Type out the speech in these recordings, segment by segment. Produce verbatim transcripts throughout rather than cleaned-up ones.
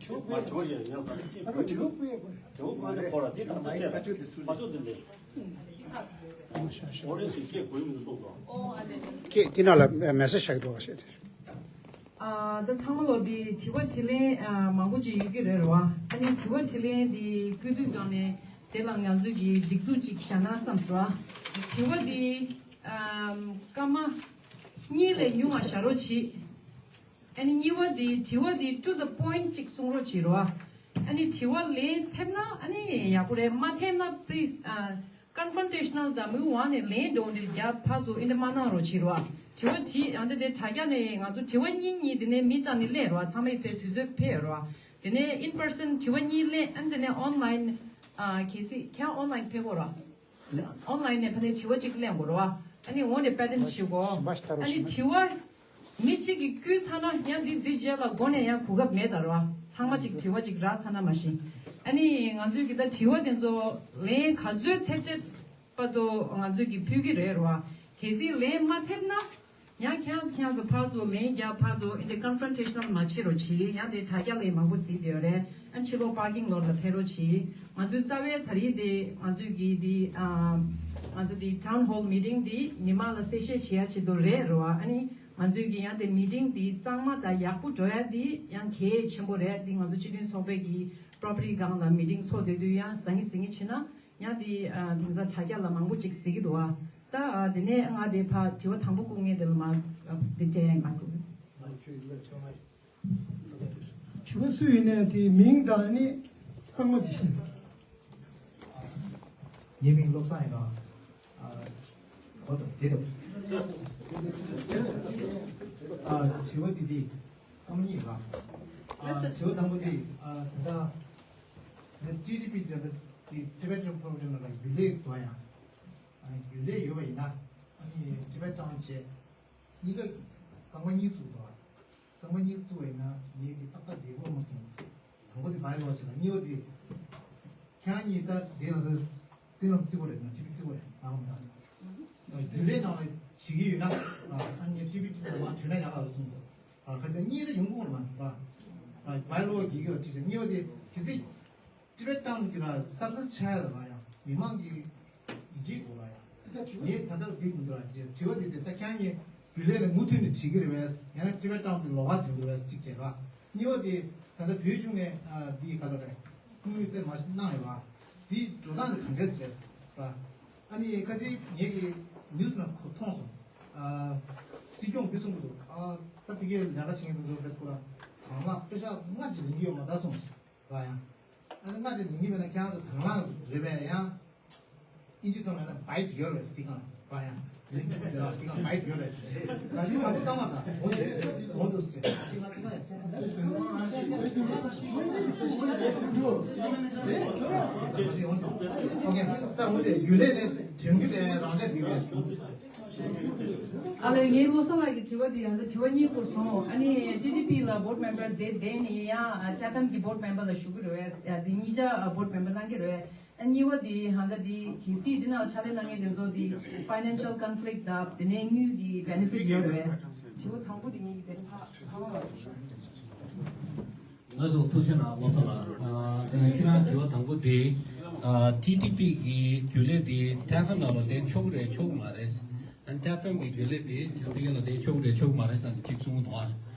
མ་བྱུང་ཡང་ཡང་ད་སྐད་ཨ་ཕ་དྲི་བ་བཀོད་ཡོད་པ་རེད། དྲི་བ་བཀོད་ནས་ཁོ་ལ་དེ་ཚང་མ་བཅད་ཁ་ཆོད་དེ་ཚུར་ཁ་ཆོད་དེ་འདི་ཨོ་རེ་ཞིག་སྐད་གོ་ཡི་མི་འདུག་གསུངས་སོང་། སྐད་དེ་ནང་ལ་མེ་སེ་ཇི་བཞག་འདུག་བ་ཞེས་དེ། ཨ་ད་ཚང་མ་ལོ་དེ་དྲི་བ་དྲིས་ལན་ཨ་མང་པོ་ཅིག་ཡོད་ཀྱི་རེད་རོ། ཨ་ནི་དྲི་བ་དྲིས་ལན་དེ་བཀོད་དུས་སྒང་ནས་དེ་ལ་ང་ཚོས་ཀྱི་སྒྲིག་འཛུགས་ཅིག་བཞག་ན་བསམ་སོང་། དྲི་བ་དེ་ཨ་སྐར་མ་གཉིས་ལས་ཉུང་བ་བཞག་རོགས་གྱིས། ཨ་ནི་གཉིས་པ་དེ་དྲི་བ་དེ་to the point ཅིག་གསུང་རོགས་བྱེད་རོགས། ཨ་ནི་དྲི་བ་ལན་ཐེབས་ན་ཨ་ནི་ཡག་པོ་རེད། མ་ཐེབས་ན་please ཨ་confrontational དང་མི་དབང་ནས་ལན་འདྲ་བོ་འདྲ་རྒྱབ་ཕར་ཚུར་ཨིན་དྲ་མ་གནང་རོགས་བྱེད་རོགས། དྲི་བ་དྲིས་ཡང་དེ་དེ་དྲ་རྒྱ་ནས་ང་ཚོ་དྲི་བ་གཉིས་གཉིས་དེ་ནས་མི་རྩ་ནས་སླེབས་རོགས། ཚང་མ་ཡི་དེ་དུས་ཚོད་ཕེབས་རོགས། དེ་ནས་in person དྲི་བ་གཉིས་སླེབས། ཨ་ནི་དེ་ནས་online ཨ་གལ་སྲིད་ཁྱེད་online ཕེབས་དགོས་རོགས། ཨོན་ལན་ནས་ཕ་ནས་དྲི་བ་གཅིག་གླེང་དགོས་རེད་བ། ཨ་ནི་འོ་ནས་པེ་ཊན་ཞུ་དགོས། ཨ་ནི་དྲི་བ་མི་གཅིག་གིས་བསྐུལ་ཚར་ན་ཡང་འདི་འདི་རྗེས་ལ་མགོ་ནས་ཡང་གོ་སྐབས་མེད་ད་རེད་བ། ཚང་མ་གཅིག་དྲི་བ་གཅིག་རག་ཚར་ན་མ་གཞི། ཨ་ནི་ང་ཚོས་ཀྱི་ད་དྲི་བ་དེ་ཚོ་ལན་ག་ཚོད་ཐེབས་ཐེབས་བར་དུ་ང་ཚོས་ཀྱི་ཕུལ་གྱི་རེད་རེད་བ། གལ་སྲིད་ལན་མ་ཐེབས་ན། ཡང་ཁྱེད་རང་ཚོ་ཕར་ཚུར་ལན་རྒྱག་ཕར་ཚུར་ཨིན་དྲ་ཀོན་ཕོན་ཊེ་ཤ་ནལ་མ་བྱེད་རོགས་གྱིས། ཡང་དེ་དྲ་རྒྱ་ལས་མང་པོ་གཟིགས་བསྡད་ཡོད་རེད། ཨ་ཕྱི་ལོགས་པར་ཀིང་ལོར་ལ་ཕེབས་རོགས་གྱིས། ང་ཚོའི་རྩ་བའི་ད་རེས་དེ་ང་ཚོའི་གི་དེ་ཨ་ང་ཚོ་དེ་ཊའུན་ཧོལ་མི་ཊིང་དེ་མི་མང་ལ་གསལ་བཤད་བྱེད་ཡ་ཆེད་དུ་རེད་རེད་བ། ཨ་ནི་ང་ཚོའི་གི་ཡང་དེ་མི་ཊིང་དེ་གཙང་མ་དང་ཡག་པོ་འགྲོ་ཡ་དེ་ཡང་གལ་ཆེན་པོ་རེད། དེ་ང་ཚོ་སྤྱི་མཐུན་ཚོགས་པའི་གི་པོ་རོ་པར་ཊི་སྒང་ལ་མི་ཊིང་ཚོགས་སྡོད་དུས་ཡང་ཟང་ངེ་ཟིང་ངེ་བྱེད་ན། ཡང་དེ་ཨ་དེང་སང་དྲ་རྒྱ་ལ་མང་པོ་ཅིག་གཟིགས་ཀྱི་འདུག་ཨ། ད་ཨ་དེ་ནས་ང་དེ་ཕར་དྲི་བ་དང་པོ་བསྐུར་མཁན་དེ་ལ་མ་ཨ་དེ་འདྲ་ཡང་མ་བསྐུར། དྲི་བ་སུ་ཡིན་ནའི་དེའི་མིང་དང་ནི་གཙང་མ་ཅིག་བཤད། ངའི་མིང་བློ་བཟང་ཡིན་ལ། ཨ་གོ་དང་དེ་དང་། ཨ་དྲི་བ་འདི་དེ་སྐར་མ་གཉིས་ལ། ཨ་དྲི་བ་དང་པོ་དེ་ཨ་ད་ལྟ་ཊི་ཊི་པི་དེ་ད་ལྟ་དེ་ཊི་བེ་ཊན་པོ་རོ་བྷེ་ཤན་ལ་རྒྱུན་ལས་འདུག་ཡང་། ཨ་རྒྱུན་ལས་ཡོད་པ་ཡིན་ན་ཨ་ནི་ཊི་བེ་ཊན་ཊའུན་བྱས། གཉིས་ཀ་རྐང་པ་གཉིས་བཙུགས་འདུག་ཨ། རྐང་པ་གཉིས་བཙུགས་པ་ཡིན་ན་ངས་ཀྱི་ཏག་ཏག་བསྡད་ཡོད་མ་སོང་། དང་པོ་དེ་བའི་ལོ་བྱས་ལ་གཉིས་པ་དེ། ཁྱེད་རང་གཉིས་ད་དེ་ལ་དེ་ལ་བརྩི་བ་རེད་ན་ཊི་བི་བརྩི་བ་རེད་ང་མ་ད། རྒྱུན་ལས་ནང་ལ་བྱེད་ཀྱི་ཡོད་ན་ཨ་ནི་ཊི་བི་ཊི་ལ་མ་ཐོན་ན་ཡག་ལ་གསུངས་འདུག་ཨ་ཁ་ཅིག་གཉིས་ད་ཡོང་གི་མ་རེད་པ། བའི་ལོ་གི་གི་ཅིག་གཉིས་པ་དེ་གི་སི། ཊི་བེ་ཊན་གྱི་ལ་སབ་སི་ཆ་ཡ་ལ་ཡང་མི་མང་གི་ཡིད་ཆེས་དགོས་ལ་ཡང་། ངས་ད་ལྟ་འདི་མི་འདུག་ལ་དྲི་བ་འདི་དེ་ད་ཁྱེད་ངས་བུ་ལས་ལ་མུ་མཐུད་ནས་བྱེད་ཀྱི་རེད་བས། ཡང་ན་ཊི་བེ་ཊན་གྱི་ལོ་བ་དེ་འདུག་བས་གཅིག་བྱས་ལ། གཉིས་པ་དེ་ད་ལྟ་བོད་གཞུང་ནས་ཨ་འདི་ག་ལ་རེད་ཁུངས་ཡོད་དེ་མ་གནང་ཡོད་ལ། འདི་འགྲོ་སྟངས་དེ་ག་འདྲས་རེད་ལ། ཨ་ནི་ཁ་ཅིག་ངས་ཀྱི་ནིའུ་སི་ནང་ཁོ་མཐོང་སོང་། ཨ་སྲིད་སྐྱོང་འདི་གསུང་གི་འདུག་ཨ་ད་ཕ་གིའི་ལས་ཀ་བྱེད་མཁན་དེ་ཚོ་རེད་ཁོ་རང་དང་བླངས་པེ་ཤག་སྔ་ཅིག་ལེན་གྱི་ཡོད་མ་ད་གསུངས། ར་ཡང་། ཨ་ནི་ང་དེ་ཉིན་གཉིས་མེད་ན་ཁྱེད་རང་ཚོ་དང་བླངས་རེད་པས་ཡང་། ཨིན་ཇི་ཐོག་ལ་ན་bite your ass དེ་གང་ར་ཡང་། ལན་ཆུ་དེ་ར་དེ་གང་bite your ass། ད་ཅི་ང་ཚོ་གཙང་མ་དང་འོན་ཏེ་འོན་ཏེ་ཟེར་ཅི་ང་ཚོ་ང་ཡང་ཁྱེད་ང་ཚོ་ང་ཚོ་འོན་ཏེ་ཨོ་ཁེ་ད་འོན་ཏེ་རྒྱུན་ལས་ནས་དྲན་རྒྱུ་རེད་རང་ཅག་རྒྱུན་ལས། ཨ་ལས་ངའི་བློ་བཟང་ལགས་ཀྱི་དྲི་བ་འདི་ཡང་ད་དྲི་བ་གཉིས་བསྐུར་སོང་། ཨ་ནི་ཊི་ཊི་པི་ལ་board member དེ་བསྡད་ནས་ཡང་ལྕགས་ཁམས་ཀྱི་board member ལ་ཞུ་གི་རེད་བས། ཡ་འདི་གཉིས་ཆ་board member གནང་གི་རེད་བས། ཨ་གཉིས་པ་འདི་ཧང་ད་འདི་གལ་སྲིད་འདི་ནང་ཕྱག་ལས་གནང་མཁན་དེ་ཚོ་འདི་financial conflict དང་དེ་ནས་དངུལ་གྱི་benefit ཡོད་རེད་བས། དྲི་བ་དང་པོ་འདི་ངེད་ཀྱི་དེ་ཕ་ཕ་བ་ལ་ཞུ། ང་ཚོ་ཐུགས་རྗེ་གནང་བློ་བཟང་ལགས། ཁྱེད་རང་དྲི་བ་དང་པོ་དེ་ཊི་ཊི་པི་གི་རྒྱུན་ལས་དེ་ཊེ་ཨེཕ་ཨེམ་ནང་ལ་བསྡད་ཆོག་གི་རེད་ཆོག་གི་མ་རེད། ཨ་ཊེ་ཨེཕ་ཨེམ་གི་རྒྱུན་ལས་དེ་ཊེ་ཨེཕ་ཨེམ་ལ་བསྡད་ཆོག་གི་རེད་ཆོག་གི་མ་རེད་ཟེར་ནས་གཅིག་གསུངས་འདུག་ཨ་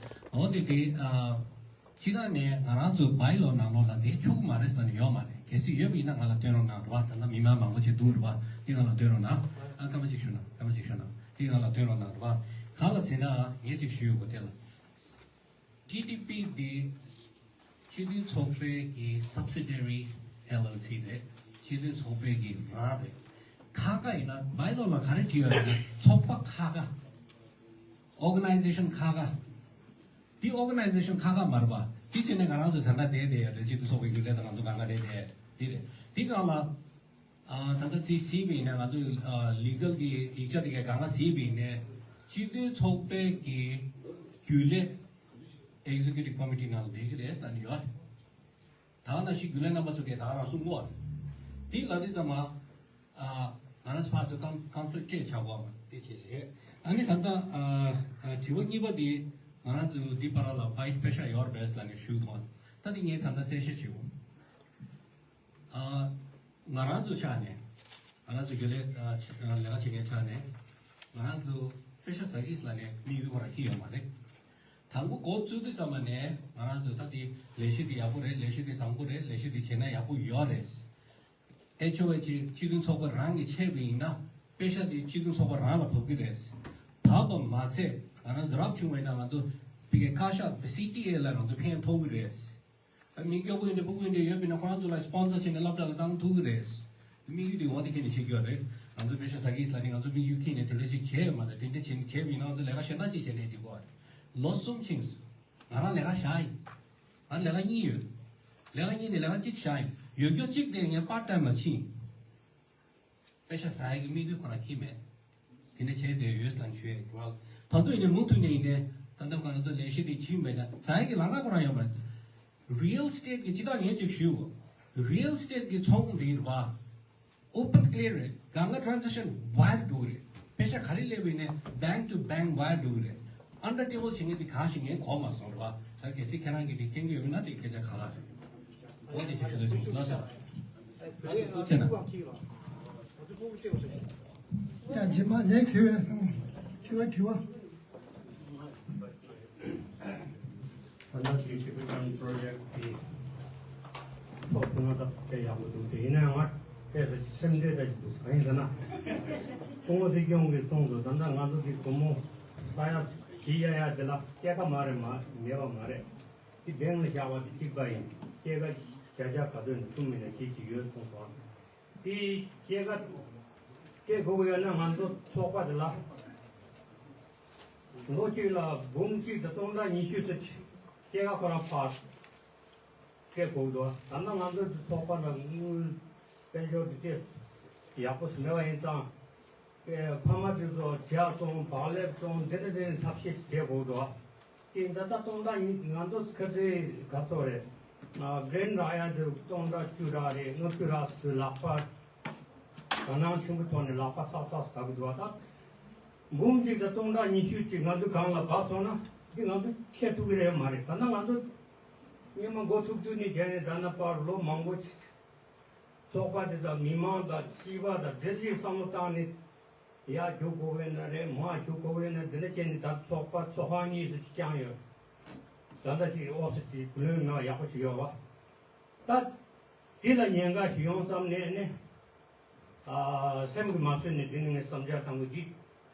འོ་དེ་དེ་ཨ་སྤྱི་བཏང་ནས་ང་རང་ཚོའི་བའི་ལོ་ནང་ལོགས་ལ་བསྡད་ཆོག་གི་མ་རེད་ཟེར་ནས་ཡོད་མ་རེད། གལ་སྲིད་ཡོད་པ་ཡིན་ན་ང་ལ་སྟོན་རོགས་གནང་རོགས། ད་ལྟ་མི་མང་མང་པོ་ཅིག་འདུག་རེད་པ། དེ་ང་ལ་སྟོན་རོགས་གནང་། ཨ་སྐར་མ་གཅིག་ཞུ་ན་སྐར་མ་གཅིག་ཞུ་ན་དེ་ང་ལ་སྟོན་རོགས་གནང་རོགས། གང་ལ་ཟེར་ན་ངས་ཅིག་ཞུ་ཡོད་གོ་དེ་ལ། ཊི་ཊི་པི་འདི་སྤྱི་མཐུན་ཚོགས་པའི་གི་subsidiary ཨེལ་ཨེལ་སི་རེད། སྤྱི་མཐུན་ཚོགས་པའི་གི་རང་རེད། ཁག་ཁག་ཡིན་ན་བའི་ལོ་ལ་ག་རེ་བྲིས་ཡོད་ལབ་ན་ཚོགས་པ་ཁག་ཁག organization ཁག་ཁག་འདི་organization ཁག་ཁག་མ་རེད་པ། འདི་བྱས་ནས་ང་རང་ཚོ་ད་ལྟ་བསྡད་བསྡད་ཡོད་རེད། སྤྱི་མཐུན་ཚོགས་པའི་རྒྱུན་ལས་དང་ང་ཚོ་གང་ག་བསྡད་བསྡད་ཡོད་རེད། འདི་རེད། འདི་སྒང་ལ་ཨ་ད་ལྟ་ཅིག་གཟིགས་པ་ཡིན་ན་ང་ཚོས་ཨ་ལི་གལ་གྱི་ཡིག་ཆ་དེ་གའི་སྒང་ལ་གཟིགས་པ་ཡིན་ན་སྤྱི་མཐུན་ཚོགས་པའི་གི་རྒྱུན་ལས་executive committee ནང་ལ་བསྡད་ཀྱི་རེད་ཟེར་ནས་ཡོད་རེད། ད་ནང་བཞིན་རྒྱུན་ལས་རྣམ་པ་ཚོ་གིས་ད་ག་རང་གསུང་གི་ཡོད་རེད། འདི་ལབ་དུས་ཙམ་པ་ཨ་ང་རང་ཚོ་ཕར་ཚུར་ཀམ་ཀམ་ཚོད་སྤྲད་བྱ་དགོས་པ་དེ་བྱས་བྱས། ཨ་ནི་ད་ལྟ་ཨ་ཨ་དྲི་བ་གཉིས་པ་འདི་ང་རང་ཚོ་འདི་བར་ལ་བའི་པེ་ཤག་ཡོད་རེད་ཟེར་ནས་ཞུས་ཐོག་ད་ འདི་ངས་ད་ལྟ་གསལ་བཤད་བྱེད་འོང་། ཨ། ང་རང་ཚོ་ཆ་ནས། ང་རང་ཚོ་རྒྱུན་ལས་ཨ་ཆ་ལས་ཀ་བྱེད་མཁན་ཆ་ནས། ང་རང་ཚོ་པེ་ཤ་ཟ་གི་ལ་ནས་དམིགས་ཡུལ་ཁོ་རང་འཁྱེར་ཡོད་མ་རེད། དང་པོ་འགོ་བཙུགས་དུས་ཙམ་པ་ནས་ང་རང་ཚོ་ད་དེ་ལས་གཞི་དེ་ཡག་པོ་རེད། ལས་གཞི་དེ་བཟང་པོ་རེད། ལས་གཞི་དེ་བྱས་ན་ཡག་པོ་ཡོད་རེད། ཨེཆ་ཨོ་ཨེཆ་སྤྱི་མཐུན་ཚོགས་པ་རང་གིས་ཆད་པ་ཡིན་ན། པེ་ཤ་དེ་སྤྱི་མཐུན་ཚོགས་པ་རང་ལ་བབས་ཀྱི་རེད། བབས་པ་མ་ཟད་ང་རང་ཚོ་རབ་བྱུང་བ་ཡིན་ན་ང་ཚོ་ཕ་གིའི་བཀའ་ཤག་སི་ཊི་ཨེ་ལ་ང་ཚོ་ཕན་ཐོགས་ཀྱི་རེད། ད་མི་སྐྱོ་པོ་ཡིན་འདྲ་སྤུ་གུ་ཡིན་འདྲ་ཡོད་པ་ཡིན་ན་ཁོ་རང་ཚོ་ལ་སི་པོན་སར་བྱས་ནས་སློབ་གྲྭ་ལ་བཏང་ཐུབ་ཀྱི་རེད། དམིགས་ཡུལ་དེ་འོ་དེ་ཁྱེད་ནས་བྱེད་རྒྱུ་རེད། ང་ཚོ་པེ་ཤ་ཟ་གི་ལ་ནི་ང་ཚོ་དམིགས་ཡུལ་ཁྱེད་ནས་དེ་འདྲ་ཞིག་བྱས་ཡོད་མ་རེད། དེ་འདྲ་བྱས་བྱས་པ་ཡིན་ན་ང་ཚོ་ལས་ཀ་གཞན་དག་ཅིག་བྱས་ནས་འགྲིག་གི་རེད། ལོ་གསུམ་ཕྱིན་སོང་། ང་རང་ལས་ཀ་བཞག་ཡིན། ང་ལས་ཀ་གཉིས་ཡོད། ལས་ཀ་གཉིས་ནས་ལས་ཀ་གཅིག་བཞག་ཡིན། ཡོད་རྒྱུ་གཅིག་དེ་ངས་པར་ཊའིམ་ལ་ཕྱིན། པེ་ཤ་ཟ་ཡག་གི་དམིགས་ཡུལ་ཁོ་རང་འཁྱེར་མེད། དེ་འདྲ་བྱས་བསྡད་ཡོད་ལབ་ཞུ་ཡག་གི་རེད། ད་དུང་ཡིན་ནའི་མུ་མཐུད་ནས་ཡིན་ནའི་ད་ལྟ་ང་རང་ཚོ་ལས་གཞི་དེ་ཕྱིན་མེད་ན་ཟ་ཡག་གི་ལམ་ཁ་ཁོ་རང་ཡོད་མ་རེད། རི་ཡལ་ཨེ་སི་ཊེ་ཊི་གི་སྤྱི་བཏང་ངས་ཅིག་ཞུ། རི་ཡལ་ཨེ་སི་ཊེ་ཊི་གི་ཚོང་དེ་རེད་པ། ཨོ་པན་ཀི་ལི་ཡར་རེད། སྒང་ག་ཊེ་རན་ཛེག་ཤན་ཝའི་ཡར་འགྲོ་གི་རེད། པེ་ཤ་ག་རེ་སླེབས་པ་ཡིན་ནའི་བེང་ཀི་ཊུ་བེང་ཀི་ཝའི་ཡར་འགྲོ་གི་རེད། ཨན་ཌར་ཊེ་བལ་བྱེད་མཁན་དེ་གང་ཞིག་ངས་གོ་མ་སོང་རེད་པ། ད་གལ་སྲིད་ཁྱེད་རང་གིས་དེ་མཁྱེན་གྱི་ཡོད་ན་དེ་སྐད་ཆ་ག་ལ་རེད། འོ་དེ་ཅིག་ཞུ་ལ་ཞུ་ལ་ས། ཐུགས་རྗེ་ཆེ་ན། ཡ་རྗེས་མ་ནེག་སི་ཊི་དྲི་བ་དྲི་བ་དྲི་བ། ད་ལྟ་དེ་ཊི་པི་ཀལ་པོ་རོ་ཇེག་དེ་ཐོག་ཐུག་ན་ད་དཔེ་ཡག་པོ་འདུག་དེ་ཡིན་ན་ཡང་ང་དཔེ་ས་སེམས་ཁྲལ་འདྲ་ཞིག་འདུག་གང་ཡིན་ཟེར་ན། སྐུ་ངོ་སྲིད་སྐྱོང་གིས་གསུངས་སོང་། ད་ལྟ་ང་ཚོ་དེ་སྒོར་མོ་ས་ཡ་བཞི་གཡར་ཡག་དེ་ལ་སྐྱེད་ཀ་མ་རེད། མ་མེད་པ་མ་རེད། དེ་བེང་ལ་བཞག་པ་དེ་གཅིག་པ་ཡིན། སྐྱེད་ཀ་བརྒྱ་ཆ་ག་ཚོད་ནས་གསུམ་ཡིན་ན་ཁྱེད་ཀྱིས་ཡོད་གསུངས་སོང་། དེ་སྐྱེད་ཀ་སྐྱེད་དགོས་ཀྱི་ཡོད་ན་ང་ཚོ་ཚོགས་པ་དེ་ལ་ལོ་གཅིག་ལ་འབུམ་གཅིག་དང་སྟོང་ཕྲག་ཉི་ཤུ་ཙམ་སྐྱེད་ཀ་ཁོ་རང་ཕར་སྐྱེད་དགོས་འདུག་ད་ལྟ་ང་ཚོ་དེ་ཚོགས་པ་ལ་དངུལ་དཔལ་འབྱོར་དེ་དཔེ་ཡག་པོ་ཞིག་མེད་པ་ཡིན་ཙང་། ཨེ། ཕ་མ་དེ་ཚོ་ཇ་བཙོང་། བག་ལེབ་བཙོང་། དེ་འདྲ་དེ་འདྲ་ཐབས་ཤེས་བྱེད་དགོས་འདུག་དེ་ད་ལྟ་སྟོང་ཕྲག་ཉི་ང་ཚོ་ཁ་རྩང་ག་ཚོད་རེད། ཨ། བེང་རག་ཡག་དེ་སྟོང་ཕྲག་བཅུ་ཕྲག་རེད། ལྔ་བཅུ་ཕྲག་ཙམ་ལག་པ་དོ་སྣང་ཆེན་པོ་ཐོག་ནས་ལག་པ་ཚག་ཚག་ཟ་གི་འདུག་ད་འབུམ་གཅིག་དང་སྟོང་ཕྲག་ཉི་ཤུ་ཅིག་ང་ཚོ་སྒང་ལ་བབས་སོང་ན་འདི་ང་ཚོ་ཁྱེར་ཐུབ་ཀྱི་རེད་མ་རེད། ད་ལྟ་ང་ཚོ་སྔོན་མ་འགོ་ཚུགས་དུས་ནས་བྱས་ནས་ད་ལྟ་བར་ལོ་མང་པོ་ཅིག་ཚོགས་པ་དེ་དང་མི་མང་དང་སྤྱི་པ་དང་དེ་ཚོས་བསམ་བློ་བཏང་ནས་ཡར་རྒྱུག་དགོས་ཀྱི་ན་རེད། མར་རྒྱུག་དགོས་ཀྱི་ན། དེ་འདྲ་བྱས་ནས་ད་ཚོགས་པ་ཚོགས་ཁང་གཉིས་སུ་ཅིག་བསྐྱངས་ཡོད། ད་ལྟ་ཅིག་ཨོ་སི་ཅིག་བུ་ལོན་ནང་ཡག་པོ་ཞིག་ཡོད་པ། ད་དེ་ལ་ཉེན་ཁ་ཞིག་ཡོང་བསམ་ནས་ནི། ཨ། སེམས་ཀྱིས་མ་བཟོད་ནས་དེ་ནི་ངས་བསམ་འཆར་བཏང་གི་འདི་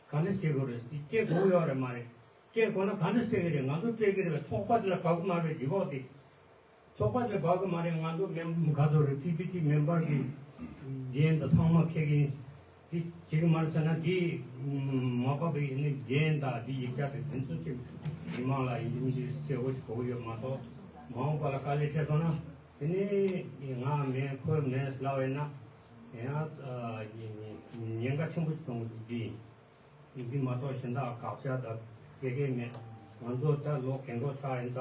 ག་འདྲ་བྱེད་དགོས་རེད། འདི་སྤྲད་དགོས་ཡོད་རེད་མ་རེད། སྤྲད་དགོས་ན་ག་འདྲ་སྤྲད་ཀྱི་རེད། ང་ཚོ་སྤྲད་ཀྱི་རེད་པས། ཚོགས་པ་དེ་ལ་བབས་ཀྱི་མ་རེད་པས་ལྗིད་ཁོག་དེ། ཚོགས་པ་དེ་ལ་བབས་ཀྱི་མ་རེད། ང་ཚོ་མེམ་ག་ཚོད་རེད། ཊི་བི་ཊི་མེམ་བར་གྱི་འགན་དང་ཚང་མ་འཁྱེར་གྱི་ཡིན། འདི་བྱེད་ཀྱི་མ་རེད་ཟེར་ན་འདི་མ་བབས་པའི་ནི་འགན་དང་འདི་ཡིག་ཆ་དེ་དེ་ཚོ་ཅིག་མི་མང་ལ་ཡིན་གཅིག་མིན་གཅིག་གསལ་པོ་ཞིག་གོ་གི་ཡོད་མ་གཏོགས། མ་འོངས་པ་ལ་དཀའ་ལས་འཕྲད་སོང་ན་དེ་ནི་ང་མེད་ཁོ་མེད་ལབ་པ་ཡིན་ན། ཡང་ཉེན་ཁ་ཆེན་པོ་ཞིག་མཐོང་གི་འདུག་འདི་འདི་མ་གཏོགས་གཞན་དག་དགག་བྱ་དང་སྐད་ཆ་མེད། ང་ཚོ་ད་ལོ་རྒན་འཁོགས་ཆགས་ཡིན། ད་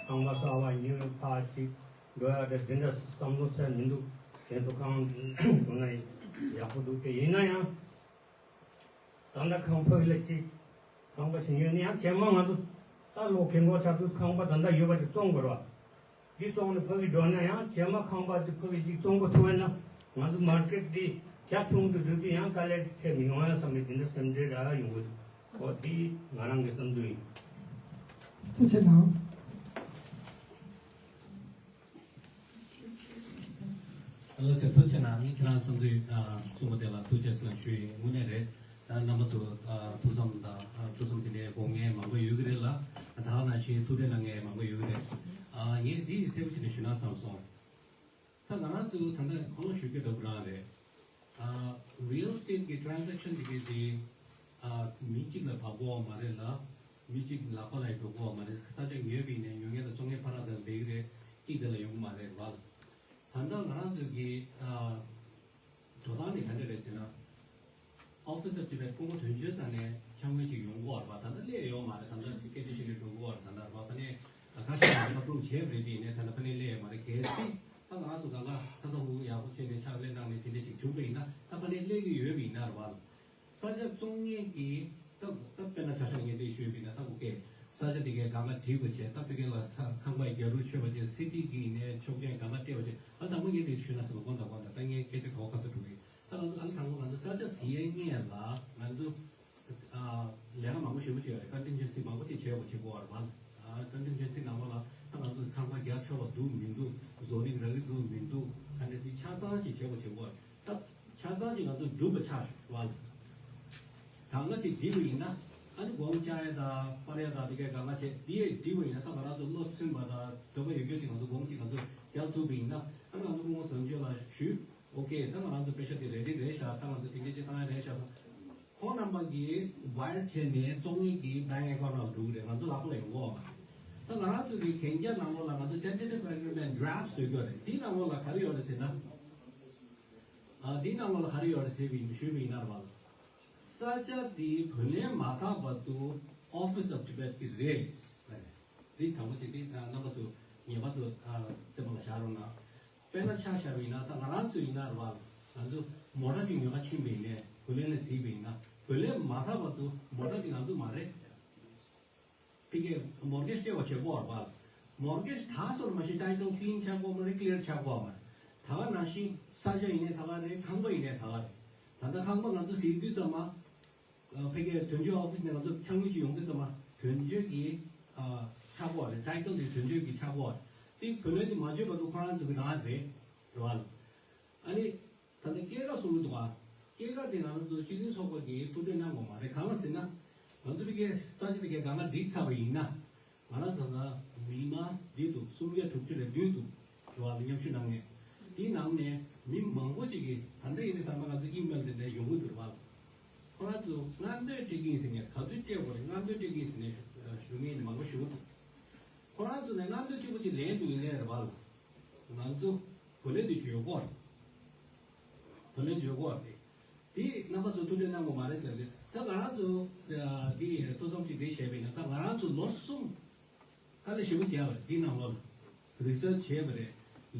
ཁང་པ་གསར་པ་ཉོས། ཕར་ཅིག་འགྲོ་ཡག་དེ་འདི་འདྲ་བསམ་བློ་ཟེར་མི་འདུག་དེ་ཚོ་གང་བྱུང་ན་ཡག་པོ་འདུག་དེ་ཡིན་ན་ཡང་། ད་ལྟ་ཁང་པ་ལ་ཅིག་ཁང་པ་ཞིག་ཉོས་ནས་ཡང་རྗེས་མ་ང་ཚོ་ད་ལོ་རྒན་འཁོགས་ཆགས་དུས་ཁང་པ་ད་ལྟ་ཡོད་པ་ཅིག་བཙོང་དགོས་རེད་པ། འདི་བཙོང་ནས་ཕ་གི་འགྲོ་ན་ཡང་རྗེས་མ་ཁང་པ་འདི་ཕ་གི་ཅིག་བཙོང་དགོས་ཐུག་པ་ཡིན་ན་ང་ཚོ་མར་ཀེཊ་འདི་རྒྱ་ཆུང་དུ་འགྲོ་དུས་ཡང་དཀའ་ལས་འཕྲད་མི་ཡོང་ཡ་བསམ་པའི་འདི་འདྲ་སེམས་ཁྲལ་རག་ཡོང་གི་འདུག་འོ་འདི་ང་རང་གི་བསམ་ཚུལ་ཡིན། ཐུགས་རྗེ་གནང་། ལགས་སོ། ཐུགས་རྗེ་གནང་། ངས་ཁྱེད་རང་བསམ་ཚུལ་གསུངས་པ་དེ་ལ་ཐུགས་རྗེ་གནང་ཞུ་ཡིན། དངོས་གནས་རེད། ད་རྣམ་པ་ཚོ་ཐུགས་བསམ་དང་ཐུགས་བསམ་དེ་འདྲའི་དགོངས་ངེས་མང་པོ་ཡོད་ཀྱི་རེད་ལ། ད་ག་ནང་བཞིན་ཐུགས་ཁྲལ་གནང་མཁན་མང་པོ་ཡོད་ཀྱི་རེད། ངས་འདི་གསལ་པོ་བྱས་ནས་ཞུ་ན་བསམ་སོང་། ད་ང་རང་ཚོ་ད་ལྟ་གང་ལ་ཞུ་རྒྱུ་འདྲ་པོ་རང་རེད། རི་ཡལ་ཨེ་སི་ཊེཊ་གི་ཊེ་རན་ཛེག་ཤན་དེ་གའི་དེ། མི་གཅིག་ལ་བབས་ཀྱི་ཡོད་མ་རེད་ལ། མི་གཅིག་ལག་པ་ལ་ཡང་འགྲོ་གི་ཡོད་མ་རེད། ས་ཆ་ཉོས་པ་ཡིན་ནའི་ཉོ་མཁན་དང་བཙོང་མཁན་བར་ལ་ད་ལས་ཀྱི་རེད། སྐྱིད་དེ་ལ་ཡོང་གི་མ་རེད་བ། ད་ལྟ་ང་རང་ཚོ་གི་འགྲོ་སྟངས་ནི་ག་འདྲ་རེད་ཟེར་ན། Office of Tibet སྐུ་ངོ་དོན་གཅོད་ས་ནས་འཆར་ངོས་ཅིག་ཡོང་གི་ཡོད་རེད་བ། ད་ལྟ་སླེབས་ཡོད་མ་རེད། ད་ལྟ་སྐད་ཆ་བཤད་ནས་འགྲོ་གི་ཡོད་རེད། ད་ལྟ་རེད་བ། ད་ནས་ཁ་ཤས་ལ་ཁ་སྤྲོད་བྱས་པ་རེད། དེ་ཡིན་ནའི་ད་ལྟ་ཕ་ནས་སླེབས་ཡོད་མ་རེད། གལ་སྲིད་ད་ང་རང་ཚོ་གང་ག་ཚ་ཚ་འུར་འུར་ཡག་པོ་བྱས་ནས་ཕྱག་ལས་གནང་ནས་དེ་འདྲ་ཅིག་བྱུང་པ་ཡིན་ན། ད་ཕ་ནས་སླེབས་ཀྱི་ཡོད་པ་ཡིན་ན་རེད་བ། ས་ཆ་བཙོང་མཁན་གྱི་ད་ད་དཔེར་ན་ཆ་བཞག་ངས་འདི་ཞུས་པ་ཡིན་ན། ད་ཨོ་ཀེ། ས་ ས་ཆ་དེ་གའི་གང་ག་བསྒྲིགས་པ་བྱས། ད་ཕ་གི་ལ་ས་ཁང་པ་རྒྱ་རུ་ཆོད་པ་བྱས། སི་ཊི་གི་ནས་ཆོག་མཆན་གང་ག་སྤྲད་པ་བྱས། ཨ་དང་པོ་ངས་དེ་ཞུས་ན་ཟེར་བ། དགོངས་དག་དགོངས་དག་ད་ངས་སྐད་ཆ་ག་བ་ག་ས་འགྲོ་གི། ད་ང་ཚོ་ཨ་ལ་དང་པོ་ང་ཚོ་ས་ཆ་ཟིན་ཡས་སྔོན་ལ་ང་ཚོ་ཨ་ལས་ཀ་མང་པོ་ཞེ་པོ་ཅིག་ཡོད་རེད། ཀོན་ཊིན་ཇེན་སི་མང་པོ་ཅིག་བྱས་པ་བྱེད་དགོས་པ་རེད་པ། ཨ་ཀོན་ཊིན་ཇེན་སི་ནང་ལོགས་ལ་ད་ང་ཚོ་ཁང་པ་རྒྱག་ཆོག་པ་འདུག་མི་འདུག་བཟོ་རིག་རག་གི་འདུག་མི་འདུག་ཨ་ནི་དེ་ཆ་ཚང་ཅིག་བྱས་པ་བྱེད་དགོས་རེད། ད་ཆ་ཚང་ཅིག་ང་ཚོ་འགྲུབ་པ་ཆགས་ཤོག་བ་ལ། ད་ང་ཅིག་འགྲིག་པ་ཡིན་ན། ཨ་ནི་སྒོང་བཅག་ཡ་དང་སྤར་ཡ་དང་དེ་གའི་གང་ག་བྱས། དེ་ཡས་འགྲིག་པ་ཡིན་ན། ད་ང་རང་ཚོ་བློ་མཐུན་པ་དང་འདོད་པ་ཡོད་མཁན་ཅིག་ང་ཚོ་སྒོང་ཅིག་ང་ཚོ་རྒྱག་ཐུབ་པ་ཡིན་ན། ཨ་ནི་ང་ཚོ་སྐུ་ངོ་དོན་གཅོད་ལ་ཞུས། ཨོ་ཀེ། ད་ང་རང་ཚོ་པེ་ཤ་དེ་རེ་ཌི་རེད་ཤག་ད་ང་ཚོ་དེ་འདྲ་ཅིག་བཏང་ཡ་རེད་ཤག་ཁོང་རྣམ་པ་གིས་ཝའེར་བྱས་ནས་བཙོང་མཁན་གྱི་བྷེང་ཨེ་ཁའུན་ཊི་ནང་འགྲོ་གི་རེད། ང་ཚོ་ལག་པ་ལ་ཡོང་གི་ཡོད་མ་རེད། ད་ང་རང་ཚོ་གི་གན་རྒྱ་ནང་ལོགས་ལ་ང་ཚོ་tentative agreement draft བཟོས་ཡོད་རེད། དེའི་ནང་ལོགས་ལ་ག་རེ་ཡོད་རེད་ཟེར་ན། ཨ་དེའི་ནང་ལོགས་ལ་ག་རེ་ཡོད་རེད་ཟེར་བ་ཡིན། ཞུས་པ་ཡིན་ན་རེད་པ། ས་ཆ་དེ་བུ་ལོན་མ་བཏབ་བར་དུ་Office of Tibet གི་རེད། དེ་དང་པོ་དེ་དེ་ད་རྣམ་པ་ཚོ་ངེས་པར་དུ་ཨ་རྩིས་མ་ལ་བཞག་རོགས་གནང་། དཔེར་ན་ཆ་བཞག་པ་ཡིན་ན། ད་ང་རང་ཚོ་ཡིན་ན་རེད་པ། ང་ཚོ་མོ་ཊ་ཅིག་ཉོ་ག་ཕྱིན་པ་ཡིན་ནའི། བུ་ལོན་ལ་གཟིགས་པ་ཡིན་ན། བུ་ལོན་མ་བཏབ་བར་དུ་མོ་ཊ་དེ་ང་ཚོ་མ་རེད། ཕ་གིའི་མོར་གེཇ་སྤྲད་པ་བྱེད་དགོས་རེད་པ། མོར་གེཇ་དག་སོང་མ་གཞི་ཊའི་ཊལ་ཀི་ལིན་ཆགས་དགོས་མ་རེད། ཀི་ལི་ཡར་ཆགས་དགོས་མ་རེད། ད་ག་ནང་བཞིན་ས་ཆ་ཡིན་ནའི་ད་ག་རེད། ཁང་པ་ཡིན་ནའི་ད་ག་རེད། ད་ལྟ་ཁང་པ་ང་ཚོ་གཟིགས་དུས་ཙམ་པ། ཕ་གིའི་དོན་གཅོད་ཨོ་ཕི་སི་ནས་ང་ཚོ་ཕྱག་དངུལ་ཅིག་ཡོང་དུས་ཙམ་པ། དོན་གཅོད་ཀྱི་ཨ་ཆགས་དགོས་རེད། ཊའི་ཊལ་དེ་དོན་གཅོད་ཀྱི་ཆགས་དགོས་རེད། དེ་བུ་ལོན་དེ་མ་བཅོལ་བར་དུ་ཁོ་རང་ཚོ་གི་རང་རེད། རེད་པ། ཨ་ནི། ད་ལྟ་སྐྱེད་ཀ་གསུང་གི་འདུག་ག་སྐྱེད་ཀ་དེ་ང་རང་ཚོ་སྤྱི་མཐུན་ཚོགས་པ་གིས་ཐུགས་ཁྲལ་གནང་དགོས་མ་རེད། གང་ལ་ཟེར་ན། ང་ཚོ་ཕ་གིའི་ས་ཆ་དེ་གའི་གང་ག་བསྒྲིགས་ཚར་བ་ཡིན་ན། ང་རང་ཚོ་ན་མི་མང་འདི་འདུག་སུམ་བརྒྱ་དྲུག་ཅུ་ལས་བདུན་འདུག་རེད་པ། མཉམ་ཞུགས་གནང་མཁན། དེའི་ནང་ནས་མི་མང་པོ་ཅིག་གིས། ད་ལྟ་ཡིན་ནའི་ད་ལྟ་ང་ཚོ་ཨི་མེལ་དེ་འདྲ་ཡོང་གི་འདུག་རེད་པ། ཁོ་རང་ཚོ་སྔ་འདོན་སྤྲད་ཀྱི་ཡིན་ཟེར་ནས། ག་དུས་སྤྲད་དགོས་རེད། སྔ་འདོན་སྤྲད་ཀྱི་ཡིན་ཟེར་ནས་ཞུ་མཁན་མང་པོ་ཞིག་འདུག་ཁོ་རང་ཚོ་ནས་སྔ་འདོན་གཅིག་པོ་ཅིག་ལེན་འདུག་ཡིན་ནའི་རེད་པ། ང་ཚོ་བུ་ལོན་དེ་འཇོག་དགོས་རེད། བུ་ལོན་འཇོག་དགོས་རེད། དེ་རྣམ་པ་ཚོ་ཐུགས་ཁྲལ་གནང་དགོས་མ་རེད་ཟེར་ཏེ། ད་ང་རང་ཚོ་ཨ་དེ་ཐོ་འཚམ་ཅིག་དེ་བྱས་པ་ཡིན་ན། ད་ང་རང་ཚོ་ལོ་གསུམ་དཀའ་ལས་ཞེ་པོ་བརྒྱབ་པ་རེད། དེ་ནང་ལོགས་ལ་རི་སར་ཆི་བྱས་པ་རེད།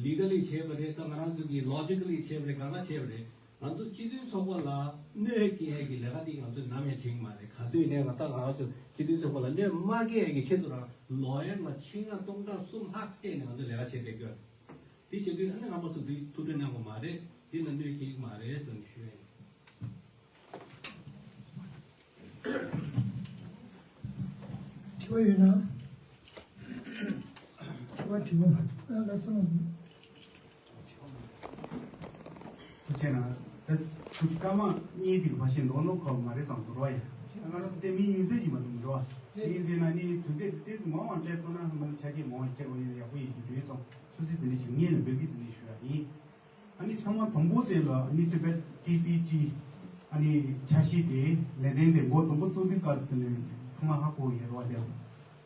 ལི་ག་ལི་བྱས་པ་རེད། ད་ང་རང་ཚོ་གི་ལོ་ཇི་ཀ་ལི་བྱས་པ་རེད། གང་ག་བྱས་པ་རེད། ང་ཚོ་སྤྱི་མཐུན་ཚོགས་པ་ལ་གནོད་སྐྱེལ་ཡས་ཀྱི་ལས་ཀ་དེ་ང་ཚོས་ནམ་ཡང་བྱེད་ཀྱི་མ་རེད། ག་དུས་ནས་ང་ད་ང་རང་ཚོ་སྤྱི་མཐུན་ཚོགས་པ་ལ་གནོད་མ་སྐྱེལ་ཡས་ཀྱི་ཆེད་དུ་རང་ལོ་ཡར་ལ་ཆིག་ལྔ་སྟོང་ཕྲག་གསུམ་ལྷག་སྤྲད་ནས་ང་ཚོས་ལས་ཀ་བྱས་བསྡད་ཀྱི་ཡོད་རེད། དེ་བྱེད་དུས་ཨ་ནི་རྣམ་པ་ཚོ་འདི་ཐུགས་ཁྲལ་གནང་དགོས་མ་རེད། འདི་ལ་གནོད་སྐྱེལ་གྱི་མ་རེད་ཟེར་ནས་ཞུ་ཡ་ཡིན། དྲི་བ་ཡོད་ན། དྲི་བ་དྲི་བ། ཨ་ལགས་སོ། ཐུགས་རྗེ་གནང་། ད་ཁོ་ཚོ་སྐར་མ་གཉིས་དེ་གི་ཕར་ཕྱིན་འགྲོ་ནོ་ཁོ་མ་རེད་བསམ་འདུག་རོ་ཡ། ང་རང་ཚོ་དེ་མི་ཉུང་ཚད་ཅིག་མ་གཏོགས་མི་འགྲོ་བ། ཡིན་དེ་ན་ནི་དུས་ཚོད་ཏོག་ཙམ་མང་བ་སྤྲད་ཐུབ་ན། ང་ཚོ་ཆ་རྐྱེན་མང་བ་ཞིག་སྤྲད་དགོས་ཡིན་ན་ཡག་པོ་ཡིན་གྱི་འདུག་བསམ། སོ་སོས་དེ་འདྲ་ཞིག་ངས་ནི་འབོད་སྐུལ་དེ་འདྲ་ཞུ་ཡ་ཡིན། ཨ་ནི་ཚང་མ་དང་པོ་དེ་ལ་ཨ་ནི་ཊི་བེཊ་ཊི་བི་ཊི་ཨ་ནི་འཆར་གཞི་དེ་ལས་དོན་དེ་འགོ་དང་པོ་བཙུགས་དུས་སྐབས་དེ་ནས་ཚང་མ་ཧ་གོ་ཡོད་རེད་བ། དེ་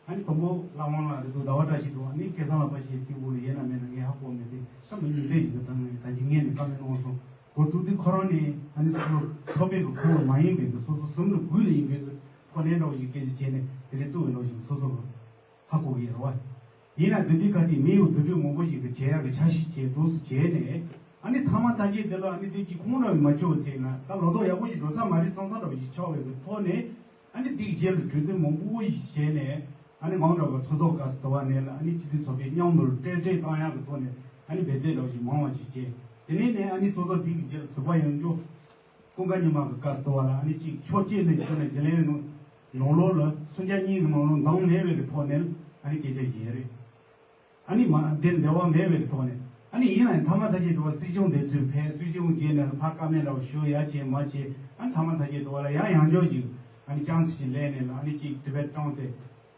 ཨ་ནི་དང་པོ་བླ་བྲང་ལགས་རེད་འདུག་ཟླ་བ་བཀྲ་ཤིས་འདུག་ཨ་ནི་སྐལ་བཟང་ལགས་ཕར་ཕྱིན་དེ་འགོ་ལ་ཡོད་ན་མེད་ན་ངས་ཧ་གོ་མེད་དེ། ད་མི་ཉུང་ཚད་ཞིག་གིས་ད་ངས་ད་ཅི་ངས་ནས་བཀའ་མོལ་གནང་སོང་། འགོ་བཙུགས་དུས་ཁོ་རང་ནས་ཨ་ནི་སོ་སོ་ཚོགས་པའི་གི་ཁོངས་ལ་མ་ཡིན་པའི་གི་སོ་སོ་ཟུར་དུ་སྒུག་ནས་ཡིན་པའི་གི་ཐོག་ནས་འདྲ་བོ་ཞིག་སྐད་ཆ་བྱས་ནས་དེ་རིང་བཙུགས་པའི་འདྲ་བོ་ཞིག་སོ་སོ་གི་ཧ་གོ་གི་ཡོད་རེད་བ། ཡིན་ན་དེ་དུས་ཁ་དེ་མི་ཡོད་དུ་གྲོས་མང་པོ་ཞིག་གི་བྱེད་ཡག་གི་འཆར་གཞི་བྱས་འདུག་སེ་བྱས་ནས། ཨ་ནི་མཐའ་མ་ད་གཅིག་དེ་ལ་ཨ་ནི་དེ་གཅིག་ཁོང་ར་བའི་མ་ཆོག་ཟེར་ན། ད་ལོ་ཏོག་ཡག་པོ་ཞིག་འགྲོ་ས་མ་རེད་བསམ་ས་འདྲ་བོ་ཞིག་ཆགས་པའི་གི་ཐོག་ནས། ཨ་ནི་དེ་གི་རྗེས་ལ་གྲོས་བསྡུར་མང་པོ་ཞིག་བྱས་ནས། ཨ་ནི་ང་འདྲ་བ་ཚོགས་གཙོ་ག་ས་དོ་བ་ནས་ལ་ཨ་ནི་སྤྱི་འཐུས་ཚོགས་པའི་མཉམ་དུ་སྤྲད་སྤྲད་བཏང་ཡག་གི་ཐོག་ནས། ཨ་ནི་འབད་བརྩོན་འདྲ་བོ་ཞིག་མང་བ་ཞིག་བྱས། དེ་ནས་ནས་ཨ་ནི་ཚོགས་གཙོ་དེ་གི་རྗེས་ལ་ཟུར་པ་ཡོང་རྒྱུ། ཀུན་དགའ་ཉི་མ་གི་བཀའ་ཟེར་བ་ལ་ཨ་ནི་གཅིག་ཕྱོགས་གཅིག་ནས་བྱས་ནས་རྒྱུན་ལས་ནང་ནང་ལོགས་ལ་སུམ་བརྒྱ་གཉིས་ཀྱི་ནང་ལོགས་འདང་མེད་པའི་གི་ཐོག་ནས་ཨ་ནི་སྐད་ཆ་བཤད་རེད། ཨ་ནི་མ་དེ་འབྲེལ་བ་མེད་པའི་གི་ཐོག་ནས། ཨ་ནི་ཡིན་ན་ཡང་མཐའ་མ་ད་ཅི་འགྲོ་བ་སྲིད་སྐྱོང་དེ་ཚོས་ཕེབས། སྲིད་སྐྱོང་རྗེས་ནས་ཕར་བཀའ་མོལ་འདྲ་བོ་ཞུ་ཡ་བྱས་མ་བྱས། ཨ་ནི་མཐའ་མ་ད་ཅི་འགྲོ་བ་ལ་ཡང་ཡང་འཇོག་ཅིག་ཨ་ནི་ཅང་སི་ཅིག་ལེན་ནས་ལ་ཨ་ནི་གཅིག་དེ་བས་བཏང་སྟེ།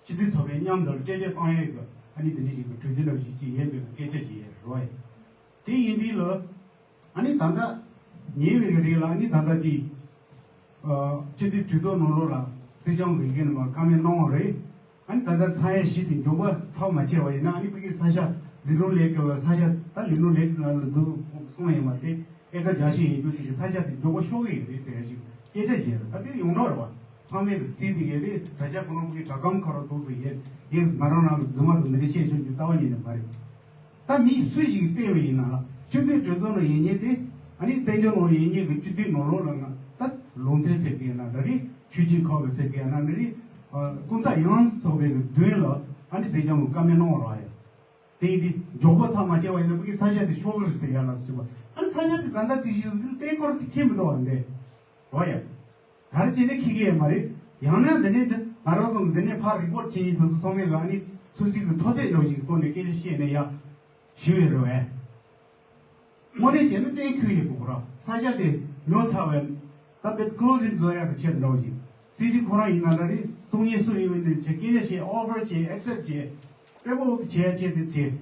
སྤྱི་འཐུས་ཚོགས་པའི་མཉམ་དུ་སྤྲད་སྤྲད་བཏང་ཡས་ཀྱི་ཨ་ནི་དེ་འདྲ་ཞིག་གི་གྲོས་མཐུན་འདྲ་བོ་ཞིག་ཅིག་ཡོད་པའི་སྐད་ཆ་ཞིག་ཡོད་རེད་བ། དེ་ཡིན་དུས་ལ་ཨ་ནི་ད་ལྟ་ཉེ་བའི་གི་རིང་ལ་ཨ་ནི་ད་ལྟ་དེ་སྤྱི་འཐུས་གྲོས་ཚོགས་ནང་ལོགས་ལ་སྲིད་སྐྱོང་གི་གིན་མ་བཀའ་མོལ་གནང་བ་རེད། ཨ་ནི་ད་ལྟ་ཚ་ཡས་གཞི་དེ་མགྱོགས་པ་ཐག་མ་ཆད་པ་ཡིན་ན། ཨ་ནི་ཕ་གི་ས་ཆ་ལི་ཀྲུང་ལེག་གི་ས་ཆ་ད་ལི་ཀྲུང་ལེག་གི་ནང་ལ་འདུག་གསུངས་ཡིན་པ་དེ། ཨེ་ཀར་བརྒྱ་བཞི་ཡིན་རྒྱུ་དེ་གི་ས་ཆ་དེ་མགྱོགས་པོ་ཤོར་གི་ཡོད་རེད་ཟེར་ཡ་ཞིག་སྐད་ཆ་བཤད་རེད། ད་དེ་ཡོང་གྲབས་རེད་བ། ཚང་མས་གི་གཟིགས་དེ་གི་རེད། དྲ་རྒྱ་ཁོ་རང་གི་དྲ་སྒམ་ཁ་རུ་འདུག་སེ་ཡོད། དེ་ང་རང་རང་གི་རྫུན་མ་དང་འདི་འདྲ་བཤད་ཤོད་རྒྱུ་རྩ་བ་ཉིད་ནས་མ་རེད། ད་མི་སུ་ཞིག་གིས་བལྟས་པ་ཡིན་ན་ལ་སྤྱི་འཐུས་གྲོས་ཚོགས་ནང་ཡིན་མཁན་དེ། ཨ་ནི་བཙན་བྱོལ་ནང་ཡིན་མཁན་གི་སྤྱི་འཐུས་ནང་ལོགས་ལ་ང་ད་ལུང་ཚན་ཟེར་གི་ཡིན་ན་འདྲ་རེད། ཆོས་བརྒྱུད་ཁག་གི་ཟེར་གི་ཡིན་ན་འདྲ་རེད། ཀུན་བཟང་ཡང་ཚོགས་པའི་གི་མདུན་ལ་ཨ་ནི་ཟས་བཅད་ཀྱི་བཀའ་མོལ་གནང་བ་རེད་ཡ། དེ་ཡིན་དུས་མགྱོགས་པོ་ཐག་མ་བཅད་པ་ཡིན་ན་ཕ་གི་ས་ཆ་དེ་ཤོར་གི་རེད་ཟེར་ཡ་ལ་སོགས་པ། ཨ་ནི་ས་ཆ་དེ་ད་ལྟ་རྩིས་གཞི་བཟོ་དུས་གཏན་འཁོར་དེ་ཁེལ་མི་འདུག་བ་འདི། རོ་ཡ། ག་རེ་བྱས་ནས་ཁེལ་གི་ཡོད་མ་རེད། ཡང་ན་འདི་ནས་འདི་ང་རང་ཚོ་འདི་ནས་ཕར་རི་པོར་ཊི་བྱེད་མཁན་དེ་ཚོ་ཚང་མས་ལ་ཨ་ནི་སུད་སི་གི་མཐོ་ཚད་འདྲ་བོ་ཞིག་གི་ཐོག་ནས་སྐད་ཆ་བཤད་ནས་ཡ་ཞུ་ཡོད་རེད་བས། དངོས་གནས་བྱས་ན་གཏན་འཁེལ་ཡོད་དགོས་ར། ས་ཆ་དེ་ཉོ་ཚར་བས་ད་བེད་ཀློ་སིང་བཟོ་ཡག་གི་ཆེད་འགྲོ་བཞིན། སི་ཊི་ཁོ་རང་ཡིན་ན་འདྲ་རེད། གཙུག་གཉིས་སུ་ཡིན་ནས་ཀྱི་སྐད་ཆ་བཤད། ཨོ་ཕར་བྱེད། ཨེག་སེབ་བྱེད། པེ་པར་ཝོག་བྱེད་ཡ་བྱེད་དེ་བྱེད།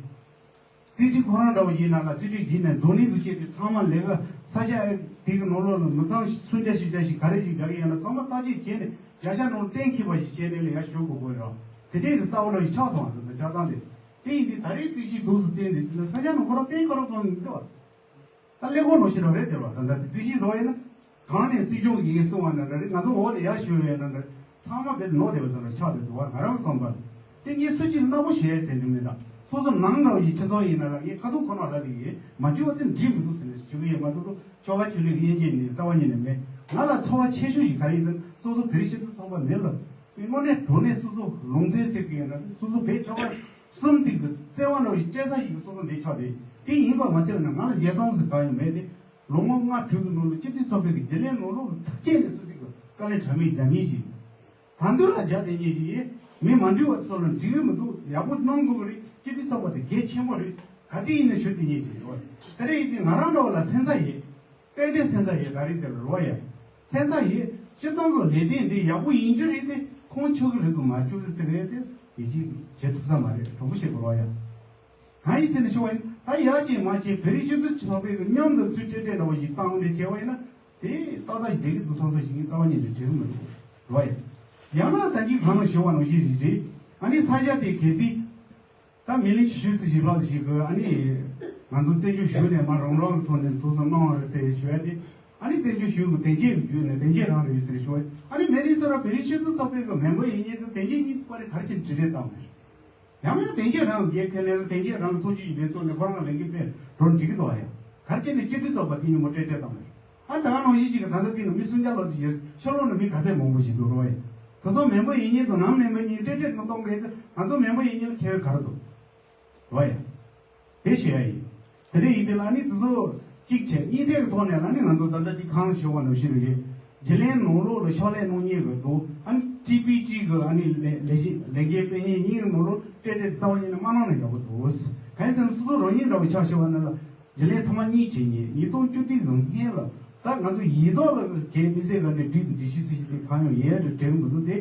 སི་ཊི་ཁོ་རང་འདྲ་བོ་ཡིན་ན་ལ་སི་ཊི་ཡིན་ནས་རྫོང་གླིང་དུ་བྱེད་དེ་ཚང་མ་ལས་ཀ་ས་ཆ་དེ་གི་ནང་ལོགས་ལ་མི་ཚང་སུམ་བརྒྱ་བཞི་བརྒྱ་ཞིག་ག་རེ་ཞིག་རྒྱག་གི་ཡོད་ན་ཚང་མ་བརྟག་དཔྱད་བྱས་ནས་བརྒྱ་ཆ་ནང་གཏན་འཁེལ་བ་ཞིག་བྱས་ནས་ལས་ཀ་ཞུ་དགོས་དགོས་ར། དེ་འདྲས་ཀྱི་རྩ་བ་ལ་ཡི་ཆགས་སོང་བ་འདུག་ཆགས་སྟངས་དེ། དེ་ཡིན་དུས་ད་རེས་རྩིས་གཞི་འདུག་སུ་བསྟན་ནས་ས་ཆ་ནང་ཁོ་རང་བསྟན་ཁོ་རང་གང་ཡིན་འདུག་ད་ཀླད་ཀོར་ནང་བཞིན་རང་རེད་དེ་བ། ད་ལྟ་རྩིས་གཞི་བཟོ་བ་ཡིན་ན་གང་ནས་སྲིད་སྐྱོང་གིས་གསུང་བ་ན་འདྲ་རེད། ང་ཚོ་འོག་ནས་ཡར་ཞུ་བས་ན་འདྲ། ཚང་མ་བེད་ནོར་བདེ་བ་ཚོ་ལ་ཆགས་བསྡད་འདུག་བ། ང་རང་བསམ་པར་དེ་ངས་སུ་གཅིག་གནག་པོ་ཞུ་ཡ་ཚད་འདུག་མེད་ད། སོ་སོ་ནང་འདྲ་བ་ཞིག་ཆ་ཚང་ཡིན་ན་ལ་ངས་ཁ་ཐུག་ཁོ་ན་ལ་དེ་ཡིན་མ་འགྲིག་བ་དེ་འགྲིག་མི་འདུག་ཟེར་ནས་ཞུ་གི་ཡོད་མ་གཏོགས་ཆོལ་ཁ་ཆོས་ལུགས་དབྱེ་འབྱེད་ནི་རྩ་བ་ཉིད་ནས་མེད། ང་ལ་ཚོར་བ་ཆེ་ཤོས་ཤིག་ག་རེ་ཡིན་ཟེར་ན་སོ་སོ་བོད་རིགས་སྤྱི་མཐུན་ཚོགས་པ་མེད་ལ། དངོས་གནས་དྲང་གནས་སོ་སོ་ལུང་ཚན་ཟེར་གི་ཡོད་ན་སོ་སོ་བོད་ཆོལ་ཁ་གསུམ་འདི་གི་བརྩེ་བ་འདྲ་བོ་ཞིག་སྐྱེ་ས་ཞིག་གི་སོ་སོ་འདི་ཆགས་ཏེ། དེ་ཡིན་པ་མ་ཚད་ན་ང་ལ་རྒྱལ་ཐང་ཟེར་གང་ཡང་མེད་དེ། ལོ་ངོ་ལྔ་དྲུག་གི་ནང་ལ་སྤྱི་འཐུས་ཚོགས་པའི་གི་རྒྱུན་ལས་ནང་ལོགས་ལ་ཐག་བཅད་ནས་སོ་སོ་གི་དཀའ་ལས་འཕྲད་མི་རྒྱ་མི་ཞིག་ད་འདོད་ལ་རྒྱ་དེ་ཉིད་ཞིག་ཡིན། མི་མ་འགྲིག་བ་ཚོ་ལ་འགྲིག་གི་མི་འདུག་ཡག་པོ་གནང་དགོས་གི་རེད། སྤྱི་འཐུས་ཚོགས་པ་དེ་གལ་ཆེན་པོ་རེད། ག་དུས་ཡིན་ན་ཞུ་དེ་ཉིད་ཞིག་ཡོད། དེ་རེད་ཡིན་དུས་ང་རང་འདྲ་བ་ལ་སེམས་ཚ་ཡོད། ཏན་ཏན་སེམས་ཚ་ཡོད། ག་རེ་དེ་ལ་རོ་ཡ། སེམས་ཚ་ཡོད། སྤྱི་བཏང་གི་ལས་དོན་འདི་ཡག་པོ་ཡིན་རྒྱུ་རེད་དེ་ཁོང་ཆོག་གི་རེད་དུ་མ་ཆོག་རེད་ཟེར་ཡ་དེ་ཡིད་ཆེས་བྱེད་ཐུབ་ས་མ་རེད། གྲོགས་པོ་ཞིག་གི་རོ་ཡ། གང་ཡིན་ཟེར་ནས་ཞུ་བ་ཡིན། ད་ཡག་ཅིག་མ་ཅིག་བོད་རིགས་སྤྱི་མཐུན་ཚོགས་པའི་མཉམ་དུ་ཚུལ་སྤྲད་སྤྲད་འདྲ་བ་ཞིག་བཏང་འདྲ་བྱས་པ་ཡིན་ན་དེ་ཏག་ཏག་ཞིག་བསྡད་ཀྱི་འདུག་བསམ་བསམ་ཞིག་ངའི་རྩ་བ་ཉིད་ནས་དྲན་གི་མི་འདུག་རོ་ཡ། ཡང་ན་ད་གིན་གང་ལ་ཞུ་བ་ནང་བཞིན་རེད་རེད། ཨ་ནི་ས་ཆ་དེ་གལ་སྲིད། ད་མི་ལི་ཆུ་ཚོད་ཞིག་ལྷག་ཞིག་གི་ཨ་ནི་ང་ཚོ་བཙན་བྱོལ་གཞུང་ནས་མ་རང་རང་གི་ཐོག་ནས་འདུག་སེ་གནང་བ་རེད་ཟེར་ཞུ་ཡ་དེ། ཨ་ནི་བཙན་བྱོལ་གཞུང་གི་དོན་གཅོད་ཀྱི་བརྒྱུད་ནས་དོན་གཅོད་རང་རེད་ཟེར་ཞུ་བ། ཨ་ནི་མེ་རི་སོ་ར་བོད་རིགས་སྤྱི་མཐུན་ཚོགས་པའི་གི་མེམ་བར་ཡིན་མཁན་དང་དོན་གཅོད་གཉིས་བར་ག་རེ་བྱས་ནས་འབྲེལ་འདྲིས་བཏང་བ་རེད། ཡང་མིན་ན་དོན་གཅོད་རང་གི་ཁེ་ལས་ལ་དོན་གཅོད་རང་གི་ཚོགས་ཆུང་ཞིག་ལས་ཚོགས་ནས་ཁོ་རང་ལ་ལས་འགན་སྤེལ་འགྲོ་འགྲིག་གི་འདུག་བ་ཡ། ག་རེ་བྱས་ནས་སྤྱི་མཐུན་ཚོགས་པ་དེ་ཉིན་མོ་སྤྲད་སྤྲད་བཏང་བ་རེད། ཨ་ད་ག་ནང་བཞིན་ཅིག་གི་ད་ལྟ་དེ་ནི་མི་སུམ་བརྒྱ་ལྷག་ཅིག་ཡོད། ཕྱི་ལོགས་ནས་མི་ག་ཚད་མང་པོ་ཞིག་འདུག་རོ་ཡ། དེ་ཚོ་མེམ་བར་ཡིན་མཁན་དང་ནང་མེམ་བར་གཉིས་སྤྲད་སྤྲད་གནང་གཏོང་གི་རེད་དེ། ང་ཚོ་མེམ་བར་ཡིན་མཁན་ལ་ཁེ་བས་ག་རེ་འདུག་རོ་ཡ། དེ་ཞུ་ཡ་ཡིན། དེ་འདྲ་ཡིན་དེ་ལ་ནི་དེ་ཚོ་གཅིག་བྱས་གཉིས་ཐད་ཀྱི་ཐོག་ནས་ལ་ནི་ང་ཚོ་ད་ལྟ་འདི་གང་ཞུ་བ་ནང་བཞིན་རེད། རྒྱུན་ལས་ནང་ལོགས་ལ་ཕྱག་ལས་གནང་མཁན་གྱི་འདུག་ཨ་ནི་ཊི་པི་ཊི་གི་ཨ་ནི་ལས་ལས་གཞི་ལས་འགན་སྤེལ་མཁན་གཉིས་ཀྱི་ནང་ལོགས་སྤྲད་སྤྲད་རྩ་བ་ཉིད་ནས་མ་གནང་ན་ཡག་པོ་འདུག་གང་ཡིན་ཟེར་ན་སོ་སོ་རང་ཉིད་འདྲ་བོ་ཆགས་ཤེས་པ་ན་ལ་རྒྱུན་ལས་ཐོག་མ་གཉིས་བྱེད་མཁན་ཉིས་སྟོང་བཅུ་བདུན་གི་སྔན་ལ་ད་ང་ཚོ་ཡིན་མདོག་ལ་གའི་མི་སེར་ག་འདྲ་སྒྲིག་འདུག་སྒྲིག་གཞི་སྲིད་གཞི་དེ་གང་ཡང་ཡོད་རེད་དྲན་གི་མི་འདུག་སྟེ།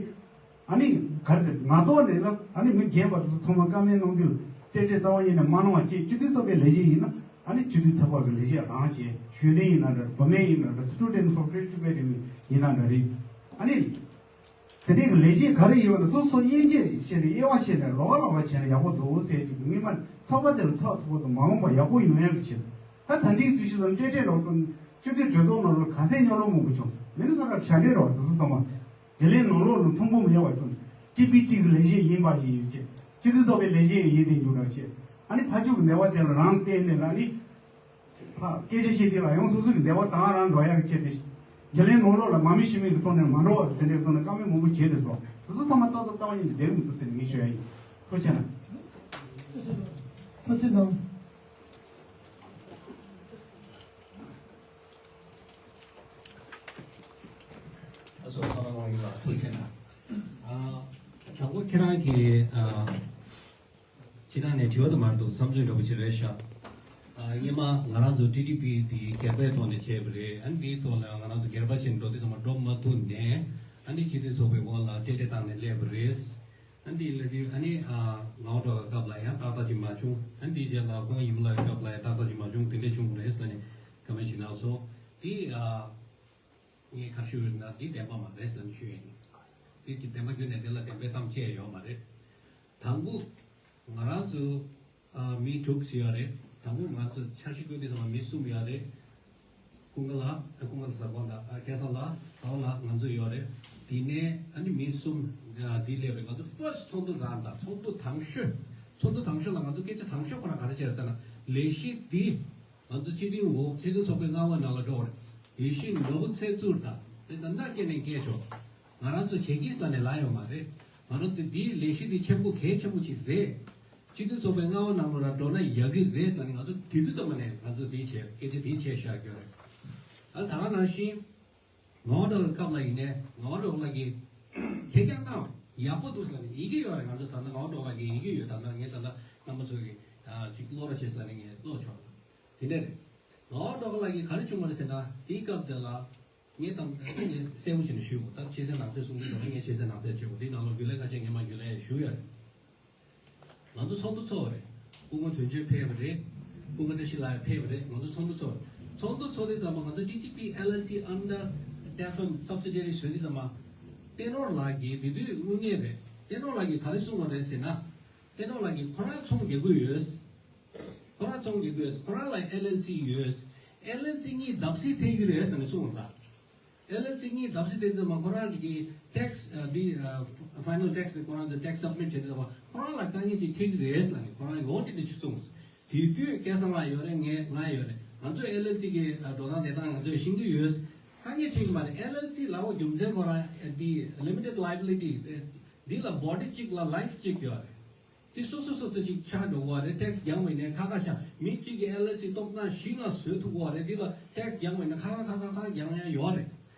ཨ་ནི་ག་རེ་ཟེར་ང་ཐོག་ནས་ལ་ཨ་ནི་མི་རྒན་པ་དེ་ཚོ་ཚང་མ་བཀའ་མོལ་གནང་དུས་སྤྲད་སྤྲད་རྩ་བ་ཉིད་ནས་མ་གནང་བ་བཅས་སྤྱི་འཐུས་ཚོགས་པའི་ལས་བྱེད་ཡིན་ན་ཨ་ནི་སྤྱི་འཐུས་ཚོགས་པ་གི་ལས་བྱེད་རང་བྱས་གཞོན་ནུ་ཡིན་ན་འདྲ་བུད་མེད་ཡིན་ན་འདྲ་སི་ཊུ་ཌེན་ཊི་ཕོར་ཕི་རི་ཊི་ཊི་ཡིན་ན་འདྲ་རེད། ཨ་ནི་དེ་འདྲའི་གི་ལས་བྱེད་ག་རེ་ཡིན་པ་ན་སོ་སོ་དབྱེ་འབྱེད་བྱས་ནས་དབྱེ་བ་ཕྱེ་ནས་ལོགས་ལོགས་བྱས་ན་ཡག་པོ་འདུག་ཟེར་ཞིག་སྔོན་མ་ཚོགས་པ་དེ་ལ་ཚགས་ཚུད་པོ་དང་མ་འོངས་པ་ཡག་པོ་ཡོང་ཡག་གི་ཆེད་ད་ད་ལྟའི་དུས་ཚོད་ལ་སྤྲད་སྤྲད་ལོག་དང་སྤྱི་འཐུས་གྲོས་ཚོགས་ནང་ལ་ག་ཚད་རྙོག་གླེང་མང་པོ་བྱུང་སོང་། མི་ནི་སོ་ར་ཤ་འདྲེ་རོགས་དེ་ཚོ་ཚང་མ། དེ་ལས་ནང་ལོགས་ནང་ཐུང་པོ་མི་ཡོད་པ་ཚོ་ནི་ཊི་པི་ཊི་གི་ལས་བྱེད་ཡིན་པ་ཞིག་ཡོད་ཅེས་སྤྱི་འཐུས་ཚོགས་པའི་ལས་བྱེད་ཡིན་དེ་འཇུག་རོགས་བྱེད། ཨ་ནི་ཕ་ཕྱུགས་ཀྱི་འདས་པ་དེ་ལ་རང་བལྟས་ནས་ལ་ནི། ཕ་སྐད་ཆ་བཤད་དེ་ལ་ཡང་སོ་སོ་གི་འདས་པ་དང་རང་འགྲོ་ཡག་བྱས་ཏེ། རྒྱུན་ལས་ནང་ལོགས་ལ་མ་མི་ཤི་མིན་གྱི་ཐོག་ནས་མ་འགྲོ་བ་དེ་འདྲའི་ཐོག་ནས་བཀའ་མོལ་མང་པོ་བྱས་ཏེ་སོང་། དེ་ཚོ་ཚང་མ་ཏག་ཏག་རྩ་བ་ཉིད་ནས་བསྡད་མི་འདུག་ཟེར་ནས་ངས་ཞུ་ཡ་ཡིན། ཐུགས་རྗེ་གནང་། ཐུགས་རྗེ་གནང་། ཨ་སོ་ཚང་མ་ཡིན་ལ་ཐུགས་རྗེ་གནང་། ཨ་དང་པོ་ཁྱེད་རང་གིས་ཨ། སྤྱིར་བཏང་ནས་དྲི་བ་དུ་མར་འདུག་བསམ་ཚུལ་འདྲ་པོ་ཅིག་རེད་ཤག་ཨ་སྔོན་མ་ང་རང་ཚོ་ཊི་ཊི་པི་འདི་སྒེར་པའི་ཐོག་ནས་བྱས་པ་རེད། ཨ་ནི་འདིའི་ཐོག་ལ་ང་རང་ཚོ་སྒེར་པ་ཅིག་འགྲོ་དུས་ཚང་མ་འགྲོ་མ་ཐུབ་ནས་ཨ་ནི་སྤྱི་འཐུས་ཚོགས་པའི་འོག་ལ་སྤྲད་སྤྲད་བཏང་ནས་སླེབས་པ་རེད། ཨ་ནི་ལ་དུས་ཨ་ནི་ཨ་ངའོ་འགྲོ་ག་སྐབས་ལ་ཡང་ཏག་ཏག་ཅིག་མ་བྱུང་། ཨ་ནི་འདིའི་རྗེས་ལ་ཁོང་ཡིན་ལ་སྐབས་ལ་ཡང་ཏག་ཏག་ཅིག་མ་བྱུང་། དེ་འདྲས་བྱུང་བ་རེད་ཟེར་ནས་བཀའ་མོལ་ཅིག་གནང་སོང་། དེ་ཨ། ངས་ག་རེ་ཞུ་ཡོད་ན་འདི་བདེན་པ་མ་རེད་ཟེར་ནས་ཞུ་ཡ་ཡིན། འདི་གི་བདེན་པ་བརྒྱུད་ནས་དེ་ལ་བདེན་པའི་གཏམ་བཤད་ཡོད་མ་རེད། དང་པོ་ང་རང་ཚོ་ཨ་མི་དྲུག་ཅིག་ཡོད་རེད། དང་པོ་ང་ཚོ་འཆར་གཞི་བཀོད་དུས་ཙམ་པ་མི་གསུམ་ཡོད་རེད། ཀུན་དགའ་ལགས། ཨ་ཀུན་དགའ་ལགས་ཟེར་གོ་ད་ཨ་སྐལ་བཟང་ལགས། ཟླ་བ་ལགས། ང་ཚོ་ཡོད་རེད། དེ་ནས་ཨ་ནི་མི་གསུམ་ཨ་འདི་སླེབས་རེད། ང་ཚོ་ཕར་སི་ཊི་ཚོགས་འདུ་རང་དང་ཚོགས་འདུ་དང་ཤོས། ཚོགས་འདུ་དང་ཤོས་ལ་ང་ཚོ་སྐད་ཆ་དང་ཤོས་ཁོ་རང་ག་རེ་བྱས་ཟེར་ན་ལས་གཞི་འདི། ང་ཚོ་སྤྱི་འཐུས་འོག་སྤྱི་འཐུས་ཚོགས་པའི་མངའ་འོག་ནང་ལ་འགྲོ་བར་ཡིད་བཞིན་ནོར་བུ་ཚེ་བཙུར་དང་དེ་ལྟར་ན་སྐྱེ་ནས་སྐྱེ་ཆོག་ང་རང་ཚོ་བྱེད་ཀྱི་ས་ནས་ལ་ཡོད་མ་རེད། ང་རང་ཚོ་འདིའི་ལས་གཞི་འདི་ཆེན་པོ་གལ་ཆེན་པོ་ཅིག་རེད། སྤྱི་མཐུན་ཚོགས་པའི་མངའ་འོག་ནང་ལོགས་ལ་འགྲོ་ན་ཡག་གི་རེད་ཟེར་ནས་ང་ཚོ་དེ་དུས་ཙམ་པ་ནས་ང་ཚོ་འདི་བྱས་སྐད་ཆ་འདི་བྱས་བཞག་རྒྱུ་རེད། ཨ་ད་ག་ནང་བཞིན། ངག་དབང་སྒྲོལ་དཀར་སྐབས་ལ་ཡིན་ནའི་ངག་དབང་སྒྲོལ་དཀར་གྱིས་ཁྱེད་རྒྱ་གནང་ཡག་པོ་འདུག་ཟེར་ནས་ཡི་གེ་ཡོད་རེད། ང་ཚོ་ད་ལྟ་ངག་དབང་སྒྲོལ་དཀར་གྱི་ཡི་གེ་ཡོད། ད་ལྟ་ངས་ད་ལྟ་རྣམ་པ་ཚོ་གི་ཅིག་ཀློག་རོགས་བྱེད་ཟེར་ནས་ངས་ཀློག་ཆོག་དེ་འདྲ་རེད། ངག་དབང་སྒྲོལ་དཀར་ལགས་ཀྱིས་ག་རེ་བྱུང་བ་རེད་ཟེར་ན། དེའི་སྐབས་དེ་ལ་ངས་ད་ལྟ་ངས་གསལ་པོ་བྱས་ནས་ཞུས་ཡོད། ད་ཕྱི་གསལ་ནང་གསལ་གསུང་གི་འདུག་ངས་ཕྱི་གསལ་ནང་གསལ་བྱས་ཡོད། དེའི་ནང་ལ་རྒྱུན་ལས་ཁ་ཤས་ངས་མ་རྒྱུན་ལས་ཞུས་ཡོད་རེད། ང་ཚོ་ཚོགས་འདུ་ཚོགས་པ་རེད། སྐུ་ངོ་དོན་གཅོད་ཕེབས་པ་རེད། སྐུ་ངོ་བཀྲ་ཤིས་ལགས་ཕེབས་པ་རེད། ང་ཚོ་ཚོགས་འདུ་ཚོགས་པ་རེད། ཚོགས་འདུ་ཚོགས་དུས་ཙམ་པ་ང་ཚོ་ཊི་ཊི་པི་ཨེལ་ཨེལ་སི་under T F M subsidiary བཟོས་དུས་ཙམ་པ། བསྟན་འོག་ལགས་ཀྱིས་དེ་དུས་དངུལ་གནས་རེད། བསྟན་འོག་ལགས་ཀྱིས་ག་རེ་གསུངས་པ་རེད་ཟེར་ན། བསྟན་འོག་ལགས་ཀྱིས་ཁོ་རང་ཚོང་རྒྱག་གི་ཡོད། ཁོ་རང་ཚོང་རྒྱག་གི་ཡོད། ཁོ་རང་ལ་ཨེལ་ཨེལ་སི་ཡོད། ཨེལ་ཨེལ་སི་གཉིས་བརྡབ་གསིག་ཐེབས་ཀྱི་རེད་ཟེར་ནས་གསུངས་པ་རེད། ཨེལ་ཨེལ་སི་གཉིས་བརྡབ་གསིག་དེ་ཚོ་མ་ཁོ་རང་གི་ཊེག་སི་འདི་ཕའི་ནལ་ཊེག་སི་དེ་ཁོ་རང་ཚོ་ཊེག་སི་སབ་མིཊ་བྱེད་དུས་ཙམ་པ་ཁོ་རང་ལ་དཀའ་ངལ་ཅིག་འཕྲད་ཀྱི་རེད་ཟེར་ནས་ཁོ་རང་ཡོང་དེ་འདྲ་ཞིག་གསུངས། དེ་དུས་སྐལ་བཟང་ལགས་ཡོད་རེད། ངས་ང་ཡོད་རེད། ང་ཚོ་ཨེལ་ཨེལ་སི་གི་འགྲོ་སྟངས་དེ་དང་ང་ཚོས་ཤེས་ཀྱི་ཡོད། དཀའ་ངལ་འཕྲད་ཀྱི་མ་རེད། ཨེལ་ཨེལ་སི་ལབ་པ་རྒྱུ་མཚན་ཁོ་རང་འདི་ལི་མི་ཊེཌ་ལའི་བི་ལི་ཊི་འདི་ལ་བོ་ཌི་གཅིག་ལ་ལའིཕ་གཅིག་ཡོད་རེད། དེ་སོ་སོ་སོ་སོ་ཅིག་ཆགས་འགྲོ་གི་རེད། ཊེག་སི་རྒྱག་པ་ཡིན་ན་ཁ་ཁ་ཤ་མི་གཅིག་གིས་ཨེལ་ཨེལ་སི་སྟོབས་ཐང་བཞི་ལྔ་བཟོ་ཐུབ་ཀྱི་རེད། དེ་ལ་ཊེག་སི་རྒྱག་པ་ཡིན་ན་ཁ་ཁ་ཁ་ཁ་ཁ་རྒྱག་ཡ་ཡོད་རེད།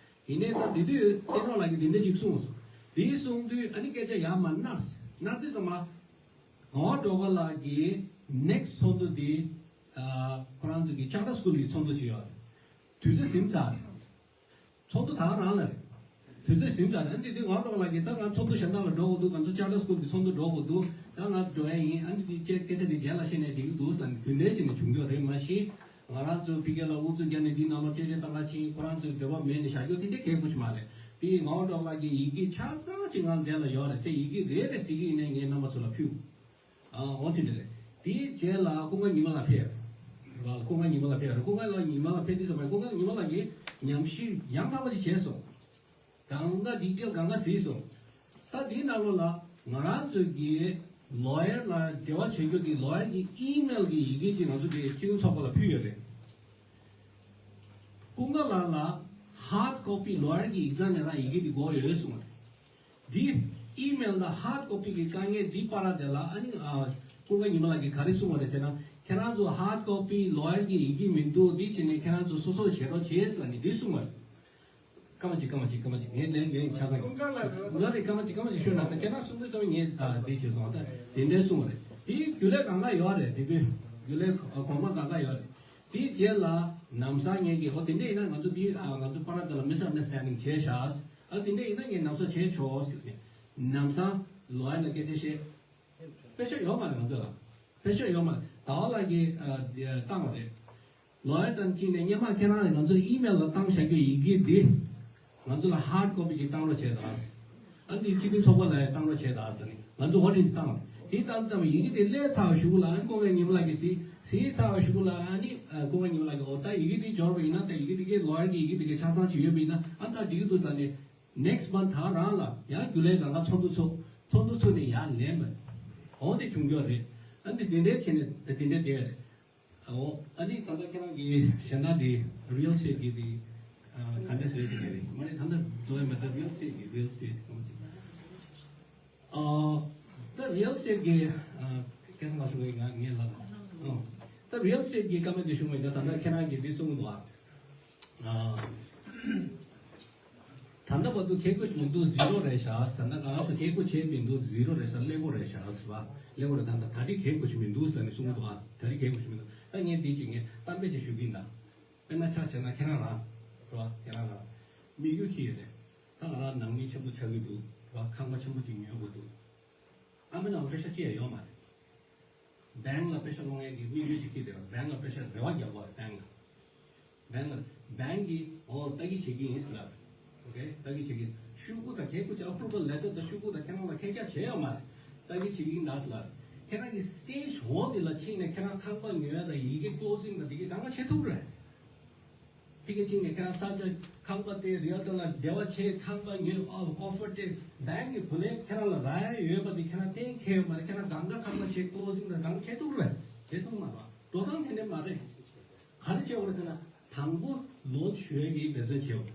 ཡིན་ནའི་ད་དེ་དུས་བསྟན་འོག་ལགས་ཀྱིས་དེ་འདྲ་ཅིག་གསུངས་སོང་། དེ་གསུངས་དུས་ཨ་ནི་སྐད་ཆ་ཡར་མར་གནང་། གནང་དུས་ཙམ་པ་ངག་དབང་སྒྲོལ་དཀར་ལགས་ཀྱིས་ནེག་སི་ཊི་ཚོགས་འདུ་དེ་ཁོ་རང་ཚོ་གི་ཅར་ཊར་སི་ཀུལ་གྱི་ཚོགས་འདུ་ཞིག་ཡོད་རེད། དུས་ཚོད་ཟིན་ཚར་རེད། ཚོགས་འདུ་ད་ག་རང་ལ་རེད། དུས་ཚོད་ཟིན་ཚར་རེད། ཨ་ནི་དེ་དུས་ངག་དབང་སྒྲོལ་དཀར་ལགས་ཀྱིས་ད་ང་ཚོགས་འདུ་གཞན་དག་ལ་འགྲོ་དགོས་འདུག་ང་ཚོ་ཅར་ཊར་སི་ཀུལ་གྱི་ཚོགས་འདུ་འགྲོ་དགོས་འདུག་ད་ང་འགྲོ་ཡ་ཡིན། ཨ་ནི་དེ་ཅེས་སྐད་ཆ་དེ་རྗེས་ལ་བཤད་ནས་འགྲིག་གི་འདུག་ཟེར་ནས་དེ་འདྲའི་ཞིག་ནས་བྱུང་རྒྱུ་རེད། མ་གཞི་ང་རང་ཚོའི་ཕ་གི་ལ་ཨུ་ཚུགས་བརྒྱབ་ནས་དེའི་ནང་ལ་སྤྲོས་བྲིས་བཏང་ག་ཕྱིན། ཁོ་རང་ཚོའི་འདོད་པ་མེད་ནས་བཞག་རྒྱུ་དེ་འདྲའི་གལ་ཁུ་ཆུ་མ་རེད། དེ་ཡིས་ངག་དབང་སྒྲོལ་དཀར་གྱི་ཡི་གེ་ཆ་ཚང་ཅིག་ང་འདི་ལ་ཡོད་རེད། དེ་ཡི་གེ་རེ་རེ་གཟིགས་ཀྱི་ཡིན་ནའི་ངས་རྣམ་པ་ཚོ་ལ་ཕུལ། ཨ་འོ་དེ་འདྲ་རེད། དེའི་རྗེས་ལ་ཀུན་དགའ་ཉི་མ་ལགས་ཕེབས་རེད་པ། ཀུན་དགའ་ཉི་མ་ལགས་ཕེབས་རེད། ཀུན་དགའ་ལགས་ཉི་མ་ལགས་ཕེབས་དུས་ཙམ་པ་ཀུན་དགའ་ཉི་མ་ལགས་ཀྱིས་ཉམས་ཞིབ་ཡང་དག་པ་ཅིག་བྱས་སོང་། གང་ག་ཌི་ཊེལ་གང་ག་གཟིགས་སོང་། ད་དེའི་ནང་ལོགས་ལ་ང་རང་ཚོ་གི་ལོ་ཡར་ལ་འབྲེལ་བ་བྱེད་རྒྱུ་གི་ལོ་ཡར་གྱི་ཨི་མེལ་གྱི་ཡི་གེ་ཅིག་ང་ཚོ་གི་སྤྱི་མཐུན་ཚོགས་པ་ལ་ཕུལ་ཡོད་རེད། ཀུན་དགའ་ལགས་ལ་ཧར་ཌི་ཀོ་པི་ལོ་ཡར་གྱི་ཨེག་ཛམ་ནི་རང་ཡི་གེ་འདི་དགོས་ཡོད་གསུངས་པ་རེད། འདི་ཨི་མེལ་དང་ཧར་ཌི་ཀོ་པི་གི་དཀའ་ངལ་འདི་བར་དེ་ལ་ཨ་ནི་ཨ་ཀུན་དགའ་ཉི་མ་ལགས་ཀྱིས་ག་རེ་གསུངས་པ་རེད་ཟེར་ན། ཁྱེད་རང་ཚོ་ཧར་ཌི་ཀོ་པི་ལོ་ཡར་གྱི་ཡི་གེ་མི་འདུག་འདི་བྱས་ནས་ཁྱེད་རང་ཚོ་སོ་སོར་བྱེད་རོགས་བྱེད་ཟེར་ནས་འདི་གསུངས་པ་རེད། སྐར་མ་གཅིག་སྐར་མ་གཅིག་སྐར་མ་གཅིག་ངས་ལན་ལན་ཆ་ཚང་ཡོད། ལོ་རེ་སྐར་མ་གཅིག་སྐར་མ་གཅིག་ཤོད་ན་ད་ཁྱེད་རང་གསུང་དུས་ཙམ་ངས་ད་འདི་བྱས་སོང་། ད་དེ་འདྲའི་གསུངས་པ་རེད། དེའི་རྒྱུན་ལས་གང་ག་ཡོད་རེད། དེ་དུས་རྒྱུན་ལས་གོང་མ་གང་ག་ཡོད་རེད། དེའི་རྗེས་ལ་ལམ་སང་ངེད་ཀྱིས་ཨོ་དེ་འདྲ་ཡིན་ན་ང་ཚོ་འདི་ཨ་ང་ཚོ་བར་དེ་ལ་མི་སི་ཨན་ཌར་སི་ཊེན་ཌིང་བྱས་ཤག་ཨ་དེ་འདྲ་ཡིན་ན་ངས་ལམ་སང་བྱས་ཆོག་ཟེར་ནས་ལམ་སང་ལོ་ཡར་ལ་སྐད་ཆ་བཤད། པེ་ཤག་ཡོད་མ་རེད་ང་ཚོ་ལ། པེ་ཤག་ཡོད་མ་རེད། ཟླ་བ་ལགས་ཀྱིས་ཨ་བཏང་བ་རེད། ལོ་ཡར་དང་གཅིག་ནས་སྔོན་མ་ཁྱེད་རང་ང་ཚོ་ཨི་མེལ་ལ་བཏང་བཞག་རྒྱུ་ཡི་གེ་འདི། ང་ཚོ་ལ་ཧར་ཌི་ཀོ་པི་ཅིག་བཏང་རོགས་བྱས་དང་། ཨ་འདི་སྤྱི་མཐུན་ཚོགས་པ་ལ་ཡང་བཏང་རོགས་བྱས་དང་ཟེར་ནས་ང་ཚོ་ཧོ་ཊི་ཅིག་བཏང་བ་རེད། དེ་བཏང་ཙམ་ཡི་གེ་དེ་སླེབས་ཚར་བ་གཞུག་ལ་ཨ་ནི་ཀུན་དགའ་ཉི་མ་ལགས་ཀྱིས་གཟིགས་གཟིགས་ཚར་བ་གཞུག་ལ་ཨ་ནི་ཀུན་དགའ་ཉི་མ་ལགས་ཀྱིས་ཨོ་ད་ཡི་གེ་དེ་འབྱོར་བ་ཡིན་ན་ད་ཡི་གེ་དེ་གའི་ལོ་ཡར་གྱི་ཡི་གེ་དེ་གའི་ཆ་ཚང་ཅིག་ཡོད་པ་ཡིན་ན་ཨ་ད་འགྲིག་གི་འདུག་ཟེར་ནས་ནེག་སི་མན་ཐི་ད་ག་རང་ལ་ཡང་རྒྱུན་ལས་གང་ག་ཚོགས་འདུ་ཚོགས་ཚོགས་འདུ་ཚོགས་ནས་ཡར་ལེན་པ་རེད། འོ་དེ་བྱུང་རྒྱུ་རེད། ཨ་ནི་དེ་འདྲའི་བྱས་ནས་ད་དེ་འདྲའི་བསྡད་རེད། ཨོ། ཨ་ནི་ད་ལྟ་ཁྱེད་རང་གིས་གཞན་དག་དེ་རི་ཡལ་ཨེ་སི་ཊེཊ་གི་དེ་ཨ་ག་འདྲ་ཟེར་ཟེར་གི་རེད། མ་རེད། ད་ལྟ་འགྲོ་ཡ་མ་ད་རི་ཡལ་ཨེ་སི་ཊེཊ་གི་རི་ཡལ་ཨེ་སི་ཊེཊ་གང་ཅི། ཨ་ད་རི་ཡལ་ཨེ་སི་ཊེཊ་གི་ཨ་སྐད་ཆ་མ་ཞུ་བའི་ང་ངས་ལབ། ཨོ། ད་རི་ཡལ་ཨེ་སི་ཊེཊ་གི་བཀའ་མོལ་དེ་ཞུ་མེད་ད་ད་ལྟ་ཁྱེད་རང་གིས་དེ་གསུང་གི་འདུག་ཨ། ཨ། ད་ལྟ་བར་དུ་ཁེ་གོ་མི་འདུག་ཟི་རོ་རེད་ཤག་ཟེར་ན་ང་རང་ཚོ་ཁེ་གོ་བྱས་མི་འདུག་ཟི་རོ་རེད་ཤག་ཀླད་ཀོར་རེད་ཤག་ཟེར་བ། ཀླད་ཀོར་རེད། ད་ལྟ་ད་རེས་ཁེ་གོ་ཞིག་མི་འདུག་ཟེར་ནས་གསུངས་འདུག་ཨ། ད་རེས་ཁེ་གོ་ཞིག་མི་འདུག་ད་ངས་འདི་ཅིག་ངས་གཏམ་དཔེ་ཅིག་ཞུ་གི་ཡིན་ད། དཔེར་ན་ཆ་བཞག་ན་ཁྱེད་རང་རང་རེད་བ། ཁྱེད་རང་རང་དམིགས་ཡུལ་ཁྱེར་ཡོད་རེད། ད་ང་རང་ནང་མི་ཆེན་པོ་ཆགས་ཀྱི་འདུག་རེད་བ། ཁང་པ་ཆེན་པོ་ཅིག་ཉོ་དགོས་འདུག་ཨ་མ་ནང་པེ་ཤ་ཅི་ཡང་ཡོད་མ་རེད། བེང་ལ་པེ་ཤ་སློང་ཡས་ཀྱི་དམིགས་ཡུལ་ཅིག་སྐྱེས་བསྡད་པ། བེང་ལ་པེ་ཤ་རེ་བ་རྒྱག་པ་རེད་བེང་ལ། བེང་ལ་བེང་གིས་ཨོ་ལྟ་གི་བྱེད་ཀྱི་ཡིན་ཟེར་ལབ། ཨོ་ཁེ་ལྟ་གི་བྱེད་ཀྱི་ཡིན། ཤོག་གུ་དང་ཁེ་གུ་ཅིག་ཨ་པུ་རུ་བལ་ལེ་ཊར་དང་ཤོག་གུ་དང་ཁྱེད་རང་ལ་ཁེ་རྒྱ་བྱས་ཡོད་མ་རེད། ལྟ་གི་བྱེད་ཀྱི་ཡིན་ད་ཟེར་ལབ། ཁྱེད་རང་གི་སི་ཊེ་ཇི་འོག་འདི་ལ་ཕྱིན་ནས་ཁྱེད་རང་ཁང་པ་ཉོ་ཡ་དང་ཡི་གེ་ཀློ་སིང་དང་འདི་གི་གང་ག་བྱེད་ཐུབ་རེད། ཕ་གི་གཅིག་ནས་ཁྱེད་རང་ས་ཆ་ཁང་པ་སྟེ་རི་ཨལ་ཊར་ལ་འབྲེལ་བ་བྱས་ཁང་པ་ཉོས་ཨོ་ཨོ་ཕར་སྤྲད་བེང་གི་བུ་ལོན་ཁྱེད་རང་ལ་རག་ཡ་ཡོད་པ་དེ་ཁྱེད་རང་གཏན་འཁེལ་ཡོད་མ་རེད། ཁྱེད་རང་གང་ག་ཁང་པ་བྱས་ཀློ་སིང་དང་གང་བྱེད་ཐུབ་རེད། བྱེད་ཐུབ་མ་རེད། འགྲོ་སྟངས་དེ་འདྲ་མ་རེད། ག་རེ་བྱེད་དགོས་རེད་ཟེར་ན་དང་པོ་ལོན་ཞུ་ཡ་གི་འབད་བརྩོན་བྱེད་དགོས།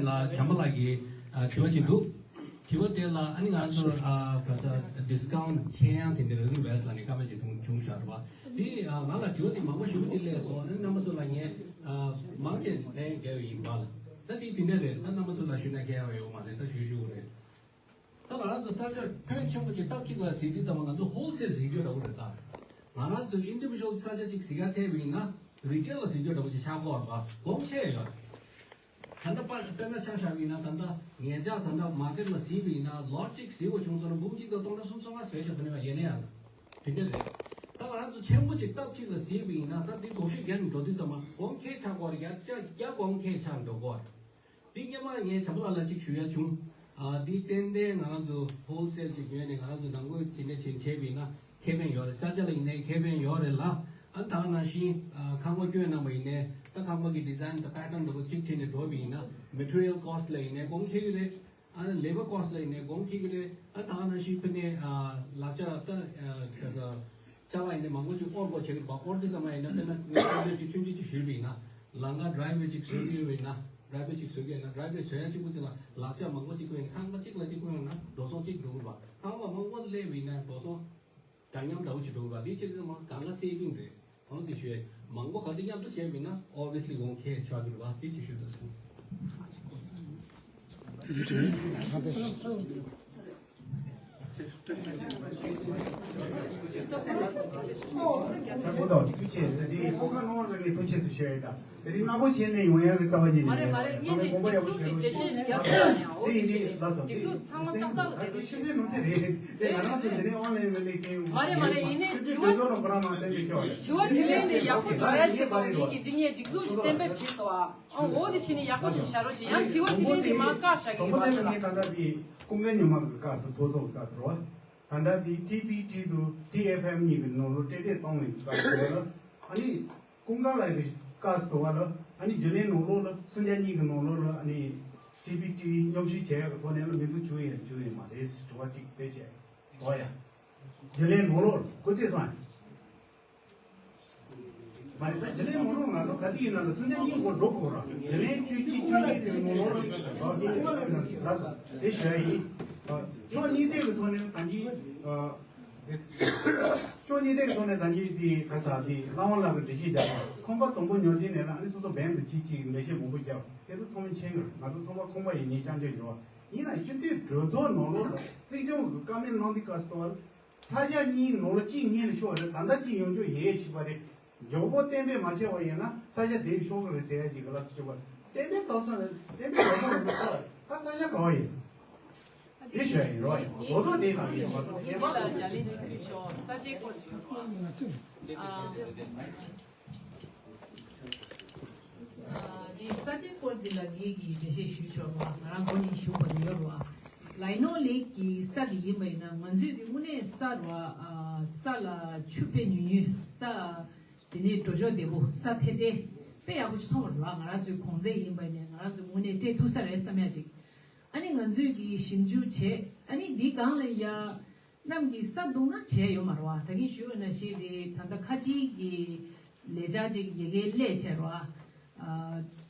ལ་བྱམས་པ་ལགས་ཀྱིས་ཨ་དྲི་བ་ཅིག་འདུག་དྲི་བ་དེ་ལ་ཨ་ནི་ང་ཚོ་ཨ་ག་ས་ཌི་སི་ཀའུན་ཊི་འཁྱེར་ཡག་དེ་འདྲ་རེ་རེ་བས་ལ་ནི་བཀའ་མོལ་ཅིག་གཏོང་བྱུང་བཞག་རེད་པ། དེ་ཨ་ང་ལ་དྲི་བ་དེ་མང་པོ་ཞེ་པོ་ཅིག་སླེབས་སོང་། ཨ་ནི་རྣམ་པ་ཚོ་ལ་ངས་ཨ་མང་ཆེ་ལན་རྒྱག་ཡོད་ཡིན་པ། ད་དེ་དེ་འདྲ་རེད། ད་རྣམ་པ་ཚོ་ལ་ཞུ་ན་ཁྱད་པར་ཡོད་མ་རེད། ད་ཞུ་ཞུ་རེད། ད་ང་རང་ཚོ་ས་ཆ་ཕོན་ཆེན་པོ་ཅིག་སྟབས་གཅིག་ལ་གཟིགས་དུས་ཙམ་པ་ང་ཚོ་ཧོལ་སེལ་གཟིགས་རྒྱུ་འདྲ་བོ་རེད། ད་ང་རང་ཚོ་ཨིན་ཌི་བི་ཇུ་ཨལ་ས་ཆ་གཅིག་གཟིགས་ཡ་ཐེབས་པ་ཡིན་ན་རི་ཊེལ་ལ་གཟིགས་རྒྱུ་འདྲ་བོ་ཅིག་ཆགས་ཀྱི་ཡོད་རེད་པ། གོང་ཆེ་ཡོད་རེད། ད་ལྟ་པ་དཔེར་ན་ཆ་བཞག་པ་ཡིན་ན་ད་ལྟ་ངེད་ཅག་ད་ལྟ་མར་ཀེཊ་ལ་གཟིགས་པ་ཡིན་ན་ལོཊ་གཅིག་གཟིགས་པ་བྱུང་སོང་ན་འབུམ་གཅིག་དང་སྟོང་ཕྲག་སུམ་ཅུ་སོ་ལྔ་ཟེར་ཞིག་ད་ནི་ཡིན་ན་ཡང་དེ་འདྲ་རེད། ད་ང་རང་ཚོ་ཆེན་པོ་ཅིག་སྟབས་གཅིག་ལ་གཟིགས་པ་ཡིན་ན་ད་དེ་གོང་ཞུས་བརྒྱབ་ནས་འགྲོ་དུས་ཙམ་པ་གོང་ཁེ་ཆགས་ཀྱི་ཡོད་རེད། བརྒྱ་ཆ་བརྒྱ་གོང་ཁེ་ཆགས་འགྲོ་གི་ཡོད་རེད། འདི་སྔོན་མ་ངས་བྱམས་པ་ལགས་ལ་གཅིག་ཞུ་ཡ་བྱུང་། ཨ་འདི་ཏན་ཏན་ང་རང་ཚོ་ཧོལ་སེལ་གྱི་ངོས་ནས་ང་རང་ཚོ་ནང་ཁུལ་ཇི་འདྲ་བྱེད་བྱས་པ་ཡིན་ན་ཁེ་ཕན་ཡོད་རེད། ས་ཆ་ལ་ཡིན་ནའི་ཁེ་ཕན་ཡོད་རེད་ལ། ཨ་ད་ག་ནང་བཞིན་ཨ་ཁང་པ་སྐྱོན་གནང་བ་ཡིན་ནའི་ད་ཁང་པ་གི་ཌི་ཛའིན་དང་པེ་ཊརན་འདྲ་པོ་གཅིག་ཁྲིད་ནས་འགྲོ་བ་ཡིན་ན་མེ་ཊི་རི་ཡལ་ཀོ་སི་ཊི་ལ་ཡིན་ནའི་གོང་ཁེ་གི་རེད། ཨ་ལེ་བར་ཀོ་སི་ཊི་ལ་ཡིན་ནའི་གོང་ཁེ་གི་རེད། ཨ་ད་ག་ནང་བཞིན་ཕ་ནས་ཨ་ལག་ཆ་ད་ཨ་ག་ས་ཅ་ལག་ཡིན་ནའི་མང་པོ་ཅིག་དབོར་དགོས་བྱེད་ཀྱི་རེད་པ། དབོར་དུས་ཙམ་པ་ཡིན་ན་དཔེར་ན་ངས་ཁྱོད་ཚོས་ཀྱི་མཐུན་སྒྲིལ་ཅིག་ཞུས་པ་ཡིན་ན་ལམ་ཁ་ཌི་རའི་ཝེ་ཅིག་བཟོ་གི་ཡོད་པ་ཡིན་ན་ཌི་རའི་ཝེ་ཅིག་བཟོ་གི་ཡོད་ན་ཌི་རའི་ཝེ་བཟོ་ཡ་གཅིག་པུ་དེ་ལ་ལག་ཆ་མང་པོ་གཅིག་བཀོལ་ཡིན་ན་ཁང་པ་གཅིག་ལ་གཅིག་བཀོལ་ཡོང་ན་འགྲོ་སོང་གཅིག་འགྲོ་གི་རེད་པ། ཁང་པ་མང་པོ་སླེབས་པ་ཡིན་ན་འགྲོ་སོང་འདྲ་མཉམ་འདྲ་བོ་ཅིག་འགྲོ་གི་རེད་པ། དེ་ཕྱིར་ཚང་མ་གང་ག་སེ་བིང་རེད། གང་དེ་ཞུ་ཡས་མང་པོ་ག་དེ་མཉམ་དུ་བྱས་པ་ཡིན་ན་ཨོ་བི་ཡས་ལི་གོང་ཁེ་ཆགས་ཀྱི་རེད་པ། དེ་ཅིག་ཞུ་འདོད་སོང་། ད་གོ་ཐོག་ཐུགས་རྗེ་ཆེ། ད་དེ་ཁོ་ཁ་ནང་ལ་ངས་ཐུགས་རྗེ་ཆེ་ཞུ་ཡ་ཡིན། ད་དེ་རིང་སྔ་པོ་བྱས་ནས་ཡོང་ཡ་གི་རྩ་བ་ཉིད་ནས་མ་རེད། མ་རེད། མ་རེད། ངས་ནས་སྒྲིག་འཛུགས་དེ་འགྲེལ་བཤད་ཞིག་རྒྱག་ས་ཡང་འོ་དེ་ཡིན་དེ་ལ་སོ་སྒྲིག་འཛུགས་ཚང་མ་ཏག་ཏག་ལ་བསྡད་པ་ཞིག་ཆུ་ཚོད་ནང་ཚེ་རེད། དེ་ང་རང་ཚོ་དེ་ནས་ཨོན་ལན་ལ་ལས་ཀྱི་མ་རེད། མ་རེད། ཡིན་ནའི་དྲི་བ་དྲི་ལན་དེ་ཡག་པོ་ཞིག་ཡོད། དྲི་བ་དྲི་ལན་དེ་ཡག་པོ་འགྲོ་ཡ་ཆེད་དུ་ངེད་ཀྱིས་འདི་ངས་སྒྲིག་འཛུགས་ཞིག་གཏན་འབེབས་བྱས་སོང་ཨ། ཨ་འོ་དེ་བྱས་ནས་ཡག་པོ་ཞིག་བྱ་རོགས་བྱེད། ཡང་དྲི་བ་དྲི་ལན་དེ་མར་བཀག་བཞག་གི་ཡོད་པ་ལ། ད་ལྟ་དེ་ཀུན་མཁྱེན་ཉི་མ་གི་སྐབས་སུ་ཚོགས་གཙོ་གི་སྐབས་སུ་རེད་བ། ད་ལྟ་དེ་ཊི་བི་ཊི་དང་ཊི་ཨེཕ་ཨེམ་གཉིས་ཀྱི་ནང་ལོགས་སྤྲེལ་ལྡེ་གཏོང་བའི་སྐབས་སུ་རེད་བ། ཨ་ནི་ཀུན་དགའ་ལགས་ཀྱི་སྐབས་སུ་བ་ལ་ཨ་ནི་རྒྱུན་ལས་ནང་ལོགས་ལ་སུ་འཇགས་གཉིས་ཀྱི་ནང་ལོགས་ལ་ཨ་ནི་ཊི་བི་ཊི་མཉམ་ཞུགས་བྱས་ཡག་གི་ཐོག་ནས་ལ་མི་འདུག་བཅུག་ཡས་བཅུག་ཡས་མ་རེད། དྲི་བ་གཅིག་དཔེ་བྱས་འོ་ཡ། རྒྱུན་ལས་ནང་ལོགས་ལ་སྐུ་ཚེ་སོང་ཡ། མ་རེད། ད་རྒྱུན་ལས་ནང་ལོགས་ང་ཚོ་ག་དུས་ཡིན་ན་ལ་སུ་འཇགས་གཉིས་སྐོར་འགྲོ་དགོས་ར། རྒྱུན་ལས་བཅུ་གཅིག་བཅུ་གཉིས་དེ་ནང་ལོགས་ལ་ལགས་སོ་དེ་ཞུ་ཡ་ཡིན། ཕྱོགས་གཉིས་ཐད་ཀྱི་ཐོག་ནས་ད་གིན་ཕྱོགས་གཉིས་ཐད་ཀྱི་ཐོག་ནས་ད་གིན་དེ་ག་ས་དེ་བླ་བ་ལགས་ཀྱི་འགྲེལ་བཤད་བརྒྱབ། ཁོམ་པ་དང་པོ་ཉོ་དུས་ནས་ལ་ཨ་ནི་སོ་སོ་འབེན་དུ་གཅིག་གཅིག་འགྲེལ་བཤད་མང་པོ་བརྒྱབ། དེ་ཚོ་ཚང་མ་མཁྱེན་གྱི་རེད། ང་ཚོ་ཚང་མ་ཁོམ་པ་ཡིན་ངེས་རྐྱང་རྐྱང་ཡོད། ཡིན་ན་སྤྱི་འཐུས་གྲོས་ཚོགས་ནང་ལོགས་ལ་སྲིད་སྐྱོང་གི་བཀའ་མོལ་གནང་དུས་སྐབས་སུ་ས་ཆ་གཉིས་ནང་ལ་གཅིག་སྔོན་ལ་ཤོར་རེད། ད་ལྟ་གཅིག་ཡོང་རྒྱུ་ཡོད་ཞིག་པ་རེད། མགྱོགས་པོ་གཏན་འབེབས་མ་བྱས་པ་ཡིན་ན་ས་ཆ་དེ་ཤོར་གི་རེད་ཟེར་ཡ་ཞིག་གི་ལ་སུ་ཆོག་པ་གཏན་འབེབས་ཏོག་ཙམ་གཏན་འབེབས་ཡག་པོ་རེད་མ་གཏོགས་ད་ས་ཆ་ག་བ་ཡིན། དེ་ཞུ་ཡ་ཡིན་རོགས་ཡིན། ལོ་ཐོ་དེ་ནང་ཡིན་མ་གཏོགས་གཞན་པ་ལ་ལྗགས་ལན་ཅིག་ཕུལ་ཆོག་ས་ཆའི་སྐོར་ཞིག་ཡོད་རོགས། འདི་ས་ཆའི་སྐོར་འདི་ལ་ངེད་ཀྱིས་འགྲེལ་བཤད་ཞུས་ཆོག་རོགས། ང་རང་འགོ་ནས་ཞུ་དགོས་ནི་ཡོད་རོགས། ལའི་ནོ་ལེག་གི་ས་འདི་ཡིན་པ་ཡིན་ན་ང་ཚོས་ཀྱི་དངོས་གནས་ས་རོགས། ས་ལ་ཆུ་དཔེ་ཉུང་ཉུང་ས། དེ་ནས་འགྲོ་ཕྱོགས་བདེ་པོ་ས་ཐད་དེ་དཔེ་ཡག་པོ་ཞིག་མཐོང་བ་རེད་བ། ང་རང་ཚོའི་གོང་ཚད་ཡིན་པ་ནས་ང་རང་ཚོའི་དངོས་གནས་སྤྲད་ཐུབ་ས་རེད་བསམ་ཡག་ཅིག་ཨ་ནི་ང་ཚོས་ཀྱི་ཞིབ་འཇུག་བྱས། ཨ་ནི་འདི་སྒང་ལ་ཡ་གནམ་གྱི་ས་རྡུང་ན་བྱས་ཡོད་མ་རེད་བ། ད་གིན་ཞུས་པ་ནང་བཞིན་དེ་ད་ལྟ་ཁ་ཆེའི་གི་ལས་འཆར་ཅིག་ཡི་གེ་སླེབས་བྱས་རེད་བ།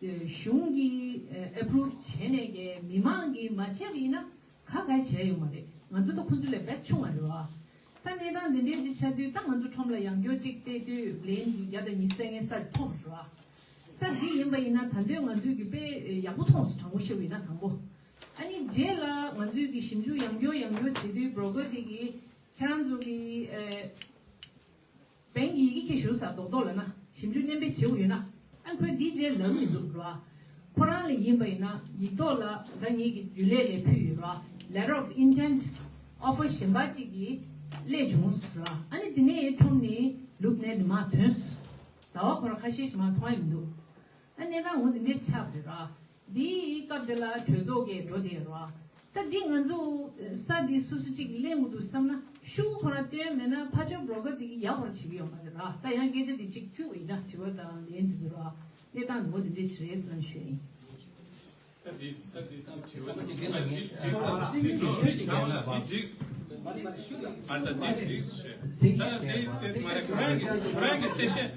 གཞུང་གིས་ཨེ་པུ་རུབ་བྱས་ནས་ཀྱི་མི་མང་གིས་མ་བྱས་པ་ཡིན་ན་ག་ག་བྱས་ཡོད་མ་རེད། ང་ཚོ་ད་ཁོང་ཚོ་ལས་རྦད་ཆུང་བ་རེད་བ། ད་གནས་སྟངས་འདི་འདྲའི་ཅིག་ཆགས་དུས་ད་ང་ཚོ་ཁྲོམ་ལ་ཡང་སྐྱོར་ཅིག་བལྟས་དུས་ལན་གྱི་བརྒྱ་དང་ཉི་ཤུ་རྩ་ལྔའི་ས་མཐོང་རེད་བ། ས་འདི་ཡིན་པ་ཡིན་ན་ད་དུང་ང་ཚོས་ཀྱི་དཔེ་ཡག་པོ་མཐོང་སོང་། དྲང་པོ་བཤད་པ་ཡིན་ན་དང་པོ། ཨ་ནི་རྗེས་ལ་ང་ཚོས་ཀྱི་ཞིབ་འཇུག་ཡང་སྐྱོར་ཡང་སྐྱོར་བྱེད་དུས་བྷྲོ་ཀར་དེ་གིས་ཁྱེད་རང་ཚོ་གི་ཨེ། བན་གྱི་ཡི་གེ་ཁྱེར་ཞུ་ས་རྡོག་རྡོག་ལ་ན་ཞིབ་འཇུག་གནན་པོ་བྱེད་དགོས་ཡོད་ན། ཨ་ཁོས་འདི་རྗེས་ལབ་མི་འདུག་ར། ཁོ་རང་ལ་ཡིན་པ་ཡིན་ན་ཡིག་ཐོག་ལ་ད་ངེད་ཀྱི་རྒྱུན་ལས་ལས་ཕུལ་ཡོད་ར། Letter of Intent Offer གཞན་པ་གཅིག་གིས་སླེབས་བྱུང་ཟེར་ར། ཨ་ནི་དེ་ནས་ཁྲོམ་ནས་ལུག་ནས་ནི་མ་ཐོན་སོང་། ཟླ་བ་ཁོ་རང་ཁ་ཤས་ཤིག་མ་མཐོང་ཡ་མི་འདུག་ཨ་གནས་སྟངས་འོ་དེ་འདྲས་ཆགས་རེད་ར། འདིའི་སྐབས་དེ་ལ་གྲོས་ཚོགས་ཀྱིས་འགྲོ་དེ་ར། ད་འདི་ང་ཚོ་ས་འདི་སོ་སོ་གཅིག་ལེན་དགོས་འདུག་བསམ་ན་ཤུགས་ཁོ་རང་བཏོན་མེད་ན་ཕར་ཕྱོགས་བྷྲོ་ཀར་དེ་གིས་ཡག་པར་བྱེད་ཀྱི་ཡོད་མ་རེད་ར། ད་ཡང་སྐད་ཆ་འདི་གཅིག་ཐུག་ཡིན་ན་དྲི་བ་དང་ལན་དེ་ཚོ་ར། གནས་སྟངས་འདི་འོ་དེ་འདྲས་ཞིག་རེད་བསམ་ཞུ་ཡིན། ད་འགྲིགས། ད་འགྲིགས། ད་དྲི་བ་འདི་འགྲིགས། ད་འགྲིགས། ད་འགྲིགས། ད་འགྲིགས། ད་འགྲིགས། ད་འདི་དེ་མ་རེད། ཁོ་རང་གི་ཁོ་རང་གི་སེ་ཤན་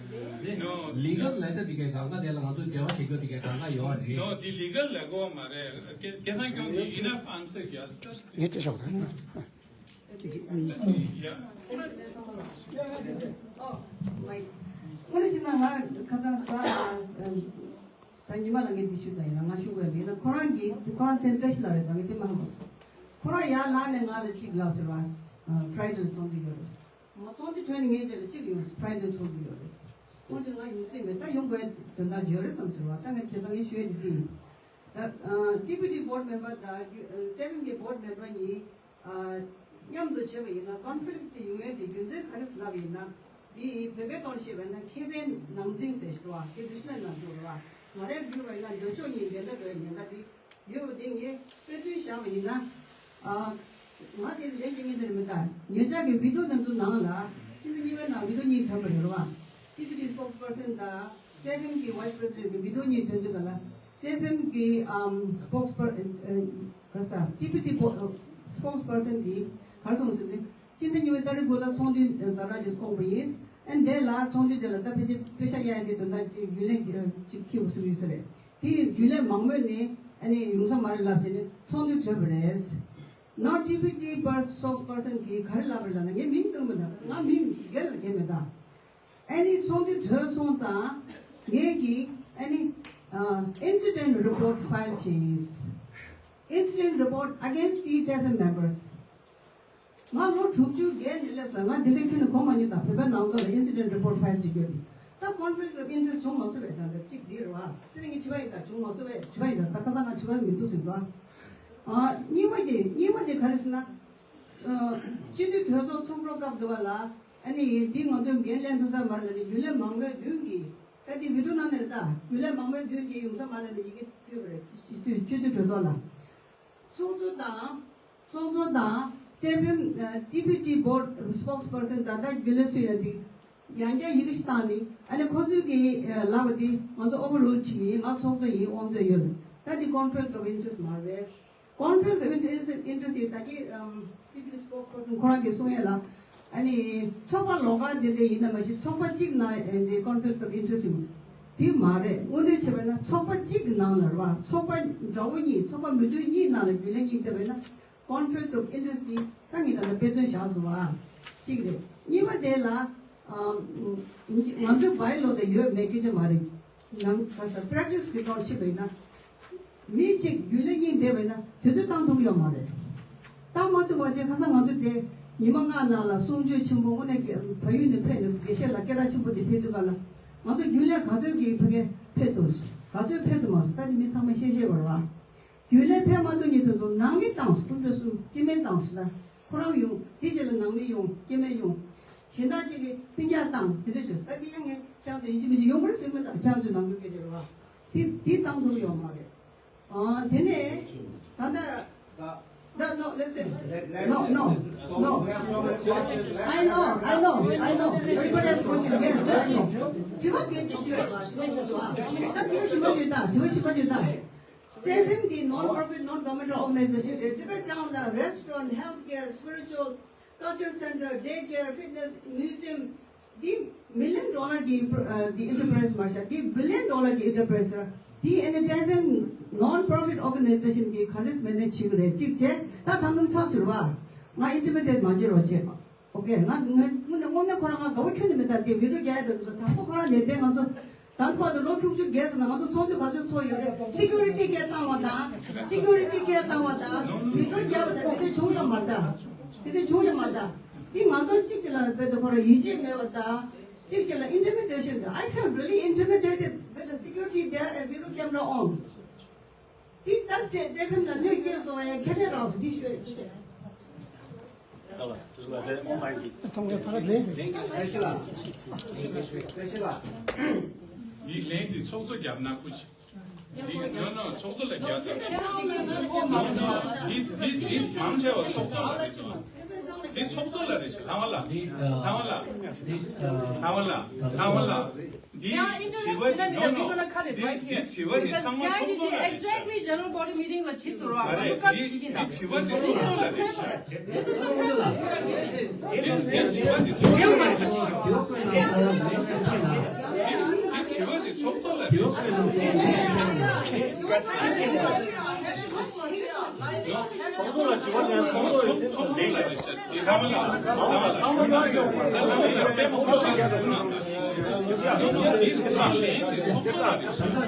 ནོ། ལི་གལ་ལེ་ཊར་དེ་གའི་གང་ག་དེ་ལ་ང་ཚོ་འབྲེལ་བ་བྱེད་རྒྱུ་དེ་གའི་གང་ག་ཡོད་རེད། ནོ། འདི་ལི་གལ་ལེ་ཊར་མ་རེད། སྐལ་བཟང་སྐྱོང་གིས་enough answer ཡོད། ངས་དེ་ཤོག་ད་ནི། ཁོ་རང་ཅི་ན་ང་ཁ་སང་ས་ས་ཉི་མ་ལ་ངས་འདི་ཞུ་ཙམ་ཡིན་ན་ང་ཞུ་དགོས་འདི་ན་ཁོ་རང་གིས་ཁོ་རང་མཚན་བཀྲ་ཤིས་ལགས་རེད། ད་ངས་དེ་མ་ཧ་གོ་སོང་། ཁོ་རང་ཡར་ལངས་ནས་ང་ལ་གཅིག་ལབ་ཟེར་བ། ཕ་རའི་ཌེ་ལ་ཚོགས་འདུ་ཡོད་རེད། ང་ཚོགས་འདུ་གྲོལ་ནས་ངའི་འདི་ལ་གཅིག་ཡོང་། ཕ་རའི་ཌེ་ཚོགས་འདུ་ཡོད་རེད། ཁོང་ཚོས་ང་ཡོང་རྩིས་མེད། ད་ཡོང་དགོས་དོན་དག་ཡོད་རེད་བསམ་ཟེར་བ། ད་ངས་ཁྱེད་ད་ངས་ཞུ་ཡ་འདི་འདི་ཡིན། ད་ཌི་པུ་ཊི་བྷོར་ཌི་མེམ་བར་དང་ཅེར་མེན་གྱི་བྷོར་ཌི་མེམ་བར་གཉིས་མཉམ་དུ་བྱས་པ་ཡིན་ན་ཀོན་ཕི་ལིག་ཊི་ཡོང་ཡས་དེ་རྒྱུ་མཚན་ག་རེ་ཟེར་ལབ་ཡིན་ན། འདི་ཡིན་བོད་པའི་ཐོག་ནས་བཤད་པ་ཡིན་ན་ཁེ་ཕན་ནང་འཛིང་ཟེར་ཞིག་འདུག་བ། དེ་འདུ་ཤེས་ན་ནང་འཛིང་རེད་བ། ང་རའི་འགྱུར་བ་ཡིན་ན་འདོད་ཕྱོགས་གཉིས་འགལ་ཟླ་འགྲོ་ཡི་ཉེན་ཁ་འདི་ཡོད་པ་དེ་ངས་དཔེ་མཚོན་བཞག་པ་ཡིན་ན། ཨ། ང་དེ་ལན་དེ་ངས་དེ་རེད་མི་ལྟ། ཉེ་ཆར་གྱི་བི་ཌི་ཡོ་དེ་ཚོ་ནང་ལ་ཕྱི་ཟླ་གཉིས་པའི་ནང་བི་ཌི་ཡོ་གཉིས་ཐོན་པ་རེད་བ། ཌི་པུ་ཊི་སི་པོག་སི་པར་སན་དང་ཀྲེ་ཕེམ་གྱི་ཝའི་སི་པི་རེ་སི་ཌེན་ཊི་གྱི་བི་ཌི་ཡོ་གཉིས་ཐོན་དུས་ག་ལ། ཀྲེ་ཕེམ་གྱི་ཨམ་སི་པོག་སི་པར་ཨ་ཨ་ག་ས་ཌི་པུ་ཊི་སི་པོག་སི་པར་སན་གྱིས་ག་རེ་གསུངས་ཟེར་ན། སྤྱི་ཟླ་གཉིས་པའི་ཏ་རིག་དགུ་ལ་ཚོགས་འདུ་ཛ་དྲག་ཅིག་བསྐོང་པ་ཡིན། ཨ་ནི་དེ་ལ་ཚོགས་འདུ་དེ་ལ་ད་ཕལ་ཆེར་པེ་ཤ་གཡར་ཡ་དེ་དོན་དག་རྒྱུན་ལས་ཅིག་འཁྱེར་དགོས་བཟོ་གི་ཡོད་ས་རེད། དེ་ཡི་རྒྱུན་ལས་མང་མོས་ནས་ཨ་ནི་ཡོང་ས་མ་རེད་ལབ་བྱས་ནས་ཚོགས་འདུ་གྲོལ་བ་རེད། ནོ། ཌི་པུ་ཊི་སི་པོག་སི་པར་སན་གྱིས་ག་རེ་ལབ་པ་རེད་ལབ་ན། ངས་མིང་བཏོན་མི་འདུག་ང་མིང་སྒེར་ལ་སྒེར་མེད་ད། ཨ་ནི་ཚོགས་འདུ་གྲོལ་སོང་ཙང་ངས་ཀྱིས་ཨ་ནི་ཨ་incident report file བྱས་ཡིན། Incident report against the ཀྲེ་ཕེམ་members. ང་ལོ་དྲུག་ཅུ་བརྒལ་ནས་སླེབས་སོང་། ང་འདི་འདྲའི་ཁྱོན་ནས་གོ་མ་མྱོང་། ད་བོད་པའི་ནང་ཚོགས་ལ་incident report file ཅིག་བརྒྱབ་དེ། ད་conflict of interest བྱུང་མ་སོང་བས། ད་ད་གཅིག་འདི་རེད་བ། དེ་ངས་བྱིས་པ་ཡིན། ད་བྱུང་མ་སོང་བས། བྱིས་པ་ཡིན། ད་ད་ཁ་སང་ང་བྱིས་པ་མི་འདུག་ཟེར་འདུག་ཨ། གཉིས་པ་དེ་གཉིས་པ་དེ་ག་རེ་ཟེར་ན། སྤྱི་འཐུས་གྲོས་ཚོགས་ཚོགས་འཁོར་སྐབས་འདི་བ་ལ། ཨ་ནི་འདི་ང་ཚོས་འགན་ལེན་ཐུབ་ས་མ་རེད་ལབ་ནས་རྒྱུན་ལས་མང་མོས་མདུན་གྱིས། ད་འདི་video ནང་ནས་རེད། ད་རྒྱུན་ལས་མང་མོས་མདུན་གྱིས་ཡོང་ས་མ་རེད་ལབ་ནས་ཡི་གེ་ཕུལ་བ་རེད། སྤྱི་འཐུས་སྤྱི་འཐུས་གྲོས་ཚོགས་ལ། ཚོགས་གཙོ་དང་། ཚོགས་གཙོ་དང་། ཀྲེ་ཕེམ། ཨ། ཊི་པི་ཊི་board spokesperson དང་ད་རྒྱུན་ལས་སུ་ཡོད་དེ། ཡང་བསྐྱར་ཡི་གེ་ཞིག་བཏང་ནས། ཨ་ནི་ཁོ་ཚོས་ཀྱིས་ལབ་པ་དེ་ང་ཚོ་overrule བྱེད་ཀྱི་ཡིན། ང་ཚོགས་གཙོ་ཡིན། དབང་ཚད་ཡོད། ད་འདི་conflict of interest མ་རེད། conflict of interest དེ་ད་གིན་ཨམ་ཊི་པི་ཊི་spokesperson ཁོ་རང་གིས་གསུང་ཡས་ལ། ཨ་ནི་ཚོགས་པ་ལོགས་ཀ་དེ་འདྲ་ཡིན་ན་མ་གཞི། ཚོགས་པ་གཅིག་ནང་ཨ་འདྲའི་conflict of interest ཡོད། དེ་མ་རེད། དངོས་འབྲེལ་བྱས་པ་ན་ཚོགས་པ་གཅིག་གི་ནང་ལ་རེད་བ། ཚོགས་པ་འདྲ་བོ་གཉིས། ཚོགས་པ་མི་འདྲ་གཉིས་ནང་ལ་རྒྱུན་ལས་གཉིས་བསྡད་པ་ན། conflict of interest དེ་ད་ངས་ད་ལྟ་དཔེ་མཚོན་བཞག་སོང་བ། གཅིག་རེད། གཉིས་པ་དེ་ལ། ཨ། ང་ཚོའི་by law དེ་ཡོད་མེད་སྐད་ཆ་མ་རེད། ནང་ག་ས་practice གི་ཐོག་ཕྱིན་པ་ཡིན་ན། མི་གཅིག་རྒྱུན་ལས་གཉིས་བསྡད་པ་ཡིན་ན་དུས་ཚོད་བཏང་ཐུབ་ཀྱི་ཡོད་མ་རེད། བཏང་མ་ཐུབ་པ་དེ་ཁ་སང་ང་ཚོ་དེ་ཉི་མ་ལྔ་ནང་ལ་གསུང་ཆོས་ཆེན་པོ་དངོས་གནས་ཀྱི་བལ་ཡུལ་ནས་ཕེབས་ནས་དགེ་བཤེས་ལགས་སྐད་གྲགས་ཆེན་པོ་དེ་ཕེབས་དུས་ག་ལ། ང་ཚོ་རྒྱུན་ལས་ག་ཚོད་ཀྱིས་ཕ་གིར་ཕེབས་ཐུབ་སོང་། ག་ཚོད་ཕེབས་ཐུབ་མ་སོང་། ད་ནི་མི་ཚང་མ་ཤེས་ཤེས་པ་རེད་བ། རྒྱུན་ལས་ཕེབས་མ་ཐུབ་མཁན་དེ་ཚོ་ནང་མི་བཏང་སོང་། སྐུ་མགྲོན་གསུམ་སྐྱེ་དམན་བཏང་སོང་། ད་ཁོ་རང་ཡོང་། དེ་རྗེས་ལ་ནང་མི་ཡོང་། སྐྱེ་དམན་ཡོང་། གཞན་དག་ཅིག་གིས་སྤུན་ཀྱག་བཏང་། དེ་འདྲ་བྱས་སོང་། ད་དེ་ཡང་ངས་ཁྱེད་རང་ཚོ་ཡིན་གཅིག་མིན་གཅིག་ཡོང་གི་རེད་ཟེར་མི་དང་། ཁྱེད་རང་ཚོའི་ནང་ཁུལ་སྐད་ཆ་རེད་བ། དེ་དེ་བཏང་ཐུབ་ཡོད་མ་རེད། ཨ། དེ་ནས་ད་ལྟ། No, no, listen. No, no, no. I know, I know, I know. Everybody has spoken. Yes, yes, no. དྲི་བ་གལ་ཆེ་ཤོས་རེད་བ། དྲི་བ་ཞིག་འདུག་ཨ། ད་དྲི་བ་ཞིབ་པ་ཞིག་ད། དྲི་བ་ཞིབ་པ་ཞིག་ད། ཊེ་ཕེམ་གྱི་non-profit, non-governmental organization དེ་Tibet Town ལ་restaurant, healthcare, spiritual, culture center, daycare, fitness, museum འདི་million dollar གྱི་འདི་enterprise མ་རེད་ཤག་འདི་billion dollar གྱི་enterprise རེད། འདི་ཨ་ནི་ཊེ་ཕེམ་non-profit organization གྱིས་ག་འདྲས་manage བྱེད་ཀྱི་རེད། གཅིག་བྱས། ད་ད་དུང་ཚགས་ཟུར་བ། ང་intimidate མ་བྱེད་རོགས་བྱེད། Okay, ང་ང་དངོས་གནས་ཁོ་རང་ང་དགའ་བོ་ཁྱོན་ནས་མེད། ད་དེ་video རྒྱག་ཡ་དེ་ཚོ་དང་པོ་ཁོ་རང་ནས་བལྟས། ང་ཚོ་ད་ལྟ་བར་དུ་ལོ་དྲུག་ཅུ་བརྒལ་སོང་ན་ང་ཚོ་ཚོགས་འདུ་ག་ཚོད་ཚོགས་ཡོད་རེད། security སྐད་བཏང་བ་དང་། security སྐད་བཏང་བ་དང་། video རྒྱག་པ་དང་། དེ་འདྲ་བྱུང་ཡོད་མ་རེད་ད། དེ་འདྲ་བྱུང་ཡོད་མ་རེད་ད། དེ་ང་ཚོ་གཅིག་གཅིག་ལ་རྦད་དེ་ཁོ་རང་ཡིད་ཆེས་མེད་པ་དང་། གཅིག་གཅིག་ལ་intimidation དང་། I felt really intimidated with the security there and video camera on. དེ་ལྟར་ཊེ་ཕེམ་ལ་གནོད་སྐྱེལ་བཟོ་བའི་ཁེ་ཕན་རག་སོང་། འདི་ཤོད་ཤོད། འདི་ལན་འདི་ཚོགས་གཙོ་རྒྱབ་ན་ཁུ་ཆེ། འདི་ནོ་ནོ་ཚོགས་གཙོ་ལ་རྒྱབ་ཚར། འདི་འདི་འདི་མང་ཆེ་བ་ཚོགས་གཙོ་ལ་རེད་ཤག་འདི་ཚོགས་གཙོ་ལ་རེད་ཤག་ལྷ་དབང་ལགས། ལྷ་དབང་ལགས། ལྷ་དབང་ལགས། ལྷ་དབང་ལགས། འདི་དྲི་བ་འདི་ནོ་ནོ། འདི་འདི་དྲི་བ་འདི་ཚང་མ་ཚོགས་གཙོ་ལ་རེད་ཤག Exactly, general body meeting ལ་ཕྱིན་སོང་ར། མ་རེད། འདི་འདི་དྲི་བ་འདི་ཚོགས་གཙོ་ལ་རེད་ཤག་འདི་འདི་དྲི་བ་འདི་ཚོགས་གཙོ་ལ་རེད་ཤག་འདི་འདི་དྲི་བ་འདི་ཚོགས་གཙོ་ལ་རེད་ཤག་ཚོགས་གཙོ་ལ་དྲི་བ་དྲི་བ་ཚོགས་གཙོ་ལ་རེད་ཤག་འདི་ལྷ་དབང་ལགས། ལྷ་དབང་ལགས། ལྷ་དབང་ལགས་པད་མ་ཁོ་ཤེས་ཀྱི་འདུག་ན། འདི་ཚོགས་ལན་འདི་ཚོགས་གཙོ་ལ་རེད་ཤག་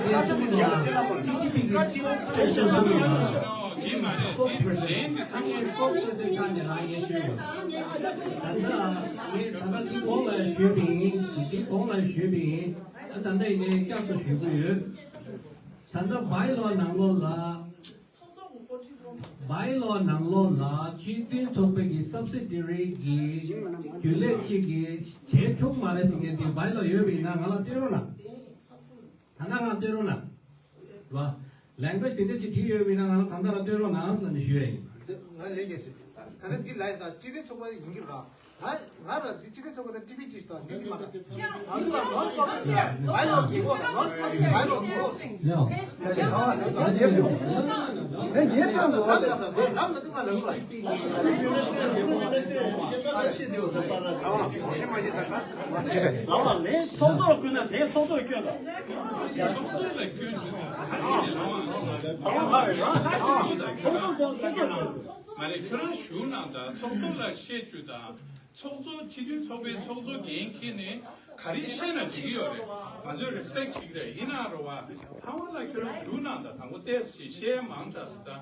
འདི་མ་རེད། འདི་ལན་འདི་ཚང་མ། ད་ལྟ་ངས་ད་ལྟ་འདི་གོང་ལ་ཞུས་པ་ཡིན། འདི་གོང་ལ་ཞུས་པ་ཡིན། ད་ད་ལྟ་ཡིན་ནའི་བསྐྱར་དུ་ཞུ་གི་ཡོད། ད་ལྟ་by law ནང་ལོགས་ལ། by law ནང་ལོགས་ལ་སྤྱི་མཐུན་ཚོགས་པའི་གི་subsidiary གི་རྒྱུན་ལས་གཅིག་གིས་བྱེད་ཆོག་མ་རེད་ཟེར་མཁན་དེ་by law ཡོད་པ་ཡིན་ན་ང་ལ་སྟོན་རོགས་གནང་། ད་ལྟ་ང་སྟོན་རོགས་གནང་། རེད་བ། language དེ་འདྲ་ཅིག་བྲིས་ཡོད་པ་ཡིན་ན་ང་ལ་གང་ལྟར་སྟོན་རོགས་གནང་ཟེར་ནས་ཞུ་ཡ་ཡིན། ང་ལན་རྒྱག་ཞུ། ད་ལྟ་འདི་ལ་ཡིན་ད་སྤྱི་མཐུན་ཚོགས་པ་ཡིན་གྱི་རེད། ང་ང་ར་འདི་སྤྱི་མཐུན་ཚོགས་པ་དང་ཊི་བི་ཊི་དང་འདི་འདི་མ་རེད། ང་ཚོ་ལ་non-profit by law དགོས་གོ། non-profit by law དགོས་གོ། ལན་རྒྱག་དང་ལ་ལ་ལ་ལ་ལ། ཚོགས་གཙོ་ལ་བསྐུར་ན་དེ་ཚོགས་གཙོ་ལ་སྐྱོན་དང་། ཚོགས་གཙོ་ལ་སྐྱོན་བརྗོད་དང་། ཁ་ཆེ་ནས་ལངས་པ་མ་རེད། ཚོགས་གཙོ་དང་ཚོགས་གཙོ་མ་རེད། ཁྱོད་རང་བཞུགས་གནང་དང་། ཚོགས་གཙོ་ལ་བཤད་རྒྱུ་དང་། ཚོགས་གཙོ་སྤྱི་མཐུན་ཚོགས་པའི་ཚོགས་གཙོ་འགན་འཁྱེར་ནས་ག་རེ་བཤད་ན་འགྲིག་གི་ཡོད་རེད། ང་ཚོས་རེ་སི་པེག་བྱེད་ཀྱི་རེད། ཡིན་ནའང་རེད་བ། ལྷ་དབང་ལགས་ཁྱོད་རང་བཞུགས་གནང་དང་། དང་པོ་ཏོག་ཙམ་ཅིག་བཤད་མང་དྲགས་སོང་ད།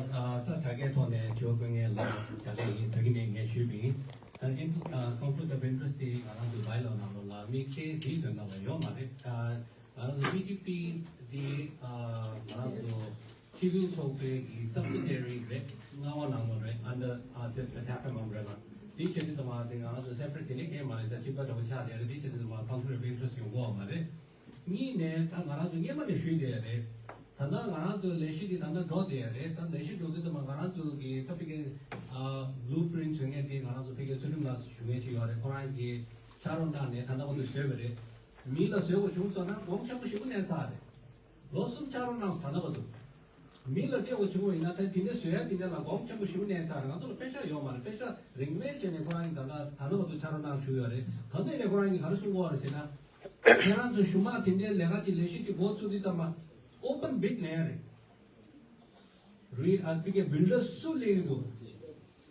ལགས། ཨ་ད་དྲ་རྒྱའི་ཐོག་ནས་དྲི་བ་བཀོད་མཁན་ལགས་ལ་ཡིན། ད་གིན་ནས་ངས་ཞུས་པ་ཡིན། ད་ཨིན་ཨ་conflict of interest དེ་ང་རང་ཚོ་bylaw ནང་ལོགས་ལ་དམིགས་བསལ་དེའི་དོན་དག་ལ་ཡོད་མ་རེད། ཨ་ང་རང་ཚོ་ཊི་ཊི་པི་དེ་ཨ་ང་རང་ཚོ་ཕྱི་དྲིལ་ཚོགས་པའི་གི་subsidiary རེད། མངའ་འོག་ནང་ལོགས་རེད། under ཨ་དེ་དེ་ཐད་ཀར་མང་པོ་རེད་ལ། དེ་བྱས་དུས་ཙམ་པ་དེ་ང་རང་ཚོ་separate དེ་ནས་གང་ཡང་མ་རེད། ད་གཅིག་པ་འདྲ་པོ་ཆགས་བསྡད་རེད། དེ་བྱས་དུས་ཙམ་པ་conflict of interest ཡོང་གི་ཡོད་མ་རེད། གཉིས་ནས་ད་ང་རང་ཚོ་སྔོན་མ་ནས་ཞུས་བསྡད་ཡ་རེད། ད་ལྟ་ང་རང་ཚོའི་ལས་གཞི་འདི་ད་ལྟ་འགྲོ་བསྡད་ཡ་རེད། ད་ལས་གཞི་འགྲོ་དུས་ཙམ་པ་ང་རང་ཚོ་གི་ད་ཕ་གི་ཨ་blueprint བཟོ་མཁན་དེ་ང་རང་ཚོ་ཕ་གི་ཚུལ་ཁྲིམས་ལགས་ཞུ་མཁན་ཞིག་ཡོད་རེད། ཁོ་རང་གིས་ཕྱག་རོགས་གནང་ནས་ད་ལྟ་བར་དུ་བཟོས་པ་རེད། མི་ལ་བཟོས་དགོས་བྱུང་སོང་ན་གོང་ཆེན་པོ་ཞེ་པོ་གནས་ཚར་རེད། ལོ་གསུམ་ཕྱག་རོགས་གནང་སོང་། ད་ལྟ་བར་དུ་མི་ལ་སྤྲད་དགོས་བྱུང་བ་ཡིན་ན་ད་དེ་འདྲ་བཟོ་ཡ་དེ་འདྲ་ལ་གོང་ཆེན་པོ་ཞེ་པོ་གནས་ཚར་རེད། ང་ཚོ་ལ་པེ་ཤག་ཡོད་མ་རེད། པེ་ཤག་རིན་མེད་བྱས་ནས་ཁོ་རང་གིས་ད་ལྟ་ད་ལྟ་བར་དུ་ཕྱག་རོགས་གནང་བཞུགས་ཡོད་རེད། ད་ལྟ་ནས་ཁོ་རང་གིས་ག་རེ་གསུང་གི་ཡོད་རེད་ཟེར་ན། ཁྱེད་རང་ཚོ་གཞུག་མ་དེ་འདྲའི་ལས་ཀ་ཅིག་ལས་གཞི་ཅིག་འགོ་བཙུགས་དུས་ཙམ་པ་open bid ལེན་ཡ་རེད། རི་ཨ་ཕ་གི་builder སུ་སླེབས་ཀྱི་འདུག་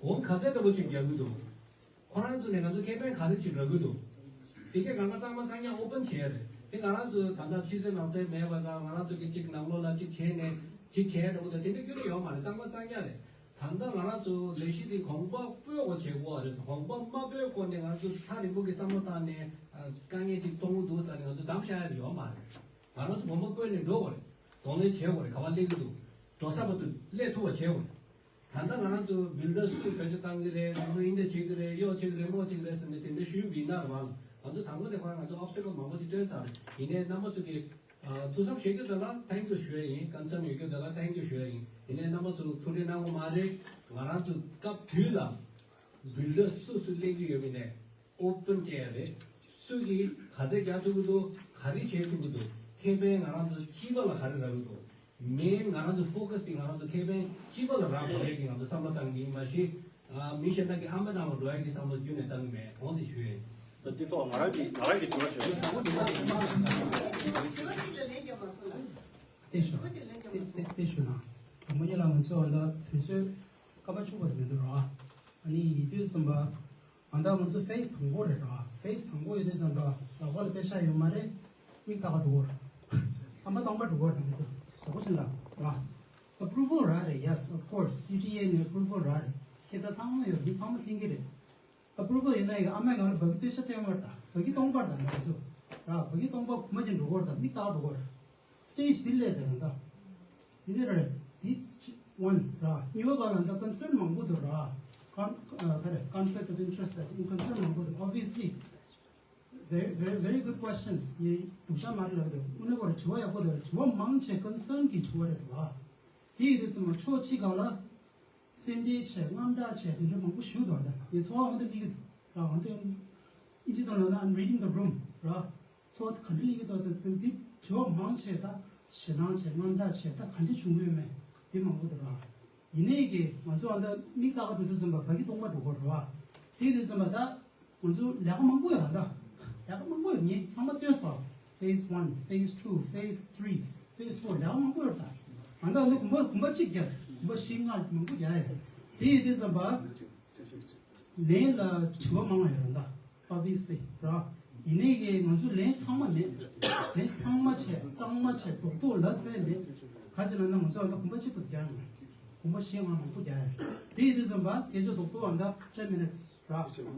གོང་ག་ཚད་འདྲ་པོ་ཅིག་རྒྱག་གི་འདུག་ཁོ་རང་ཚོ་ནས་ང་ཚོ་ཁེ་ཕན་ག་རེ་ཅིག་རག་གི་འདུག་དེ་གས་གང་ག་གཙང་མ་གཙང་རྐྱང་open བྱས་ཡ་རེད། དེ་ང་རང་ཚོ་ད་ལྟ་ཕྱི་གསལ་ནང་གསལ་མེད་པ་དང་། ང་རང་ཚོ་གི་ཅིག་ནང་ལོགས་ལ་ཅིག་བྱས་ནས་ཅིག་བྱས་འདྲ་པོ་དང་དེ་འདྲ་ཁྱོན་ནས་ཡོད་མ་རེད། གཙང་མ་གཙང་རྐྱང་རེད། ད་ལྟ་ང་རང་ཚོ་ལས་གཞི་འདི་གོང་འཕེལ་སྤོས་དགོས་བྱེད་དགོས་རེད། གོང་འཕེལ་མ་སྤོས་སྐོར་ནས་ང་ཚོ་ཐག་རིང་པོ་གི་བསམ་བློ་བཏང་ནས་ཨ་དཀའ་ངལ་ཅིག་མཐོང་གི་འདུག་ཟེར་ནས་ང་ཚོ་གདམ་བཞག་ཡ་ཡོད་མ་རེད། ང་རང་ཚོ་གོང་འཕེལ་སྤོས་ནས་འགྲོ་དགོས་རེད། གདོང་ལེན་བྱེད་དགོས་རེད། ག་པར་སླེབས་ཀྱི་འདུག་འགྲོ་ས་བར་དུ་སླེབས་ཐུབ་པ་བྱེད་དགོས་རེད། ད་ལྟ་ང་རང་ཚོ་builder སུ་བེད་སྤྱོད་བཏང་གི་རེད། ང་ཚོ་འདི་འདྲ་བྱེད་ཀྱི་རེད། གཡོག་བྱེད་ཀྱི་རེད། མོ་བྱེད་ཀྱི་རེད་ཟེར་ནས་དེ་འདྲ་ཞུས་པ་ཡིན་ན་རེད་བ། ང་ཚོ་དང་པོ་ནས་ཁོ་རང་ང་ཚོ་obstacle མང་པོ་ཅིག་བཏོན་ཚར་རེད། ཡིན་ནའི་རྣམ་པ་ཚོ་གིས་ཨ་ཐུགས་བསམ་བཞེས་རྒྱུ་དེ་ལ་thank you ཞུ་ཡ་ཡིན། concern ཡོད་རྒྱུ་དེ་ལ་thank you ཞུ་ཡ་ཡིན། ཡིན་ནའི་རྣམ་པ་ཚོ་ཐུགས་ཁྲལ་གནང་དགོས་མ་རེད། ང་རང་ཚོ་སྐབས་དུས་ལ་builder སུ་སུ་སླེབས་ཀྱི་ཡོད་མེད་ནས་open བྱས་ཡ་རེད། སུ་གིས་ག་ཚད་རྒྱག་ཐུབ་ཀྱི་འདུག་ག་རེ་བྱེད་ཐུབ་ཀྱི་འདུག་ཁེ་ཕན་ང་རང་ཚོ་སྤྱི་པ་ལ་ག་རེ་རག་གི་འདུག main ང་རང་ཚོ་focus དེ་ང་རང་ཚོ་ཁེ་ཕན་སྤྱི་པ་ལ་རག་དགོས་ཡ་གི་ང་ཚོ་བསམ་བློ་བཏང་གི་ཡིན། མ་གཞི་ཨ་མི་གཞན་དག་གི་ཨ་མ་ནང་ལ་འགྲོ་ཡ་གི་བསམ་བློ་རྒྱུན་ནས་བཏང་གི་མེད། འོང་དེ་ཞུ་ཡ་ཡིན། ད་འདི་ཐོག་ང་རང་གི་ང་རང་གི་དྲི་བ་ཞུ། དེ་ཞུ་ན། དེ་དེ་དེ་ཞུ་ན། དང་པོ་ཉིད་ལ་ང་ཚོ་ཨ་ད་དུས་ཚོད་སྐར་མ་བཅུ་པ་མི་འདུག་ར། ཨ་ནི་ཡིན་དུས་ཙམ་པ། ཨ་ད་ང་ཚོ་ཕེ་སི་དང་པོ་རེད་ར། ཕེ་སི་དང་པོ་ཡིན་དུས་ཙམ་པ་ལག་པ་ལ་པེ་ཤག་ཡོད་མ་རེད། མིག་ལྟ་ག་འགྲོ་གི་རེད། སྐར་མ་སྟོང་པ་འགྲོ་གི་རེད། ང་ཚོ་དྲག་པོ་ཕྱིན་ལ་ར། ཨེ་པུ་རུ་ཝལ་རག་རེད། Yes, of course, C T A ནས་ཨེ་པུ་རུ་ཝལ་རག་རེད། ཁྱེད་ད་ཚང་མ་ཡོད། མི་ཚང་མ་མཁྱེན་གྱི་རེད། ཨེ་པུ་རུ་ཝལ་ཡོད་ན་ཡང་ཨ་མས་ང་ལ་བ་གི་པེ་ཤ་སྟོན་པར་དང་བ་གི་སྟོང་པར་དང་ང་ཚོ་ར། བ་གི་སྟོང་པ་གོ་མ་ཅན་འགྲོ་གོ་ར། དང་མིག་ལྟ་འགྲོ་གོ་ར། སི་ཊེ་ཇི་འདི་ལས་དེ་རང་ད། འདི་དེ་རེད། འདི་ཝན་ར། གཉིས་པ་ག་ལ་ད་ཀོན་སརན་མང་པོ་འདུག་ར། ཀོན་ཨ་ག་རེ། conflict of interest ད་ཀོན་སརན་མང་པོ་འདུག Obviously, very, very, very good questions. ཡི་སྡུག་ཅག་མ་རེད་ལབ་འདུག་དངོས་གནས་ཁོ་ར་དྲི་བ་ཡག་པོ་འདུག་དྲི་བ་མང་ཆེ་ཀོན་སརན་གྱི་དྲི་བ་རེད་འདུག་ར། དེ་ཡིན་དུས་ཙམ་པ་ཕྱོགས་གཅིག་ག་ལ། སེམས་ཁྲལ་བྱས། དངངས་སྐྲག་བྱས། དེ་འདྲ་མང་པོ་ཞུ་དོ། ད་ངས་ཚོར་བ་འོ་འདི་སླེབས་ཀྱི་འདུག་ར། འོ་འདི་ཨིན་ཇི་དང་ལབ་ན། I'm reading the room ར། ཚོར་བ་ག་འདྲ་སླེབས་ཀྱི་འདུག་ད་དེ་དྲི་བ་མང་ཆེ་ད་ཞེད་སྣང་བྱས། དངངས་སྐྲག་བྱས། ད་ག་འདྲ་བྱུང་ཡོད་མེད་དེ་མང་པོ་འདུག་ར། ཡིན་ནའི་གི་ང་ཚོ་ཨ་ད་མིག་ལྟ་ག་འགྲོ་དུས་ཙམ་པ་བ་གི་སྟོང་པ་འགྲོ་གོ་ར་བ། དེ་དུས་ཙམ་པ་ད། ང་ཚོ་ལས་ཀ་མང་པོ་ཡོད་ད། ལས་ཀ་མང་པོ་ཡོད། ངས་ཚང་མ་སྟོན་སོང་། Phase one, phase two, phase three, phase four ལས་ཀ་མང་པོ་ཡོད་ད། ང་ད་ང་ཚོ་གོམ་པ་གོམ་པ་གཅིག་རྒྱག་གོམ་པ་བཞི་ལྔ་མང་པོ་རྒྱག་ཡོད། དེ་ཡིན་དུས་ཙམ་པ། ལན་ལ་དྲི་བ་མང་བ་ཡོད་ད། Obviously ར། ཡིན་ནའི་གི་ང་ཚོ་ལན་ཚང་མ་མེད། ལན་ཚང་མ་བྱས། གཙང་མ་བྱས། རྡོག་རྡོག་ལབ་ཐུབ་ཡ་མེད། ག་ཅི་ལབ་ན་ང་ཚོ་ཨ་ད་གོམ་པ་གཅིག་པུ་རྒྱག་ཡོད། གོམ་པ་བཞི་ལྔ་མང་པོ་རྒྱག་ཡོད། དེ་ཡིན་དུས་ཙམ་པ་སྐད་ཆ་རྡོག་རྡོག་ཨ་ད་ten minutes ར།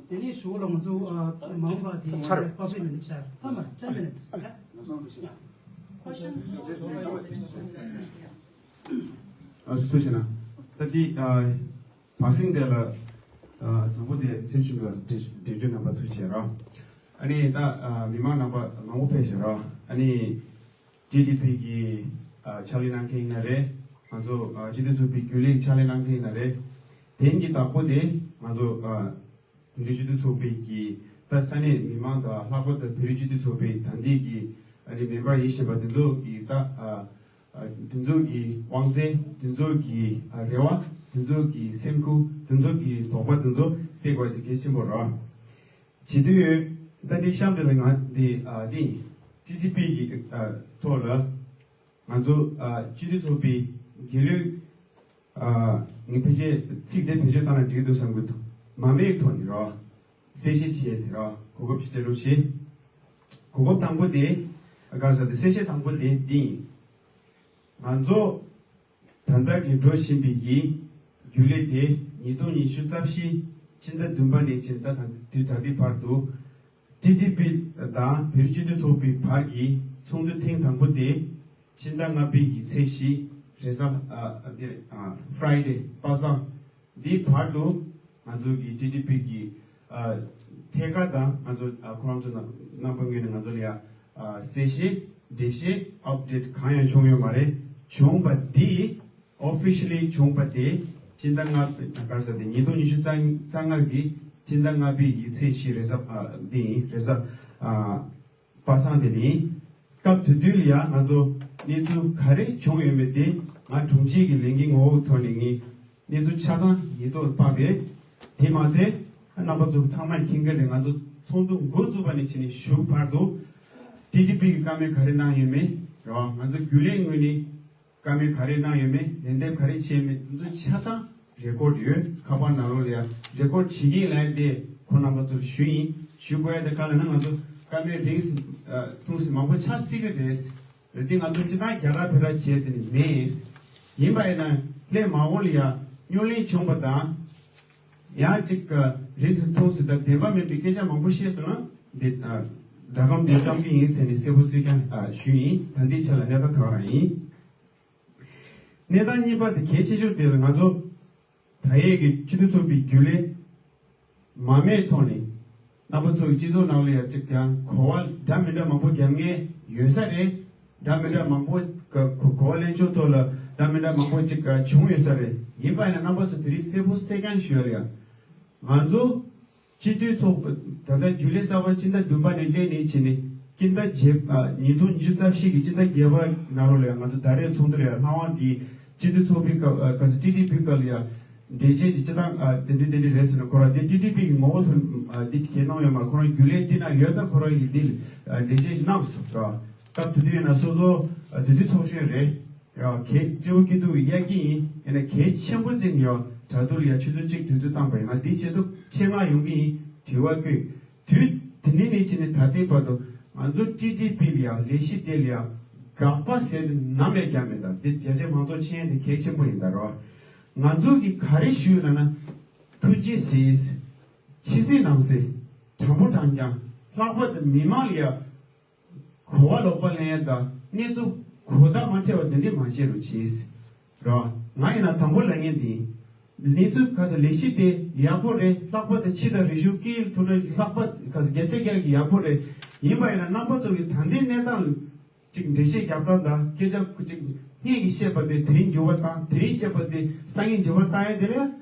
དེ་ནས་གཞུག་ལ་ང་ཚོ་ཨ་མ་འོངས་པ་དེ་ཚར། five minutes བྱས། ཚར་མ། ten minutes ར། Questions? ཨ་སུ་ཐུགས་ཆེ་ན། ད་འདི་ཨ་བག་སིང་དེ་ལ་ཨ་དང་པོ་དེ་ཚན་ཞུ་ག་འགྲེལ་བརྗོད་རྣམ་པ་ཐུགས་ཆེ་ར། ཨ་ནི་ད་ཨ་མི་མང་རྣམ་པ་མང་པོ་ཕེབས་ཤག་ར། ཨ་ནི། ཊི་ཌི་པི་གི་ཨ་ཕྱག་ལས་གནང་མཁན་ཡིན་ན་རེད། ང་ཚོ་ཨ་སྤྱི་འཐུས་ཚོགས་པའི་རྒྱུན་ལས་ཀྱི་ཕྱག་ལས་གནང་མཁན་ཡིན་ན་རེད། དེང་གི་བདག་པོ་དེ་ང་ཚོ་ཨ་བོད་རིགས་སྤྱི་འཐུས་ཚོགས་པའི་གི་ད་ས་གནས་མི་མང་དང་ལྷག་པར་དུ་བོད་རིགས་སྤྱི་འཐུས་ཚོགས་པའི་ད་ལྟའི་གི་ཨ་ནི་མེམ་བར་ཡིན་བཞིན་པ་དེ་ཚོ་གི་ད་ཨ་ཨ་དེ་ཚོ་གི་དབང་ཚད། དེ་ཚོ་གི་ཨ་རེ་བ། དེ་ཚོ་གི་སེམས་ཁུར། དེ་ཚོ་གི་དོགས་པ་དེ་ཚོ་སེལ་དགོས་དེ་གལ་ཆེན་པོ་རེད། བྱེད་དུས་ཡོད། ད་འདི་གཤམ་དེ་ལ་ང་འདི་ཨ་འདི་ཊི་ཌི་པི་གི་ཨ་ཐོག་ལ་ང་ཚོ་ཨ་སྤྱི་འཐུས་ཚོགས་པའི་རྒྱུན་ལས་ཨ་ངས་ཕལ་ཆེར་ཚིག་དེ་བེད་སྤྱོད་བཏང་ན་འགྲིག་འདུག་བསམ་གྱི་འདུག་མ་མེད་ཐོག་ནས་རོ། གསལ་བཤད་བྱས་དེ་རོ། གོ་སྐབས་ཤིག་སྤྲད་རོགས་བྱེད། གོ་སྐབས་དང་པོ་དེ་ཨ་ག་རེ་ཟེར་དེ། གསལ་བཤད་དང་པོ་དེ་འདི་ཡིན། ང་ཚོ་ད་ལྟ་གི་འགྲོ་བཞིན་པའི་གི་རྒྱུན་ལས་དེ་ཉིས་སྟོང་ཉི་ཤུ་རྩ་བཞི་སྤྱི་ཟླ་བདུན་པ་ནས་བྱས་ད་ད་དུས་ད་ལྟའི་བར་དུ་ཊི་ཌི་པི་དང་བོད་རིགས་སྤྱི་མཐུན་ཚོགས་པའི་བར་གྱི་ཚོགས་འདུ་ཐེངས་དང་པོ་དེ་སྤྱི་ཟླ་ལྔ་པའི་གི་ཚེས་བཞི་རེས་གཟའ་ཨ་ཨ་འདི་རེད། ཨ་Friday པ་སངས་འདིའི་བར་དུ་ང་ཚོ་གི་ཊི་ཌི་པི་གི་ཨ་ཐད་ཀར་དང་ང་ཚོ་ཨ་ཁོ་རང་ཚོ་རྣམ་རྣམ་པ་ངོས་ནས་ང་ཚོ་ལ་ཡ་ཨ་གསལ་བཤད་འགྲེལ་བཤད་ཨབ་ཌེཊ་གང་ཡང་བྱུང་ཡོད་མ་རེད། བྱུང་བ་འདི་ཨོ་ཕི་ཤལ་ལི་བྱུང་བ་དེ་སྤྱི་ཟླ་ལྔ་པའི་ག་རེ་ཟེར་དེ་ཉིས་སྟོང་ཉི་ཤུ་རྩ་ལྔ་གི་སྤྱི་ཟླ་ལྔ་པའི་གི་ཚེས་བཞི་རེས་གཟའ་ཨ་འདི་ཡིན། རེས་གཟའ་ཨ་པ་སངས་དེ་ནི། སྐབས་དེ་དུས་ལ་ཡ་ང་ཚོ་གནས་ཚུལ་ག་རེ་བྱུང་ཡོད་མེད་དེ་ང་དྲུང་ཆེ་གི་ལས་འགན་ངོ་བོ་ཐོག་ནས་ངས་གནས་ཚུལ་ཆ་ཚང་ཡིག་ཐོག་ཕབ་པས། དེ་མ་ཚད་རྣམ་པ་ཚོ་ཚང་མས་མཁྱེན་གྱི་རེད། ང་ཚོ་ཚོགས་འདུ་འགོ་བཙུགས་པ་ནས་བྱས་ནས་གཞུག་བར་དུ་ཊི་ཌི་པི་གི་བཀའ་མོལ་ག་རེ་གནང་ཡོད་མེད་རེད་བ། ང་ཚོ་རྒྱུན་ལས་ངོས་ནས་བཀའ་མོལ་ག་རེ་གནང་ཡོད་མེད། ལན་འདེབས་ག་རེ་བྱས་མེད། དེ་ཚོ་ཆ་ཚང་རེ་ཀོར་ཌ་ཡོད། ཁ་པར་ནང་ལོགས་ལ་ཡ་རེ་ཀོར་ཌ་བྱེད་ཀྱི་ཡིན་ལབ་ཡ་དེ་ཁོང་རྣམ་པ་ཚོར་ཞུས་ཡིན། ཞུ་དགོས་ཡ་དེ་ག་ལ་ན་ང་ཚོ་བཀའ་མོལ་རིང་ཐུང་སེ་མང་པོ་ཆགས་སྲིད་ཀྱི་རེད། རེད་དེ་ང་ཚོ་སྤྱི་བཏང་རྒྱ་ར་བེ་ར་བྱས་དེ་ནི་མེད། ཡིན་པ་ཡིན་ན་སླད་མ་འོངས་ལ་ཡ་རྙོག་གླེང་བྱུང་བ་དང་། ཡང་ཅིག་རིང་སུ་ཐུང་སུ་དང་བདེན་པ་མེད་པའི་སྐད་ཆ་མང་པོ་བཤད་སོང་ན་འདི་སྒྲ་སྒམ་འདི་བཅོམ་གྱི་ཡིན་ཟེར་ནས་གསལ་པོ་གསལ་རྐྱང་ཞུས་ཡིན། ད་འདི་ཆ་ལ་གནས་སྟངས་ད་ག་རང་ཡིན། གནས་སྟངས་གཉིས་པ་དེ་གལ་ཆེ་ཤོས་དེ་ལ་ང་ཚོ་ད་ཡས་ཀྱི་སྤྱི་འཐུས་ཚོགས་པའི་རྒྱུན་ལས་མ་མེད་ཐོག་ནས་རྣམ་པ་ཚོ་གི་སྤྱི་ཚོགས་ནང་ལ་ཡ་ཅིག་ཀྱང་གོ་བ་འདྲ་མི་འདྲ་མང་པོ་རྒྱབ་མཁན་ཡོད་ས་རེད། འདྲ་མི་འདྲ་མང་པོ་ག་གོ་གོ་བ་ལེན་ཕྱོགས་ཐོག་ལ་འདྲ་མི་འདྲ་མང་པོ་ཅིག་ག་བྱུང་ཡོད་ས་རེད། ཡིན་པ་ཡིན་ན་རྣམ་པ་ཚོ་དེ་རིང་གསལ་པོ་གསལ་རྐྱང་ཞུ་ཡ་ལ་ཡ། ང་ཚོ་སྤྱི་འཐུས་ཚོགས་པ་ད་ལྟ་རྒྱུན་ལས་གསར་པ་སྤྱི་ཟླ་བདུན་པ་ནས་སླེབས་ནས་བྱས་ནས་སྤྱི་ཟླ་བརྒྱད་པ་ཉིས་སྟོང་ཉི་ཤུ་རྩ་བཞི་གི་སྤྱི་ཟླ་བརྒྱད་པ་ནང་ལོགས་ལ་ཡ་ང་ཚོ་ད་རེས་ཚོགས་འདུ་ལ་ཡ་ལྷ་དབང་གི་སྤྱི་འཐུས་ཚོགས་པའི་སྐབས་ཨ་ག་ས་ཊི་ཌི་པི་སྐབས་ལ་ཡ་ འགྲེལ་བཤད་ཅིག་སྤྱི་བཏང་ཨ་དེ་འདྲ་དེ་འདྲ་རེད་ཟེར་ནས་ཁོ་རང་དེ་ཊི་ཊི་པི་གི་ངོ་བོ་དོན་ཨ་འདི་གལ་གནང་ཡོད་མ་རེད། ཁོ་རང་རྒྱུན་ལས་འདི་ན་ཡོད་ཙང་ཁོ་རང་གིས་འདི་ཨ་འགྲེལ་བཤད་ཅིག་གནང་སོང་ར། སྐབས་དེ་དུས་ཡིན་ན་སོ་སོ་ཨ་དེ་དུས་ཚོགས་གཞོན་རེད་ར། གལ་སྤྱི་བོ་སྐྱིད་སྡུག་གི་དབྱར་སྐྱིད་ཡིན། ཡིན་ན་གལ་ཆེན་པོ་ཅིག་ཡོད་དྲ་ཐོག་ལ་ཡ་ཆུ་ཚོད་གཅིག་དུས་ཚོད་བཏང་པ་ཡིན་ན་འདི་ཆེད་དུ་ཆེད་མངགས་ཡོང་གི་ཡིན་དྲི་བ་བཀོད། དུས་དེ་ནས་ནས་བྱས་ནས་ད་ལྟའི་བར་དུ་ང་ཚོ་ཊི་ཊི་པི་ལ་ཡ་ལས་གཞི་དེ་ལ་ཡ་དགག་པ་ཟེར་དེ་ནམ་ཡང་བརྒྱབ་མེད། ད་འདི་རྒྱ་ཆེ་མང་ཚོགས་ཆེན་དེ་གལ་ཆེན་པོ་ཡིན་ད་ར། ང་ཚོ་གིས་ག་རེ་ཞུས་ལབ་ན། ཐུགས་རྗེ་གཟིགས། ཕྱི་གསལ་ནང་གསལ། དྲང་པོ་དྲང་རྐྱང་། ལྷག་པར་དུ་མི་མང་ལ་ཡ་གོ་བ་ལོག་པ་ལེན་ཡ་དང་གནས་ཚུལ་གོ་བརྡ་མ་འཕྲད་པ་དེ་འདྲས་མ་བྱེད་རོགས་གྱིས། ར། ང་ཡིན་ན་དང་པོ་ལབ་མཁན་དེ་ཡིན། གནས་ཚུལ་ག་ས་ལས་གཞི་དེ་ཡག་པོ་རེད། ལྷག་པར་དུ་ཕྱི་དང་རིག་གཞུང་སྐད་ཡིག་ཐོག་ནས་ལྷག་པར་ག་ས་རྒྱ་ཆེ་རྒྱ་གི་ཡག་པོ་རེད། ཡིན་པ་ཡིན་ན་རྣམ་པ་ཚོ་གི་ད་ལྟའི་གནས་སྟངས་ཅིག་འགྲེལ་བཤད་རྒྱབ་སྟངས་དང་སྐད་ཆ་ཅིག་སྔོན་གྱི་བཤད་པ་དེ་དེ་རིང་འགྱུར་བ་བཏང་། དེ་རིང་བཤད་པ་དེ་སང་ཉིན་འགྱུར་བ་བཏང་ཡ་དེ་ལ་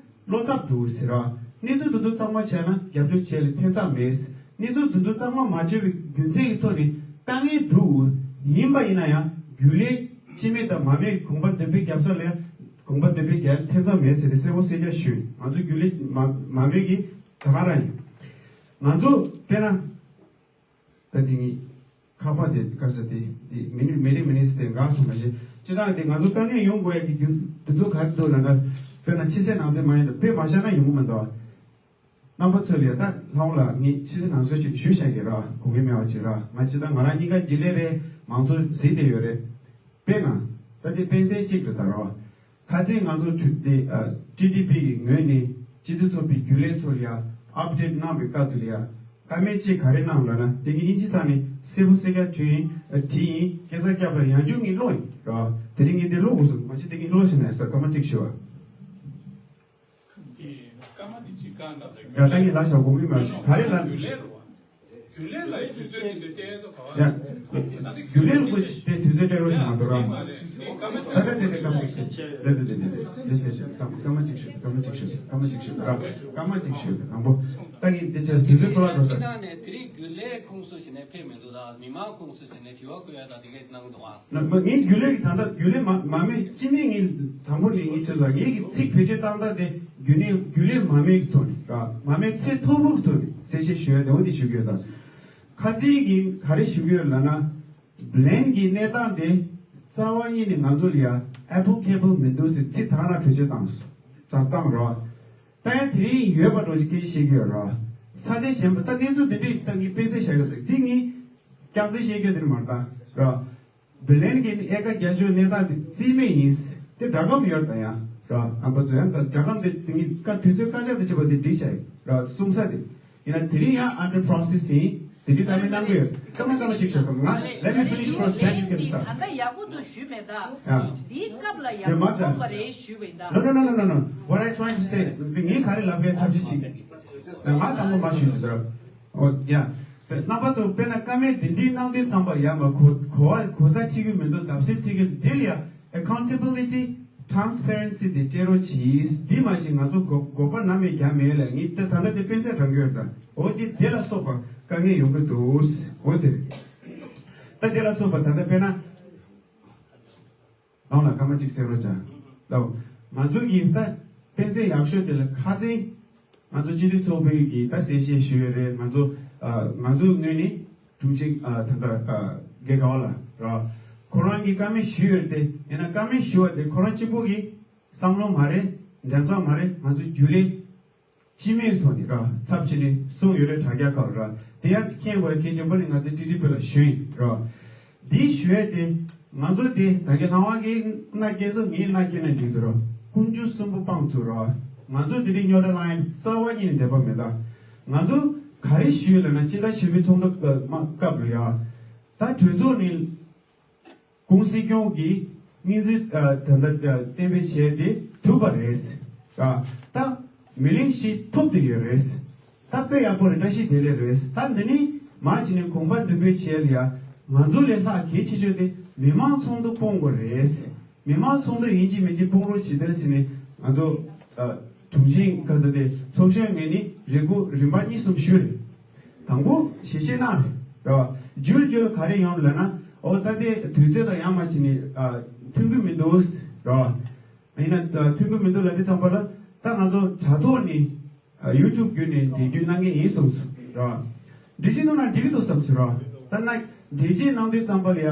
བློ་འཚབ་འདུག་ཟེར་ར། གནས་ཚུལ་དེ་ཚོ་གཙང་མ་བྱས་ན་རྒྱབ་སྐྱོར་བྱས་ལ་ཐེ་ཚོམ་མེད། གནས་ཚུལ་དེ་ཚོ་གཙང་མ་མ་བྱས་པའི་རྒྱུ་མཚན་གྱི་ཐོག་ནས་དཀའ་ངལ་འདུག་ཡིན་པ་ཡིན་ན་ཡང་རྒྱུན་ལས་སྤྱི་མེད་དང་མ་མེད་གོམ་པ་མདུན་སྤོས་རྒྱབ་ས་ལ་གོམ་པ་མདུན་སྤོས་རྒྱག་ཐེ་ཚོམ་མེད་ཟེར་ནས་གསལ་པོ་གསལ་རྐྱང་ཞུས། ང་ཚོ་རྒྱུན་ལས་མ་མ་མེད་ཀྱི་ད་ག་རང་ཡིན། ང་ཚོ་དཔེར་ན། ད་དེ་ངས་ཁ་པར་དེ་ག་ས་དེ་དེ་མི་ནི་མི་རེ་མི་ནི་སི་དེ་འགག་སོང་མ་གཞི་སྤྱི་བཏང་དེ་ང་ཚོ་དཀའ་ངལ་ཡོང་དགོས་ཡ་གི་རྒྱུ་དེ་ཚོ་ག་རེ་འདུག་ལབ་ན། དཔེར་ན་ཕྱི་གསལ་ནང་གསལ་མ་ཡིན་ན་དཔེ་མ་བཞག་ན་ཡོང་གི་མ་འདུག་རྣམ་པ་ཚོ་ལ་ཡ་ད་ལྷག་ལ་ངས་ཕྱི་གསལ་ནང་གསལ་ཅིག་ཞུ་བཞག་གི་ར། དགོངས་འགལ་མེད་པ་ཅིག་ར། ང་སྤྱི་བཏང་ང་རང་གཉིས་ཀ་རྒྱུན་ལས་རེད། མང་ཚོགས་གཟིགས་བསྡད་ཡོད་རེད། དཔེར་ན་ད་དེ་དཔེ་མཚོན་གཅིག་རེད་ད་ར། ཁ་སང་ང་ཚོ་ཊི་ཊི་པི་གི་ངོས་ནས་སྤྱི་འཐུས་ཚོགས་པའི་རྒྱུན་ལས་ཚོ་ལ་ཡ་ཨབ་ཌེཊ་གནང་བའི་སྐབས་དུ་ལ་ཡ་བཀའ་མོལ་གཅིག་ག་རེ་གནང་ལབ་ན། དེ་ངས་དབྱིན་ཇི་ཐོག་ནས་གསལ་པོ་གསལ་རྐྱང་བྲིས་ཡིན། བྲིས་ཡིན། སྐད་ཆ་བརྒྱབ་ལ་ཡང་བསྐྱར་ངས་ཀློག་ཡིན་ར། དེ་རིང་ངས་འདི་ཀློག་དགོས་སོང་། མ་གཞི་དེ་ངས་ཀློག་ཤེས་ན་ས་སྐར་མ་གཅིག་ཞུ་བ། ཡ་ད་ངས་ལ་ཞག་གོང་མིན་མ་ཞིག་ག་རེ་ལ། རྒྱུན་ལས་ལ་ཡི་དུས་ཚོད་དེ་འདྲ་སྟེར་ཡ་ད་ག་བ། ཡ། རྒྱུན་ལས་ལ་ཀུ་ཅི་དེ་དུས་ཚོད་སྤྲད་རོགས་ཞུ་མ་གཏོགས་རང་མ་རེད། ད་ལྟ་དེ་དེ་སྐར་མ་གཅིག་རེད། དེ་དེ་དེ་དེ་དེ་དེ་སྐར་མ་གཅིག་ཞུ། སྐར་མ་གཅིག་ཞུ། སྐར་མ་གཅིག་ཞུ་ར། སྐར་མ་གཅིག་ཞུ། དང་པོ་ད་ངས་དེ་ཆ་དུས་ཚོད་འཕྲོ་བརླག་འགྲོ་ས། དེ་རིང་རྒྱུན་ལས་ཁོངས་སུ་ཞིག་ནས་ཕེབས་མི་འདུག་ད་མི་མང་ཁོངས་སུ་ཞིག་ནས་དྲི་བ་བཀོད་ཡ་ད་དེ་གས་གནང་གི་འདུག་ཨ། ན་མ་ངའི་རྒྱུན་ལས་ཀྱི་ད་ལྟ་རྒྱུན་ལས་མ་མ་མེད་སྤྱི་མེད་ངས་དང་པོ་ནས་ངས་བཤད་སོང་། ངའི་གི་ཚིག་བེད་སྤྱོད་བཏང་སྟངས་དེ་རྒྱུན་ལས་རྒྱུན་ལས་མ་མེད་ཀྱི་ཐོག་ནས་ར། མ་མེད་ཚད་མཐོ་པོ་གི་ཐོག་ནས་གསལ་བཤད་ཞུ་ཡ་དེ་འོ་དེ་ཞུ་གི་ཡོད། ད་ཁ་ཚིག་གིས་ག་རེ་ཞུ་གི་ཡོད་ལབ་ན། བྷི་ལན་གྱི་གནས་སྟངས་དེ་རྩ་བ་ཉིད་ནས་ང་ཚོ་ལ་ཡ་ཨེ་པི་ལི་ཀེ་བྷལ་མི་འདུག་ཟེར་ཚིག་ཐག་རང་བེད་སྤྱོད་བཏང་སོང་། བཏང་བཏང་ར། ད་ཡང་དེ་རིང་ཡོད་པ་འགྲོ་ཞིག་སྐད་ཆ་བཤད་ཀྱི་ཡོད་ར། ས་ཆ་གཞན་པ་ད་གནས་ཚུལ་འདི་འདྲས་ད་ངས་དཔེ་མཚོན་བཞག་ཡོད། ད་འདི་ངས་སྐྱག་རྫུན་བཤད་རྒྱུ་དེ་མ་རེད་ད་ར། བྷི་ལན་གྱི་ཨེ་ཀ་བརྒྱད་ཅུ་གནས་སྟངས་དེ་རྩིས་མེད་ཡིན། དེ་སྒྲ་སྒམ་ཡོད་ད་ཡང་ར། རྣམ་པ་ཚོ་ཡང་སྒྲ་སྒམ་དེ་དེ་ངས་ཀ་དུས་ཚོད་སྐར་ཆ་དང་བཅས་པ་དེ་བསྒྲིགས་བཞག་ཡོད་ར། གསུང་ས་དེ་ཡིན་ན་དེ་རིང་ཡང་under process ཡིན། དེ་རིང་གཏམ་གླེང་གནང་གི་ཡོད། སྐར་མ་ཙམ་ཞིག་ཞོག་ང་let me finish first, then you can start. ད་ལྟ་ཡག་པོ་འདུག་ཞུས་མེད་ད། ཡ། འདིའི་སྐབས་ལ་ཡག་པོ་མ་ད་མཐོང་བ་རེད་ཞུས་པ་ཡིན་ད། No, no, no, no, no, no. What I trying to say, ངས་ག་རེ་ལབ་པའི་ཐབས་ཤེས་ཤིག་ང་དང་པོ་མ་ཞུས་ཟེར། ཨོ་ཡ། རྣམ་པ་ཚོ་དཔེར་ན་བཀའ་མོལ་འདི་འདྲའི་གནང་དུས་ཙམ་པ་ཡ་མ་གོ་གོ་བ་གོ་བརྡ་ཁྲིད་ཀྱི་མི་འདུག་བརྡབ་གསིག་ཐེབས་ཀྱི་འདི་ལ་ཡ་accountability, transparency དེ་སྤྲད་རོགས་གྱིས། འདི་མ་གཞི་ང་ཚོ་འགོ་འགོ་པ་ནམ་ཡང་རྒྱག་མེད་ལ། ངས་ད་ད་ལྟ་དེ་དཔེ་མཚོན་དྲངས་ཀྱི་ཡོད་ད། འོ་དེ་དེ་ལ་སོགས་པ་དཀའ་ངལ་ཡོང་གི་འདུག་འོ་དེ་རེད། ད་དེ་ལ་སོགས་པ་ད་ལྟ་དཔེར་ན། ནང་ལ་སྐར་མ་གཅིག་གསན་རོགས་བྱ། ལའོ། ང་ཚོ་གིས་ད་དཔེ་མཚོན་ཡག་ཤོས་དེ་ལ་ཁ་སང་ང་ཚོ་སྤྱི་འཐུས་ཚོགས་པའི་གིས་ད་གསལ་བཤད་ཞུས་ཡོད་རེད། ང་ཚོ་ཨ་ང་ཚོའི་ངོས་ནས་དྲུང་ཆེ་ཨ་ད་ལྟ་ཨ་དགེ་དཀའ་བ་ལགས་ར། ཁོ་རང་གིས་བཀའ་མོལ་ཞུས་ཡོད་རེད་དེ། ཡིན་ན་བཀའ་མོལ་ཞུ་བ་དེ་ཁོ་རང་གཅིག་པོ་གི་བསམ་བློ་མ་རེད། འགྲན་ཚོགས་མ་རེད། ང་ཚོ་རྒྱུན་ལས་སྤྱི་མོས་ཐོག་ནས་ར་ཚབ་བྱས་ནས་གསུངས་ཡོད་རེད། དྲ་རྒྱ་ཁག་ར། དེ་ཡང་མཁྱེན་དགོས་གལ་ཆེན་པོ་ནི་ང་ཚོ་ཊི་ཊི་པི་ལ་ཞུ་ཡིན་ར། འདིའི་ཞུ་ཡས་དེ་ང་ཚོ་དེ་ད་གིན་ལྷ་དབང་གིས་མནའ་སྐྱེལ་ཚོ་ངས་མནའ་སྐྱེལ་ན་འགྲིག་འདུག་ར། ཀུན་སྤྱོད་གསུམ་པོ་སྤངས་ཚུལ་ར། ང་ཚོ་དེ་འདྲའི་རྙོག་དྲ་ལངས་ཡས་རྩ་བ་ཉིད་ནས་འདོད་པ་མེད་ད། ང་ཚོ་ག་རེ་ཞུས་ལབ་ན། སྤྱི་ཟླ་བཞི་པའི་ཚོགས་འདུ་སྐབས་མ་སྐབས་རེད་ཡ། ད་གྲོས་ཚོགས་ནི་གུང་སྲིད་སྐྱོང་གིས་སྙན་ཞུ་ཨ་ད་ལྟ་ཨ་གཏན་འབེབས་བྱས་ཏེ་གྲུབ་པ་རེད། ཨ་ད་མི་ལིང་ཞིག་ཐོབ་བསྡད་ཡོད་རེད། ད་དཔེ་ཡག་པོ་རེད། བཀྲ་ཤིས་བདེ་ལེགས་རེད། ད་འདི་ནི་མ་ཅི་ནས་གོམ་པ་མདུན་སྤོས་བྱས་ལ་ཡ། ང་ཚོ་ལས་ལྷག་གལ་ཆེ་ཤོས་དེ་མི་མང་ཚོགས་འདུ་སྤོང་དགོས་རེད། མི་མང་ཚོགས་འདུ་ཡིན་གཅིག་མིན་གཅིག་སྤོང་རོགས་བྱེད་དེ་ཟེར་ནས་ང་ཚོ་ཨ་དྲུང་ཆེ་ག་ཚོད་དེ་ཚོགས་གཞོན་ངོས་ནས་རེ་སྐུལ་རིམ་པ་གཉིས་གསུམ་ཞུས་རེད། དང་པོ་ཞལ་བཞེས་གནང་རེད་ར། བརྗོད་བརྗོད་ག་རེ་ཡོང་ལབ་ན། ཨོ་ད་དེ་དུས་ཚོད་དང་ཡང་མ་བྱས་ནས་ཨ་མཐུན་གྱི་མི་འདུག་ར། ཡིན་ན་ཨ་མཐུན་གྱི་མི་འདུག་ལབ་དུས་ཙམ་པ་ལ་ ད་ང་ཚོ་དྲ་ཐོག་ནས་ཡུ་ཊུབ་བརྒྱུད་ནས་འགྲེལ་བརྗོད་གནང་གི་ཡིན་གསུངས་སོང་ར། འགྲེལ་བརྗོད་གནང་ན་འགྲིག་གི་འདུག་བསམ་སོང་ར། ད་ན་འགྲེལ་བརྗོད་གནང་དུས་ཙམ་པ་ལ་ཡ་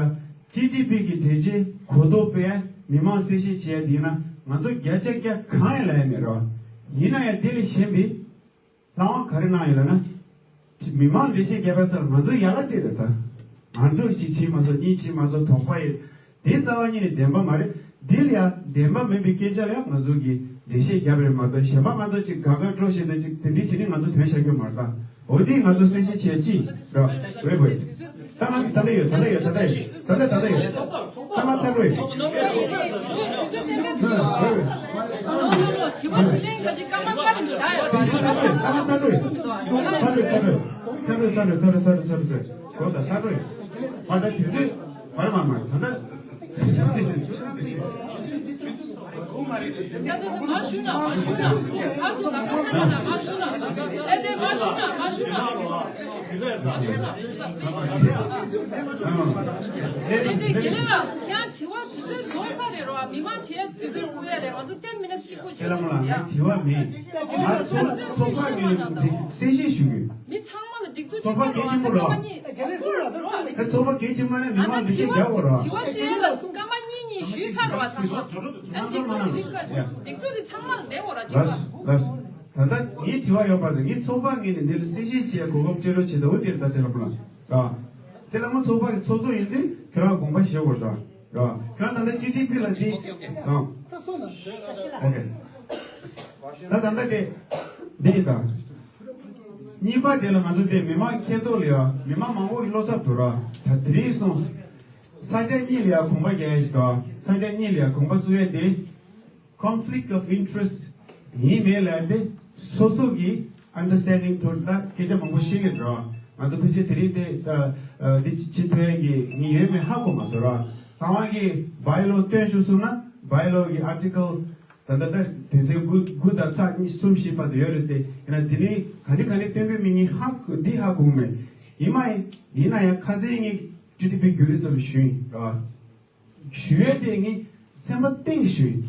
ཊི་ཊི་པི་གི་འགྲེལ་བརྗོད་གོ་རྟོགས་སྤེལ་ཡ་མི་མང་གསལ་བཤད་བྱེད་ཡ་དེ་ཡིན་ན་ང་ཚོ་བརྒྱ་ཆ་བརྒྱ་གང་ཡང་ལབ་ཡ་མེད་ར། ཡིན་ན་ཡང་དེ་ལས་གཞན་པའི་ལྷ་དབང་ག་རེ་གནང་ཡོད་ལབ་ན། མི་མང་འགྲེལ་བཤད་རྒྱབ་པའི་ཚར་ང་ཚོ་ཡ་ལ་སྤྲད་དེ་ད། ང་ཚོ་གཅིག་བྱེད་མ་སོང་གཉིས་བྱེད་མ་སོང་དོགས་པ་ཡོད། དེ་རྩ་བ་ཉིད་ནས་བདེན་པ་མ་རེད། འདི་ལ་ཡ་བདེན་པ་མིན་པའི་སྐད་ཆ་ལ་ཡ་ང་ཚོ་གིས་འགྲེལ་བཤད་རྒྱབ་རེད་མ་གཏོགས་གཞན་པ་ང་ཚོ་གཅིག་དགའ་དགའ་སྤྲོ་བཞིན་དུ་གཅིག་དེ་འདྲ་བྱས་ནས་ང་ཚོ་དོན་བྱ་རྒྱུ་མ་རེད་ད། འོ་དེ་ང་ཚོ་གསལ་བཤད་བྱས་ཅི་ར། ཝེ་ཝེ། ད་ང་ཚོ་ད་ལྟ་ཡོད་ད་ལྟ་ཡོད་ད་ལྟ་ཡོད་ད་ལྟ་ད་ལྟ་ཡོད། ད་ང་ཚོ་ད་ལྟ་ཡོད། ད་ང་ཚོ་ད་ལྟ་ཡོད། ད་ང་ཚོ་ད་ལྟ་ཡོད། ད་ང་ཚོ་ད་ལྟ་ཡོད། ད་ང་ཚོ་ད་ལྟ་ཡོད། ད་ང་ཚོ་ད་ལྟ་ཡོད། ད་ང་ཚོ་ད་ལྟ་ཡོད། ཚ་དྲོད་ཚ་དྲོད་ཚ་དྲོད་ཚ་དྲོད་ཚ་དྲོད་ཚ་དྲོད་ཚ་དྲོད་ཚ་དྲོད་ཚ་དྲོད། ཚ་དྲོད་ཚ་དྲོད་ཚ་དྲོད་ཚ་དྲོད་ཚ་དྲོད། གོ་ད་ཚ་དྲོད། མ་ད་དུས་ཚོད་མར་མར་མར་ད་ད། ད་ད་མ་ཞུ་ན་མ་ཞུ་ན་ཨ་སུ་ལ་མ་ཞུ་ན་མ་ཞུ་ན་ཨེ་དེ་མ་ཞུ་ན་མ་ཞུ་ན་ཨེ་དེ་དགེ་ལེགས་ལགས་ཡང་དྲི་བ་དུས་ཚོད་རྫོགས་ས་རེད་རོ། མི་མང་བྱས་དུས་ཚོད་བསྐུར་ཡ་རེད། ང་ཚོ་ten minutes་ཞིག་བསྐུར་ཆོག་ཡ། དེ་ལ་མ་ལ་ང་དྲི་བ་མེད། ང་ཚོ་ཚོགས་པ་ངོས་ནས་གསལ་བཤད་ཞུ་གི་ཡོད། མི་ཚང་མ་ལ་སྒྲིག་འཛུགས་ཚོགས་པ་གལ་ཆེན་པོ་རེད་བ། ཨ་ཚོགས་པ་གལ་ཆེན་པོ་ནི་མི་མང་འགྲེལ་བཤད་རྒྱག་དགོས་རེད་བ། དྲི་བ་དྲིས་ལ་སྐར་མ་གཉིས་གཉིས་ཞུས་ཚར་རེད་བ་ཚང་མ། ཨ་སྒྲིག་འཛུགས་དེ་སྒྲིག་འཛུགས་དེ་ཚང་མ་ལ་བསྡད་དགོས་རེད་བ་ལགས་སོ་ལགས་སོ། ད་ལྟ་ངའི་དྲི་བ་ཡོད་པར་ང་ཚོགས་པ་ངོས་ནས་འདི་ལ་གསལ་བཤད་བྱེད་ཡ་གོ་སྐབས་སྤྲད་རོགས་བྱེད་དོ་དེ་རེད་ད་དེ་ལ་མ་ལ་ར། དེ་ལ་མ་ཚོགས་པ་གི་ཚོགས་གཙོ་ཡིན་དུས་ཁྱེད་རང་དགོངས་པ་བཞེས་དགོས་རེད་ད་ར། ཁྱེད་རང་ད་ལྟ་ཊི་ཊི་པི་ལ་འདི་ཨ། ཨོ་ཁེ། ད་ད་ལྟ་དེ་འདི་ཡིན་ད། གཉིས་པ་དེ་ལ་ང་ཚོ་དེ་མི་མང་ཁྱེད་ཐོག་ལ་ཡ་མི་མང་མང་པོ་གི་བློ་འཚབ་འདུག་ར། ད་དེ་རིང་སོང་ས་ཆ་གཉིས་ལ་ཡ་གོམ་པ་རྒྱག་ཡ་ཞིག་དང་ས་ཆ་གཉིས་ལ་ཡ་གོམ་པ་བཙུགས་ཡ་དེ་conflict of interest་ཡིན་མེད་ལ་དེ་སོ་སོ་གི་understanding་ཐོག་ད་སྐད་ཆ་མང་པོ་བཤད་ཀྱི་ར། ང་ཚོ་ཕལ་ཆེར་དེ་རིང་དེ་ད་འདི་ཅི་ཐོན་ཡ་གི་ངས་ཡོད་མེད་ཧ་གོ་མ་སོང་ར། ད་ང་གི་bylaw་སྟོན་ཞུ་སོང་ན་bylaw་གི་article་ད་ལྟ་ད་དོན་ཚན་དགུ་དགུ་དང་ཚེག་གཉིས་གསུམ་བཞི་བར་དུ་ཡོད་རེད་དེ། ཡིན་ན་དེ་ནི་ག་འདྲ་ག་འདྲ་སྟོན་དགོས་མིན་ངས་ཧ་གོ་འདི་ཧ་གོ་མེད། ཡིན་མ་ཡིན་ཡིན་ན་ཡང་ཁ་སང་ངས་ཊི་ཊི་པི་བརྒྱུད་རིམ་ཚོ་ལ་ཞུས་ཡིན་ར། ཞུ་ཡས་དེ་ངས་སེམས་པ་གཏིང་ཞུས་ཡིན།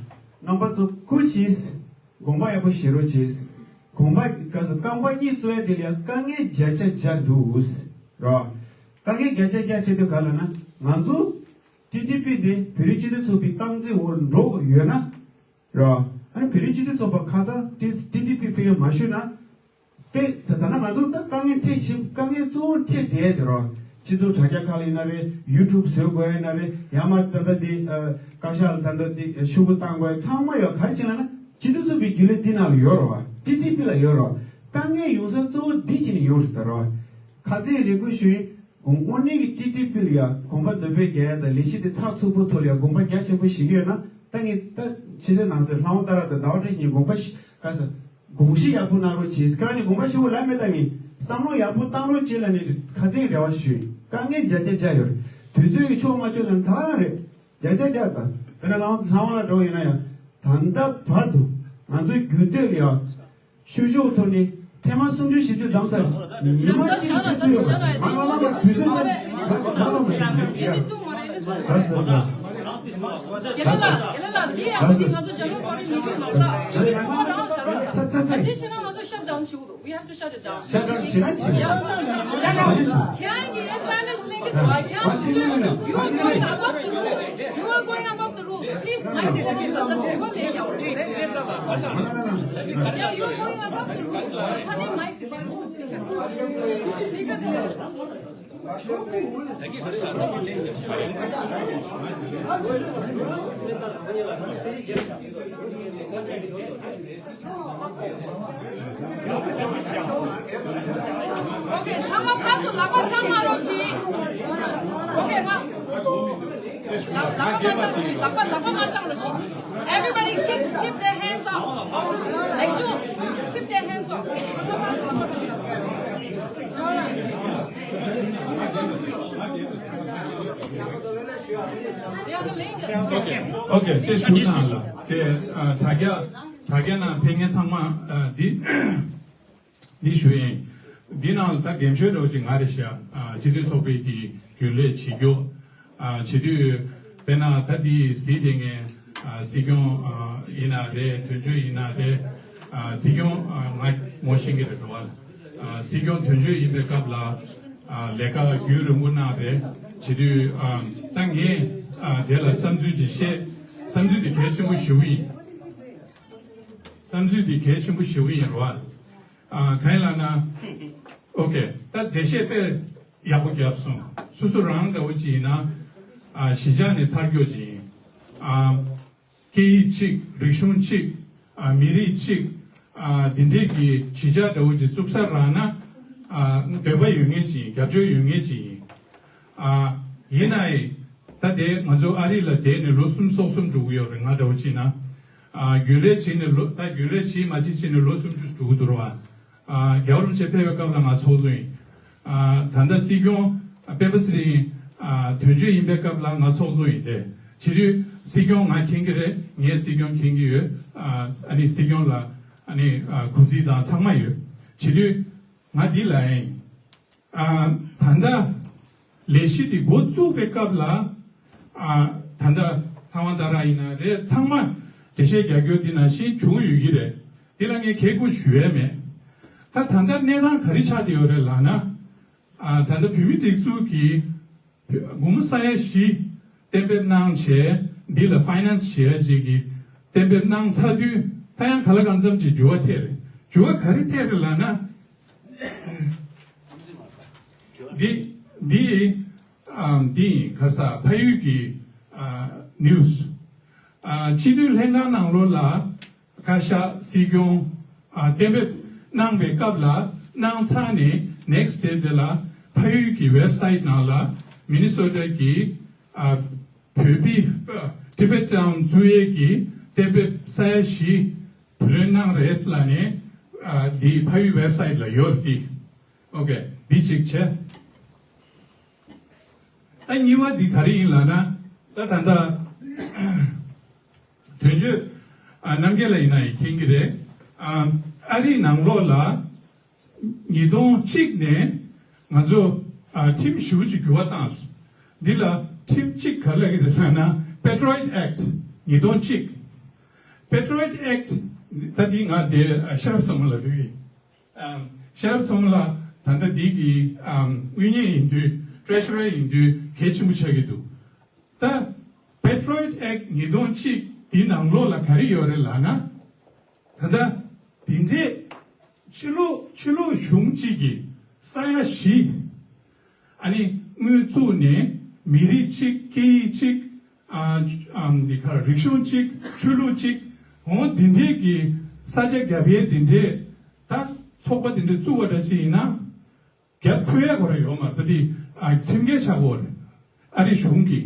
རྣམ་པ་ཚོ་སྐུ་མཁྱེན། དགོངས་པ་ཡག་པོ་བཞེས་རོགས་བྱེད། དགོངས་པ་ག་ཚོད་རྐང་པ་གཉིས་བཙུགས་ཡས་དེ་ལ་ཡང་དཀའ་ངལ་བརྒྱ་ཆ་བརྒྱ་འདུག་ར། དཀའ་ངལ་བརྒྱ་ཆ་བརྒྱ་བྱེད་དུས་ག་ལ་ན་ང་ཚོ་ཊི་ཊི་པི་དེ་བོད་རིགས་སྤྱི་མཐུན་ཚོགས་པའི་སྟངས་འཛིན་འོག་འགྲོ་དགོས་ཡོད་ན། ར། ཨ་ནི་བོད་རིགས་སྤྱི་མཐུན་ཚོགས་པ་ཁ་ཚ་ཊི་ཊི་པི་ཕེ་ཡོད་མ་ཞུས་ན། དཔེ་ད་ད་ན་ང་ཚོ་ད་དཀའ་ངལ་འཕྲད་བཞིན་དཀའ་ངལ་གཙོ་བོ་འཕྲད་བསྡད་དེ་རོ། སྤྱི་ཚོགས་དྲ་རྒྱ་ཁག་ལ་ཡིན་ན་རེད། ཡུ་ཊུབ་བཟོ་དགོས་ཡིན་ན་རེད། ཡང་མ་ད་ལྟ་འདི་བཀའ་ཤག་ལ་ད་ལྟ་འདི་ཤོག་གུ་བཏང་དགོས་ཚང་མ་ཡོད། ག་རེ་བྱས་ན་ན་སྤྱི་མཐུན་ཚོགས་པའི་རྒྱུན་ལས་འདི་ནང་ལ་ཡོད་རོ། ཊི་ཊི་པི་ལ་ཡོད་རོ། དཀའ་ངལ་ཡོང་ས་གཙོ་བོ་འདི་བྱས་ནས་ཡོང་རེད་ད་རོ། ཁ་ཚན་རེ་དགུ་ཞུ་ཡིན། དངོས་གནས་ཀྱི་ཊི་ཊི་པི་ལ་ཡ་གོམ་པ་མདུན་སྤོས་རྒྱག་ཡ་དང་ལས་གཞི་དེ་ཚགས་ཚུད་པོ་ཐོག་ལ་ཡ་དགོངས་པ་རྒྱ་ཆེན་པོ་བཞེས་ཀྱི་ཡོད་ན་ད་ངས་ད་ཕྱི་ཚེ་ནང་ཚེ་ལྷ་དབང་ཏཱ་ར་དང་ཟླ་བ་བཀྲ་ཤིས་གཉིས་དགོངས་པ་ཤ་ག་ས་དགོངས་གཞི་ཡག་པོ་གནང་རོགས་བྱེད། ཁྱེད་རང་ནས་དགོངས་པ་ཞུ་དགོས་ལབ་མེད་ད། ངས་བསམ་བློ་ཡག་པོ་བཏང་རོགས་བྱེད་ལབ་ནས་ཁ་ཚིག་རེ་བ་ཞུས། དཀའ་ངལ་བརྒྱ་ཆ་བརྒྱ་ཡོད་རེད། དུས་ཚོད་ཀྱི་ཆོག་མ་ཆོག་ལབ་ན་ད་རང་རེད། བརྒྱ་ཆ་བརྒྱ་ད་དཔེར་ན་ལྷ་དབང་ལྷ་དབང་ལ་འགྲོ་ཡིན་ན་ཡང་ད་ལྟ་བར་དུ་ང་ཚོའི་རྒྱུན་སྡོད་ལ་ཡ། ཆུ་ཤོག་ཐོག་ནས་ཐེངས་མ་སུམ་ཅུ་བཞི་བཅུ་བདམས་ཚར། ཉི་མ་གཅིག་དུས་ཚོད་ཡོད་པ་རེད། མ་མ་མ་དུས་ཚོད་ད་ད་ལ་མ་ཡིན་ཡ། ལགས་སོ་ལགས་སོ། ལགས་སོ་ལགས་སོ། ལགས་སོ་ལགས་སོ། ཚ་ཚ་ཚ། We have to shut it down. Shut down བྱེད་ན་བྱེད། ཡ་ཁྱེད་རང་གིས་ཨེ་ཌི་ཝན་ཊེ་ཇི་ལེན་གྱི་འདུག་ཨ། ཁྱེད་རང་གིས་ཡོད་ཡོད་ཡོད་ཡོད། You are going above the rules. Please, མ་ཡིན་དེ་ལ་ད་ལྟ་དེ་བ་ལས་ཀྱང་། Yeah, you are going above the rules. ཁ་ནས་མའིག་དེ་ལ་སྤི་ཀར་དེ་ལ། Okay, ཚང་མ་ཕར་ཚུར་ལག་པ་འཆང་མ་རོགས་གྱིས། Okay, ང་། ལག་ལག་པ་མ་འཆང་རོགས་གྱིས། ལག་པ་ལག་པ་མ་འཆང་རོགས་གྱིས། Everybody keep keep their hands up. ལེགས་བྱུང་། Keep their hands up. Okay, okay, དེ་ཞུ་ན་ལ་དེ་ཨ་དྲ་རྒྱ་དྲ་རྒྱ་ནང་ཕེབས་མཁན་ཚང་མ་ཨ་འདི། འདི་ཞུ་ཡིན། འདི་ནང་ལ་ད་འགེམ་ཤོས་འདྲ་བོ་ཅིག་ང་རེད་ཤག་ཨ་སྤྱི་མཐུན་ཚོགས་པའི་གི་རྒྱུན་ལས་བྱེད་རྒྱུ། ཨ་བྱེད་དུས་དཔེར་ན་ད་འདི་གཟིགས་བསྡད་མཁན་ཨ་སྲིད་སྐྱོང་ཨ་ཡིན་ན་རེད། དོན་གཅོད་ཡིན་ན་རེད། ཨ་སྲིད་སྐྱོང་ཨ་ང་ངོ་ཤེས་ཀྱི་རེད་འགྲོ་བ། ཨ་སྲིད་སྐྱོང་དོན་གཅོད་ཡིན་པའི་སྐབས་ལ་ཨ་ལས་ཀ་རྒྱུན་རིང་པོ་གནང་རེད། བྱེད་དུས་ཨ་ད་ངས་ཨ་དེ་ལ་བསམ་ཚུལ་ཅིག་བཤད། བསམ་ཚུལ་དེ་གལ་ཆེན་པོ་ཞེ་པོ་ཡིན། བསམ་ཚུལ་དེ་གལ་ཆེན་པོ་ཞེ་པོ་ཡིན་རོ། ཨ་གང་ཡིན་ལབ་ན། ཨོ་ཀེ། ད་འགྲེལ་བཤད་དཔེ་ཡག་པོ་བརྒྱབ་སོང་། སོ་སོ་རང་འདྲ་བོ་ཅིག་ཡིན་ན། ཨ་གཞིས་ཆགས་ནས་ཚར་ཀྱོག་ཅིག་ཡིན། ཨ་སྐད་ཡིག་གཅིག་རིག་གཞུང་གཅིག་ཨ་མི་རིགས་གཅིག་ཨ་འདི་འདྲས་ཀྱི་གཞིས་ཆགས་འདྲ་བོ་ཅིག་བཙུགས་ས་རག་ན། ཨ་འདོད་པ་ཡོད་མཁན་ཅིག་ཡིན། རྒྱབ་སྐྱོར་ཡོད་མཁན་ཅིག་ཡིན། ཨ་ཡིན་ནའི་ད་དེ་ང་ཚོ་ཨ་རི་ལ་བསྡད་ནས་ལོ་གསུམ་སོ་གསུམ་འགྲོ་གི་ཡོད་རེད། ང་འདྲ་བོ་ཅིག་ན། ཨ་རྒྱུན་ལས་བྱས་ནས་ལོ་ད་རྒྱུན་ལས་བྱས་མ་བྱས་བྱས་ནས་ལོ་སུམ་ཅུ་འགྲོ་གི་འདུག་ར་བ། ཨ་རྒྱལ་བ་རིན་པོ་ཆེ་ཕེབས་པའི་སྐབས་ལ་ང་ཚོགས་གཙོ་ཡིན། ཨ་ད་ལྟ་སྲིད་སྐྱོང་སྤེན་པ་ཚེ་རིང་ཨ་དོན་གཅོད་ཡིན་པའི་སྐབས་ལ་ང་ཚོགས་གཙོ་ཡིན་ཏེ། བྱེད་དུས་སྲིད་སྐྱོང་ང་མཁྱེན་གྱི་རེད། ངས་སྲིད་སྐྱོང་མཁྱེན་གྱི་ཡོད། ཨ་ཨ་ནི་སྲིད་སྐྱོང་ལ་ཨ་ནི་ཨ་གུས་བརྩི་དང་ཚང་མ་ཡོད། བྱེད་དུས་ང་འདི་ལ་ཡིན། ཨ་ད་ལྟ་ལས་གཞི་འདི་འགོ་བཙུགས་པའི་སྐབས་ལ། ཨ་ད་ལྟ་ལྷ་དབང་རྡ་ར་ཡིན་ན་རེད། ཚང་མ་འགྲེལ་བཤད་རྒྱག་རྒྱུ་འདི་ནང་བཞིན་བྱུང་ཡོད་ཀྱི་རེད། འདི་ལ་ངས་ཁེ་ཁུར་ཞུ་ཡས་མེད། ད་ད་ལྟ་གནས་སྟངས་ག་རེ་ཆགས་བསྡད་ཡོད་རེད་ལབ་ན། ཨ་ད་ལྟ་བོད་མི་སྒྲིག་འཛུགས་ཀྱི་སྒོར་མོ་ས་ཡ་བཞི་གཏན་འབེབས་གནང་བྱས། འདི་ལ་ཕའི་ནན་སི་བྱེད་ཡ་ཅིག་གི་གཏན་འབེབས་གནང་ཚར་དུས། ད་ཡང་ག་ལ་གང་འཚམ་ཅིག་འགྱུར་བ་ཐེབས་རེད། འགྱུར་བ་ག་རེ་ཐེབས་རེད་ལབ་ན། འདི་འདི་ཨམ་འདི་ཡིན། ག་ས་ཕ་ཡུལ་གྱི་ཨ་ནིའུ་སི། ཨ་སྤྱི་འཐུས་ལྷན་ཁང་ནང་ལོགས་ལ་བཀའ་ཤག་སྲིད་སྐྱོང་ཨ་གཏན་འབེབས་གནང་བའི་སྐབས་ལ་གནང་ཚར་ནས། ནེག་སི་ཊི་ཌེ་དེ་ལ་ཕ་ཡུལ་གྱི་ཝེབ་སའིཊ་ནང་ལ་མི་ནི་སོ་ཊ་གི་ཨ་བོད་པའི་ཨ་ཊི་བེཊ་ཊའུན་བཙུགས་ཡས་ཀྱི་གཏན་འབེབས་ས་ཡ་བཞི་བུ་ལོན་གནང་རེད་ལབ་ནས། ཨ་འདི་ཕ་ཡུལ་ཝེབ་སའིཊ་ལ་ཡོད་རེད། འདི་ཨོ་ཀེ། འདི་གཅིག་བྱས། ད་གཉིས་པ་འདི་ག་རེ་ཡིན་ལབ་ན། ད་ད་ལྟ་དོན་གཅོད་ཨ་རྣམ་རྒྱལ་ལགས་ཡིན་ན་ཡང་མཁྱེན་གྱི་རེད། ཨ་ཨ་རིའི་ནང་ལོགས་ལ་ཉིས་སྟོང་གཅིག་ནས་ང་ཚོ་ཨ་ཁྲིམས་ཞེ་པོ་ཅིག་འགྱུར་བ་བཏང་སོང་། འདི་ལ་ཁྲིམས་གཅིག་ག་རེ་ལབ་ཀྱི་རེད་ལབ་ན། Patriot Act ཉིས་སྟོང་གཅིག Patriot Act། ད་འདི་ང་དེ་ཤེས་རབ་བསམ་གླིང་ལ་ལུས་ཡིན། ཨམ་ཤེས་རབ་བསམ་གླིང་ལགས་ད་ལྟ་འདི་གི་ཨམ་དངུལ་གཉེར་ཡིན་དུས། ཊི་རེ་ཤ་རར་ཡིན་དུས་གལ་ཆེན་པོ་ཆགས་ཀྱི་འདུག་ད་Patriot Act ཉིས་སྟོང་གཅིག་འདི་ནང་ལོགས་ལ་ག་རེ་ཡོད་རེད་ལབ་ན། ད་ལྟ་འདི་འདྲས་ཕྱི་ལོགས་ཕྱི་ལོགས་གཞུང་གཅིག་གི་ས་ཡ་བཞི། ཨ་ནི་དངུལ་བཙུགས་ནས་མི་རིགས་གཅིག་སྐད་ཡིག་གཅིག་ཨ་ཨམ་འདི་ག་རིག་གཞུང་གཅིག་ཆོས་ལུགས་གཅིག་འོ་འདི་འདྲས་ཀྱི་ས་ཆ་རྒྱབ་ཡས་འདི་འདྲས། ད་ཚོགས་པ་འདི་འདྲས་བཙུགས་པ་འདྲ་ཅིག་ཡིན་ན། རྒྱབ་ཕུལ་ཡ་ཁོ་རང་ཡོད་མ་རེད། ད་འདི་ཨ་ཁྲིམས་འགལ་ཆགས་ཀྱི་ཡོད་རེད། ཨ་རི་གཞུང་གིས་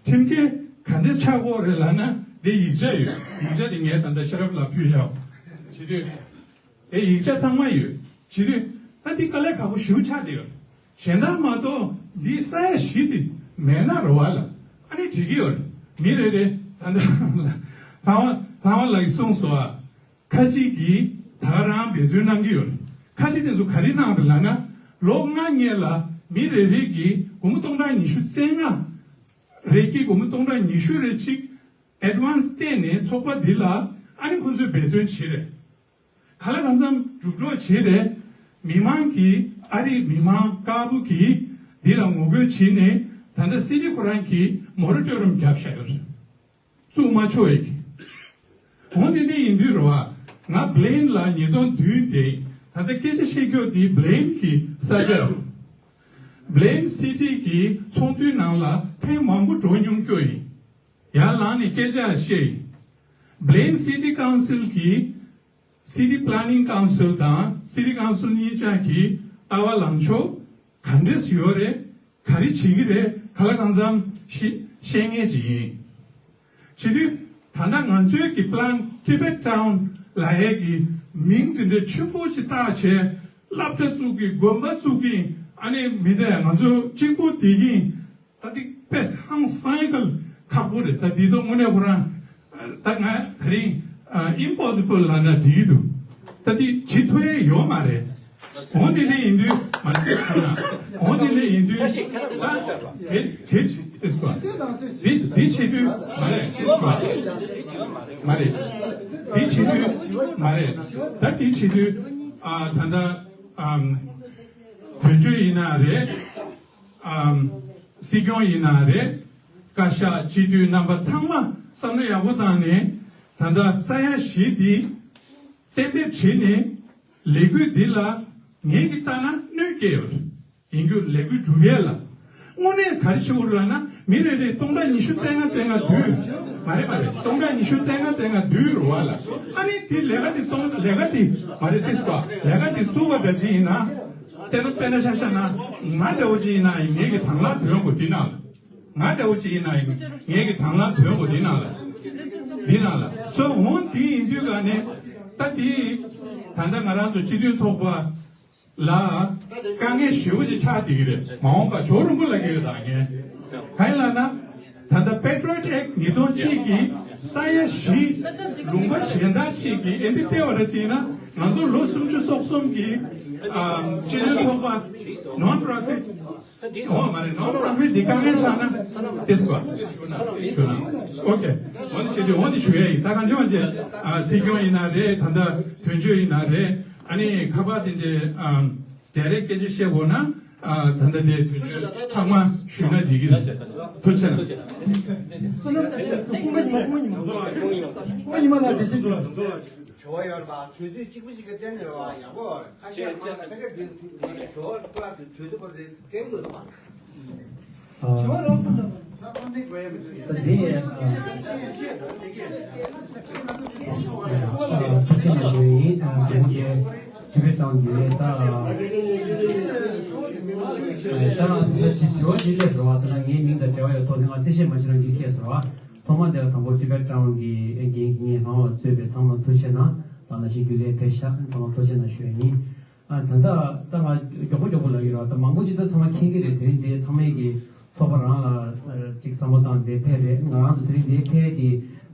ཁྲིམས་འགལ་ག་འདྲས་ཆགས་ཀྱི་ཡོད་རེད་ལབ་ན། འདི་ཡིག་ཆ་ཡོད། ཡིག་ཆ་འདི་ངས་ད་ལྟ་ཤེས་རབ་ལ་ཕུལ་བཞག་བྱེད་དུས། དེ་ཡིག་ཆ་ཚང་མ་ཡོད། བྱེད་དུས་ད་འདི་དཀའ་ལས་ཁག་པོ་ཞེ་པོ་ཆགས་བསྡད་ཡོད། གཞན་དག་མ་གཏོགས་འདི་ས་ཡ་བཞི་འདི་མེད་ན་རེད་བ་ལ། ཨ་ནི་འགྲིག་གི་ཡོད་རེད། མི་རེ་རེ་ད་ལྟ་ལྷ་དབང་ལྷ་དབང་ལགས་ཀྱིས་གསུངས་སོང་ཨ། ཁ་ཅིག་གིས་ད་ག་རང་འབད་བརྩོན་གནང་གི་ཡོད་རེད། ཁ་ཅིག་དེ་ཚོ་ག་རེ་གནང་རེད་ལབ་ན། ལོ་ལྔ་སྔོན་ལ་མི་རེ་རེ་གིས་སྒོར་མོ་སྟོང་ཕྲག་ཉི་ཤུ་རྩ་ལྔ་རེ་གིས་སྒོར་མོ་སྟོང་ཕྲག་ཉི་ཤུ་རེ་གཅིག་ཨེཌ་ཝན་སི་སྟེར་ནས་ཚོགས་པ་འདི་ལ་ཨ་ནི་ཁོ་ཚོས་འབད་བརྩོན་བྱས་རེད། ག་ལ་གང་འཚམ་རྒྱུགས་སྤྲོད་བྱས་རེད། མི་མང་གིས་ཨ་རིའི་མི་མང་དཀར་པོ་གིས་འདི་ལ་ངོ་རྒོལ་བྱས་ནས། ད་ལྟ་སི་ཊི་ཁོ་རང་གིས་མོ་ར་ཊོ་རི་ཡམ་བརྒྱབ་བཞག་ཡོད་རེད། བཙུགས་མ་ཆོག་ཡག་གི། འོ་འདི་འདྲ་ཡིན་དུས་རེད་བ། ང་བྷི་ལེན་ལ་ཉིས་སྟོང་བདུན་དེ། ད་ལྟ་སྐད་ཆ་བཤད་རྒྱུ་དེ་བྷི་ལེན་གྱི་ས་ཆ་རེད། བྷི་ལེན་སི་ཊི་གི་ཚོགས་འདུའི་ནང་ལ་ཐེངས་མང་པོ་འགྲོ་མྱོང་རྒྱུ་ཡིན། ཡར་ལངས་ནས་སྐད་ཆ་བཤད་ཡིན། བྷི་ལེན་སི་ཊི་ཀའུན་སིལ་གྱི་སི་ཊི་པི་ལེ་ནིང་ཀའུན་སིལ་དང་སི་ཊི་ཀའུན་སིལ་གཉིས་ཆ་གི་ལྟ་བ་ལངས་ཕྱོགས་ག་འདྲས་ཡོད་རེད། ག་རེ་བྱེད་ཀྱི་རེད། ག་ལ་གང་འཚམ་ཤེས་ཤེས་མཁན་ཅིག་ཡིན། བྱེད་དུས་ད་ལྟ་ང་ཚོའི་གི་པི་ལན་ཊི་བེཊ་ཊའུན་ལབ་ཡས་ཀྱི་མིང་དེ་འདྲ་ཆེན་པོ་ཅིག་བཏགས་བྱས། སློབ་གྲྭ་བཙུགས་ཀྱི། དགོན་པ་བཙུགས་ཀྱི། ཨ་ནི་མི་དེ་ང་ཚོ་གཅིག་པུ་བསྡད་ཀྱི་ཡིན། ད་ཐིག་དཔེ་ཧང་སང་ཡ་གལ་ཁག་པོ་རེད། ད་འདི་ཚོ་དངོས་གནས་ཁོ་རང་ད་ང་དེ་རིང་ཨ་ཨིམ་པོ་སི་བལ་ལབ་ན་འགྲིག་གི་འདུག་ད་འདི་བྱེད་ཐུབ་ཡ་ཡོད་མ་རེད། འོ་འདི་འདྲ་ཡིན་དུས་མ་རེད། འོ་འདི་འདྲ་ཡིན་དུས་ད་དེ་དེ་དེ་འདི་འདི་བྱེད་དུས་མ་རེད། མ་རེད། དེ་བྱེད་དུས་མ་རེད། ད་དེ་བྱེད་དུས་ཨ་ད་ལྟ་ཨམ་དོན་གཅོད་ཡིན་ན་རེད། ཨམ་སྲིད་སྐྱོང་ཡིན་ན་རེད། བཀའ་ཤག་སྤྱི་འཐུས་རྣམ་པ་ཚང་མ་བསམ་བློ་ཡག་པོ་བཏང་ནས་ད་ལྟ་ས་ཡ་བཞི་འདི་གཏན་འབེབས་བྱས་ནས་ལས་འགུལ་འདི་ལ་ངེད་ཀྱིས་ལྟ་ན་གནོད་སྐྱེལ་ཡོད་རེད། ཡིན་རྒྱུ་ལས་འགུལ་སྒྲུབ་ཡས་ལ། དངོས་གནས་ག་རེ་ཞུ་དགོས་རེད་ལབ་ན་མི་རེ་རེས་སྟོང་ཕྲག་ཉི་ཤུ་རྩ་ལྔ་རྩ་ལྔ་བསྡུས། མ་རེད་མ་རེད། སྟོང་ཕྲག་ཉི་ཤུ་རྩ་ལྔ་རྩ་ལྔ་བསྡུས་རེད་བ་ལ། ཨ་ནི་དེ་ལས་ཀ་དེ་སོང་ལས་ཀ་དེ་མ་རེད་ཏིས་པ་ལས་ཀ་དེ་བཙུགས་པ་འདྲ་ཅིག་ཡིན་ན། དེ་ནི་དཔེར་ན་ཤ་ཤ་ན་ང་འདྲ་བོ་ཅིག་ཡིན་ན་ཡིན་ངེད་ཀྱི་དང་བླངས་དོན་གོ་དེ་ནང་ལ། ང་འདྲ་བོ་ཅིག་ཡིན་ན་ཡིན་ངེད་ཀྱི་དང་བླངས་དོན་གོ་དེ་ནང་ལ། དེ་ནང་ལ་སོ་འོང་དེ་ཡིན་དུས་ག་ནས་ད་དེ་ད་ལྟ་ང་རང་ཚོ་སྤྱི་མཐུན་ཚོགས་པ། ལ་དཀའ་ངལ་ཞེ་པོ་ཅིག་ཆགས་བསྡད་ཀྱི་རེད། མ་འོངས་པ་ཇོ་རིན་པོ་ལགས་ཀྱིས་ད་ངས་གང་ཡིན་ལབ་ན། ད་ལྟ་Patriot Act ཉིས་སྟོང་གཅིག་གི་ས་ཡ་བཞི་ལུང་པ་གཞན་དག་ཅིག་གིས་ཨེ་འདི་ལྟེ་བ་ར་ཅིག་ཡིན་ན་ང་ཚོ་ལོ་སུམ་ཅུ་སོ་གསུམ་གྱི་ཨམ་སྤྱི་མཐུན་ཚོགས་པ་non-profit། འོ་མ་རེད། non-profit འདི་དཀའ་ངལ་ཆགས་ན་ཏེས་པ་ཞུ་ན་ཞུ་ན། ཨོ་ཀེ། འོ་འདི་བྱེད་དུས་འོ་འདི་ཞུ་ཡ་ཡིན། ད་གང་བྱུང་བ་བྱས་ཨ་སྲིད་སྐྱོང་ཡིན་ན་རེད། ད་ལྟ་དོན་གཅོད་ཡིན་ན་རེད། ཨ་ནི་ཁ་པར་དེ་འདྲའི་ཨམ། རྒྱ་རེད་སྐད་ཆ་བཤད་དགོས་ན། ཨ་ད་ལྟ་དེ་དུས་ཚོད་ཚང་མ་ཞུས་ན་འགྲིག་གི་རེད། ཐུགས་རྗེ་ཆེ་གནང་། བསོད་ནམས་ལགས་ཁོང་པ་ཉི་མ་ཁོང་པ་ཉི་མ་ཁོང་པ་ཉི་མ་ལ་འགྲེལ་བཤད་ཞུ། བྱ་བ་ཡོད་པ་དུས་ཚོད་གཅིག་པ་ཞིག་གི་སྟེང་ནས་ཡོད་པ་ཡག་པོ་ཁ་ཤས་མང་ན་ཁ་ཤས་དུས་དུས་ཚོད་སྐོར་དེ་སྟེང་དུ་ཡོད་པ། ཐོག་མ་དེ་ལ་དང་པོ་Tibet Town་གི་འགན་འཁྱེར་ངས་ལྷང་བ་གཙོས་པའི་ཚང་མ་ཚོས་པའི་ཚང་མ་ཐུགས་རྗེ་གནང་། ད་ནང་བཞིན་རྒྱུན་ལས་ཕེབས་ཤག་ཚང་མ་ཐུགས་རྗེ་གནང་ཞུ་ཡ་ཡིན། ཨ་ད་ལྟ་ད་ང་མགྱོགས་པོ་མགྱོགས་པོ་ལབ་ཡོད་ར། ད་མང་པོ་ཅིག་ད་ཚང་མ་མཁྱེན་གྱི་རེད། དེ་རིང་འདི་ཚང་མས་ཀྱི་ཚོགས་པ་རང་ལ་ཅིག་བསམ་བློ་བཏང་སྟེ་ཕེབས་རེད། ང་རང་ཚོ་དེ་རིང་འདི་ཕེབས་ཏེ་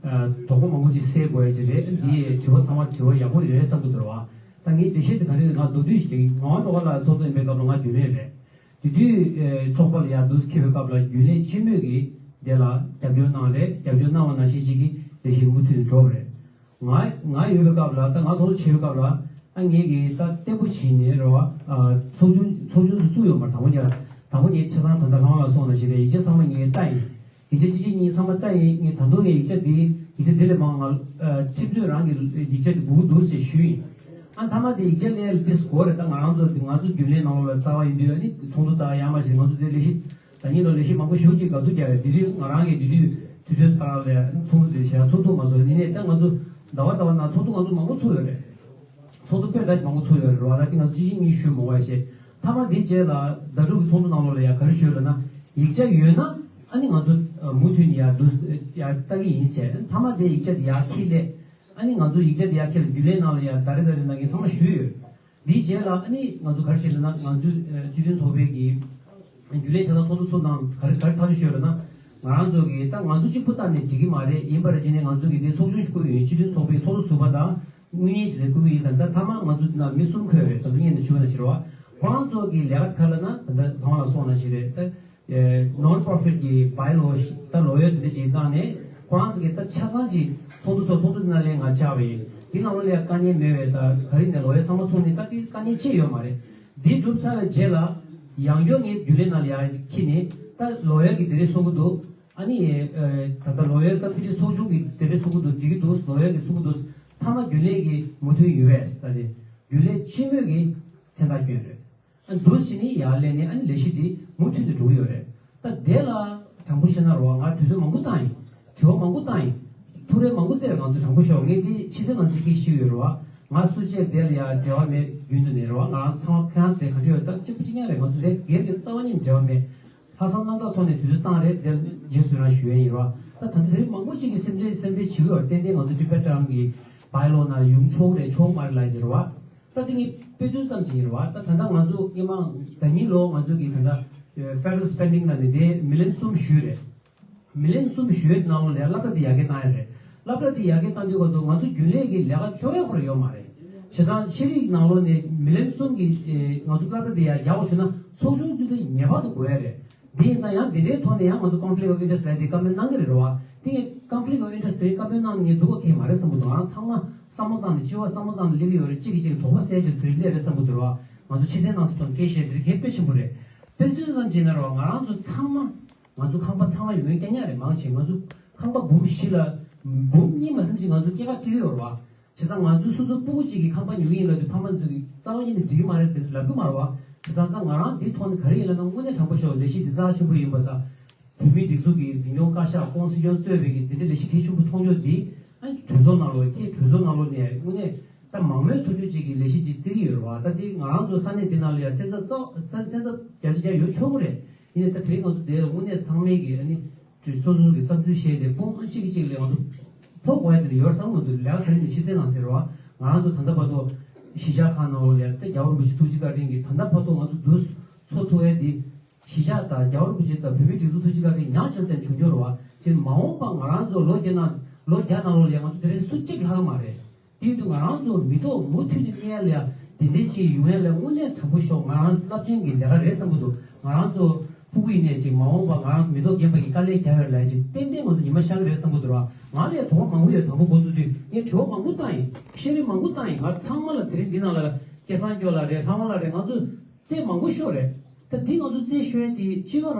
དོགས་པ་མང་པོ་ཅིག་སེལ་དགོས་ཡ་ཅིག་རེད། འདི་དྲི་བ་ཚང་མ་དྲི་བ་ཡག་པོ་རེད་བསམ་གྱི་འདུག་ར་བ། ད་ངའི་འགྲེལ་བཤད་དེ་ག་རེ་རེད། ང་མདོར་བསྡུས་ཤིག་ང་ནོར་བ་ལ་ཚོགས་གཙོ་ཡིན་པའི་སྐབས་ལ་ང་རྒྱུན་ལས་རེད། དེ་དུས་ཚོགས་པ་ལ་ཡར་འདུག་འཁེལ་བའི་སྐབས་ལ་རྒྱུན་ལས་སྤྱི་མོས་ཀྱིས་དེ་ལ་རྒྱབ་སྐྱོར་གནང་རེད། རྒྱབ་སྐྱོར་གནང་བ་ནང་བཞིན་ཞིག་གིས་ལས་གཞི་མུ་མཐུད་ནས་འགྲོ་བ་རེད། ང་ང་ཡོད་པའི་སྐབས་ལ་ད་ང་ཚོགས་གཙོ་བྱེད་པའི་སྐབས་ལ་ཨ་ངེད་ཀྱིས་ད་བརྟན་པོ་བྱས་ནས་རེད་བ། ཚོགས་ཆུང་ཚོགས་ཆུང་དུ་བཙུགས་ཡོད་མ་རེད། དང་པོ་ཉིད་དང་པོ་ཉིད་ཆ་ཚང་ད་ལྟ་ལྷང་ལ་སོང་ན་ཞིག་རེད། ཡིག་ཆ་ཚང་མ་ངས་ལྟ་ཡིན། ཡིག་ཆ་གཅིག་གཅིག་གཉིས་ཚང་མ་ལྟ་ཡིན། ངས་ད་དུང་ངས་ཡིག་ཆ་འདི་ཡིག་ཆ་འདི་ལས་མང་ང་ཁྲིམས་རྩོད་རང་གི་ཡིག་ཆ་འདི་སྒུག་འདུག་ཟེར་ཞུས་ཡིན། ཨ་མཐའ་མ་དེ་ཡིག་ཆ་ལས་ལ་ཏིས་གོ་རེད། ད་ང་རང་ཚོ་ང་ཚོ་རྒྱུན་ལས་ནང་ལོགས་ལ་རྩ་བ་ཡིན་དུས་ཨ་ནི་ཚོགས་འདུ་ད་ཡར་མར་བྱས་ང་ཚོ་དེ་ལས་གཞི་ད་ཉིན་ལོ་ལས་གཞི་མང་པོ་ཞེ་པོ་ཅིག་དགའ་སྡུག་རྒྱག་ཡོད། དེ་དུས་ང་རང་གིས་དེ་དུས་དུས་ཚོད་ལྟར་ལ་ཚོགས་འདུ་དེ་བྱས་ཚོགས་ཐུབ་མ་སོང་། ཡིན་ནའི་ད་ང་ཚོ་ཟླ་བ་ཟླ་བ་ནང་ཚོགས་འདུ་ང་ཚོ་མང་པོ་ཚུགས་ཡོད་རེད། ཚོགས་འདུ་དཔེ་ད་མང་པོ་ཚུགས་ཡོད་རེད་བ། ད་དེ་ང་ཚོ་གཅིག་གཅིག་གཉིས་ཞུས་མ་དགོས་ཞེས། མཐའ་མ་དེ་རྗེས་ལ་ཟླ་དྲུག་གི་ཚོགས་འདུ་ནང་ལོགས་ལ་ཡ་ག་རེ་ཞུས་ལབ་ན་ཡིག་ཆ་ཡོད་ན་ཨ་ནི་ང་ཚོ་མུ་མཐུད་ནས་ཡ་འདུག་ཡ་ལྟ་གི་ཡིན་ཞེས། མཐའ་མ་དེ་ཡིག་ཆ་དེ་ཡ་ཁྱི་ལས། ཨ་ནི་ང་ཚོ་ཡིག་ཆ་དེ་ཡར་འཁྱེར་རྒྱུན་ལས་ནང་ལ་ཡར་ཟླ་རེ་ཟླ་རེ་ནང་གི་ཚང་མ་ཞུས་ཡོད། དེའི་རྗེས་ལ་ཨ་ནི་ང་ཚོ་ག་རེ་བྱས་ལབ་ན་ང་ཚོའི་སྤྱི་མཐུན་ཚོགས་པའི་གི་རྒྱུན་ལས་བྱ་ལ་ཚོགས་འདུ་ཚོགས་དང་ག་རེ་ག་རེ་ཐག་གཅོད་ཞུས་ལབ་ན། ང་རང་ཚོ་གི་ད་ང་ཚོ་གཅིག་པུ་བཏང་ནས་འགྲིག་གི་མ་རེད། ཡིན་པར་བྱས་ནས་ང་ཚོ་གི་དེ་ཚོགས་ཆུང་ཞིག་བསྐོས་ཡོད། སྤྱི་མཐུན་ཚོགས་པའི་ཚོགས་གཙོ་ཟུར་པ་དང་དངུལ་གཉེར་ཞིག་ལ་བསྐོས་ཀྱི་ཡིན་ཙང་། ད་མཐའ་མ་ང་ཚོ་ནང་མི་གསུམ་འཁོད་རེད། ད་དུང་སྔོན་ནས་ཞུ་བ་ནང་བཞིན་རེད་བ། ཁོ་རང་ཚོ་གི་ལས་ཀ་ག་རེ་ལབ་ན་ད་ལྟ་ཚང་མ་ལ་སོང་ནང་བཞིན་རེད། ད་non-profit གི་bylaw ཞིག་ད་ལོ་ཡར་དེ་འདྲ་ཅིག་བཏང་ནས་ཁོ་རང་ཚོ་གི་ད་ཆ་ཚང་ཅིག་ཚོགས་འདུ་ཚོགས་ཚོགས་འདུ་ནང་ལས་ང་ཆགས་པ་ཡིན། དེ་ནང་ལོགས་ལ་ཡ་དཀའ་ངལ་མེད་པའི་ད་ག་རེ་ནས་ལོ་ཡར་ཚང་མ་ཚོགས་ནས་ད་དེ་དཀའ་ངལ་ཅི་ཡོད་མ་རེད། འདི་གྲུབ་ཚར་བའི་རྗེས་ལ་ཡང་བསྐྱར་ངས་རྒྱུན་ལས་ནང་ལ་ཡ་འཁྱེར་ནས་ད་ལོ་ཡར་གི་དེ་འདྲ་གསུང་གི་འདུག་ཨ་ནི་ད་ལྟ་ལོ་ཡར་ཀ་ཕི་ཊི་ཚོགས་ཆུང་གི་དེ་འདྲ་གསུང་གི་འདུག་འགྲིག་གི་འདུག་ལོ་ཡར་གི་གསུང་གི་འདུག་མཐའ་མ་རྒྱུན་ལས་ཀྱི་མོས་མཐུན་ཡོད་པས་ད་དེ་རྒྱུན་ལས་སྤྱི་མོས་ཀྱི་མཚན་རྟགས་བསྐྱོན་རེད། ཨ་འདུག་སེ་ནི་ཡར་སླེབས་ནས་ཨ་ནི་ལས་གཞི་འདི་མུ་མཐུད་དུ་འགྲོ་གི་ཡོད་རེད། ད་དེ་ལ་དྲང་པོ་བཤད་ན་རེད་བ། ང་དུས་ཚོད་མང་པོ་བཏང་ཡིན། དྲི་བ་མང་པོ་བཏང་ཡིན། ཐུགས་རེ་མང་པོ་བསྩལ། ང་ཚོ་དྲང་པོ་ཤོག་ངས་འདི་ཕྱི་གསལ་ནང་གསལ་གྱིས་ཤེས་ཡོད་རེད་བ། ང་སུ་བཅས་དེ་ལ་ཡ་འབྲེལ་བ་མེད་རྒྱུན་དུ་ནས་རེད་བ། ང་རང་ཚོ་ཚང་མ་ཁ་ཡང་དེ་ག་ཚོད་ཡོད་ད་གཅིག་པུ་གཅིག་རྐྱང་རེད། ང་ཚོ་དེ་སྒེར་གྱི་རྩ་བ་ཉིད་འབྲེལ་བ་མེད། ལྷག་བསམ་རྣམ་དག་ཐོག་ནས་དུས་ཚོད་བཏང་རེད། དེ་རྗེས་སུ་རང་ཞུ་ཡས་ཡིན་རེད་བ། ད་ད་ལྟ་དེ་རིང་མང་པོ་ཅིག་གིས་སེམས་ཁྲལ་སེམས་ཁྲལ་བྱེད་ཀྱི་ཡོད་རེད། ཏན་ཏན་ང་ཚོ་ཊི་བེ་ཊི་ཊའུན་གྱི་བྷའི་ལོ་ནང་ཡོང་ཆོག་རེད་ཆོག་མ་རེད་ལབ་ཀྱི་རེད་བ། ད་དེ་ངས་དཔེ་མཚོན་ཙམ་ཞིག་ཡིན་རེད་བ། ད་ད་ལྟ་ང་ཚོ་སྔོན་མ་ཟླ་ཉིན་ལོ་ང་ཚོ་གི་ད་ལྟ་federal spending ལ་ནི་དེ་མི་ལི་ཡོན་གསུམ་ཞུས་རེད། མི་ལི་ཡོན་གསུམ་ཞུས་ནང་ལོགས་ལ་སློབ་གྲྭ་དེ་ཡར་རྒྱས་བཏང་ཡ་རེད། སློབ་གྲྭ་དེ་ཡར་རྒྱས་བཏང་དུས་སྐབས་དུ་ང་ཚོ་རྒྱུན་ལས་ཀྱི་ལས་ཀ་ཆོག་ཡ་ཁོ་ར་ཡོད་མ་རེད། བྱས་ཙང་ཤེས་རིག་ནང་ལོགས་ནས་མི་ལི་ཡོན་གསུམ་གྱི་ང་ཚོ་སློབ་གྲྭ་དེ་ཡར་རྒྱག་པ་བྱུང་ན་ཚོགས་ཆུང་ཚོས་དེ་ངེས་པར་དུ་དགོས་ཡ་རེད། དེ་ཡིན་ཙང་ཡང་དེ་འདྲའི་ཐོག་ནས་ཡང་ང་ཚོ་conflict of interest ལབ་དེ་བཀའ་མོལ་གནང་གི་རེད་རེད་བ། དེ་ངས་ conflict of interest དེ་བཀའ་མོལ་གནང་ནས་ངས་སྡུག་པ་ཁེལ་མ་རེད་བསམ་གྱི་འདུག་ང་རང་ཚང་མ་བསམ་བློ་བཏང་ནས་སྤྱི་བ་བསམ་བློ་བཏང་ནས་སླེབས་ཀྱི་ཡོད་རེད། གཅིག་གིས་གཅིག་ལ་དོགས་པ་ཟ་བྱས་དུས་སླེབས་རེད་བསམ་གྱི་འདུག་ར། ང་ཚོ་ཕྱི་གསལ་ནང་གསལ་ཐོག་ནས་སྐད་བཤད་དེ་གལ་པོ་ཆེན་པོ་རེད། དཔེ་མཚོན་ཙམ་བྱས་ན་ར་ང་རང་ཚོ་ཚང་མ། ང་ཚོ་ཁང་པ་ཚང་མ་ཡོད་མཁན་རྐྱང་རྐྱང་རེད། མང་ཆེ་ང་ཚོ་ཁང་པ་འབུམ་བཞི་ལ་འབུམ་གཉིས་མ་ཟིན་ཅིག་ང་ཚོ་སྐྱེད་ཀ་སྤྲད་ཀྱི་ཡོད་རེད་བ། བྱས་ཙང་ང་ཚོ་སོ་སོ་སྤུ་གུ་གཅིག་གི་ཁང་པ་ཉོ་གི་ཡིན་ལབ་དུས་ཕ་མ་ཚོ་གིས་རྩ་བ་ཉིད་ནས་འགྲིག་གི་མ་རེད་དེ་འདྲ་ལབ་ཀྱི་མ་རེད་བ། བྱས་ཙང་ད་ང་རང་འདི་ཐོག་ནས་ག་རེ་ཡིན་ལབ་ན། དངོས་གནས་དྲང་པོ་ཤོད། ལས་གཞི་འདི་རྩ་ཆེན་པོ་ཡིན་པ་དང་། བོད་མིའི་སྒྲིག་འཛུགས་ཀྱི་འཛིན་སྐྱོང་བཀའ་ཤག་ཀོང་སྲིད་སྐྱོང་གཙོས་པའི་གི་འདི་འདྲའི་ལས་གཞི་གལ་ཆེན་པོ་མཐོང་ཆོག་འདི་ཨ་གྲོས་ཚོགས་ནང་ལོགས་ཁྱེད་གྲོས་ཚོགས་ནང་ལོགས་ནས་དངོས་གནས་ད་མང་མོས་ཐུབ་རྒྱུ་ཅིག་གི་ལས་གཞི་ཅིག་བརྩི་གི་ཡོད་རེད་བ། ད་འདི་ང་རང་ཚོ་ས་གནས་འདི་ནང་ལ་ཡང་སེམས་འཚབ་ཚ་སེམས་འཚབ་བརྒྱ་ཆ་བརྒྱ་ཡོད་ཆོག་གི་རེད། ཡིན་ནའི་ད་དེ་རིང་ང་ཚོ་འདིར་དངོས་གནས་ཚང་མས་ཀྱི་ཨ་ནི་སོ་སོ་སོ་གི་བསམ་ཚུལ་བཤད་དེ་དཔུང་ཨ་གཅིག་གིས་གཅིག་ལ་ང་ཚོ་ཕོག་དགོས་ཡ་དེ་འདྲ་ཡོད་བསམ་གི་མི་འདུག་ལས་ཀ་ག་རེ་ནས་ཕྱི་གསལ་ནང་གསལ་རེད་བ། ང་རང་ཚོ་ད་ལྟ་བར་དུ་གཞིས་ཆགས་ཁག་ནང་ལོགས་ལ་ད་རྒྱལ་བ་རིན་པོ་ཆེ་ཐུགས་རྗེ་བཀའ་དྲིན་གྱིས་ད་ལྟ་བར་དུ་ང་ཚོ་འདུག་འཚོ་ཐུབ་ཡ་དེ། གཞིས་ཆགས་དང་རྒྱལ་བ་རིན་པོ་ཆེ་དང་བོད་མིའི་སྒྲིག་འཛུགས་ཐུགས་རྗེ་བཀའ་དྲིན་ཡང་ཕྱིར་བརྟན་བྱུང་ཡོད་རེད་བ། དེ་མ་འོངས་པ་ང་རང་ཚོ་ལོ་བརྒྱ་ནང་ལོ་བརྒྱ་ནང་ལོགས་ལ་ང་ཚོ་དེ་རིང་སུ་གཅིག་ལྷག་གི་མ་རེད། དེ་ཡིན་དུས་ང་རང་ཚོ་མི་ཐོག་མུ་མཐུད་ནས་གནས་ཡ་ལ་དེ་འདྲའི་ཅིག་ཡོང་ཡ་ལ་དངོས་གནས་དྲང་པོ་ཤོག་ང་རང་རླབས་ཆེན་གྱི་ལས་ཀ་རེད་བསམ་གྱི་འདུག་ང་རང་ཚོ་ཕྲུ་གུ་ཡིན་ནའི་ཅིག་མ་འོངས་པ་ང་རང་ཚོ་མི་ཐོག་རྒན་པ་གི་དཀའ་ལས་རྒྱག་ཡ་ལ་ཅིག་ཏན་ཏན་ང་ཚོ་ཉི་མ་ཤར་གི་རེད་བསམ་གྱི་འདུག་ར། ང་ལ་ཡ་དོགས་པ་མང་པོ་ཡོད། དང་པོ་འགོ་ཚུགས་དུས་ངས་དྲི་བ་མང་པོ་བཏང་ཡིན། བཤད་རེས་མང་པོ་བཏང་ཡིན། ང་ཚང་མ་ལ་དེ་རིང་འདི་ནང་ལ་སྐལ་བཟང་སྐྱོ་ལགས་རེད། ལྷ་དབང་ལགས་རེད། ང་ཚོ་རྩོད་མང་པོ་ཤོར་རེད། ད་འདི་ང་ཚོ་རྩོད་ཤོར་ཡ་དེ་སྤྱི་པ་རང་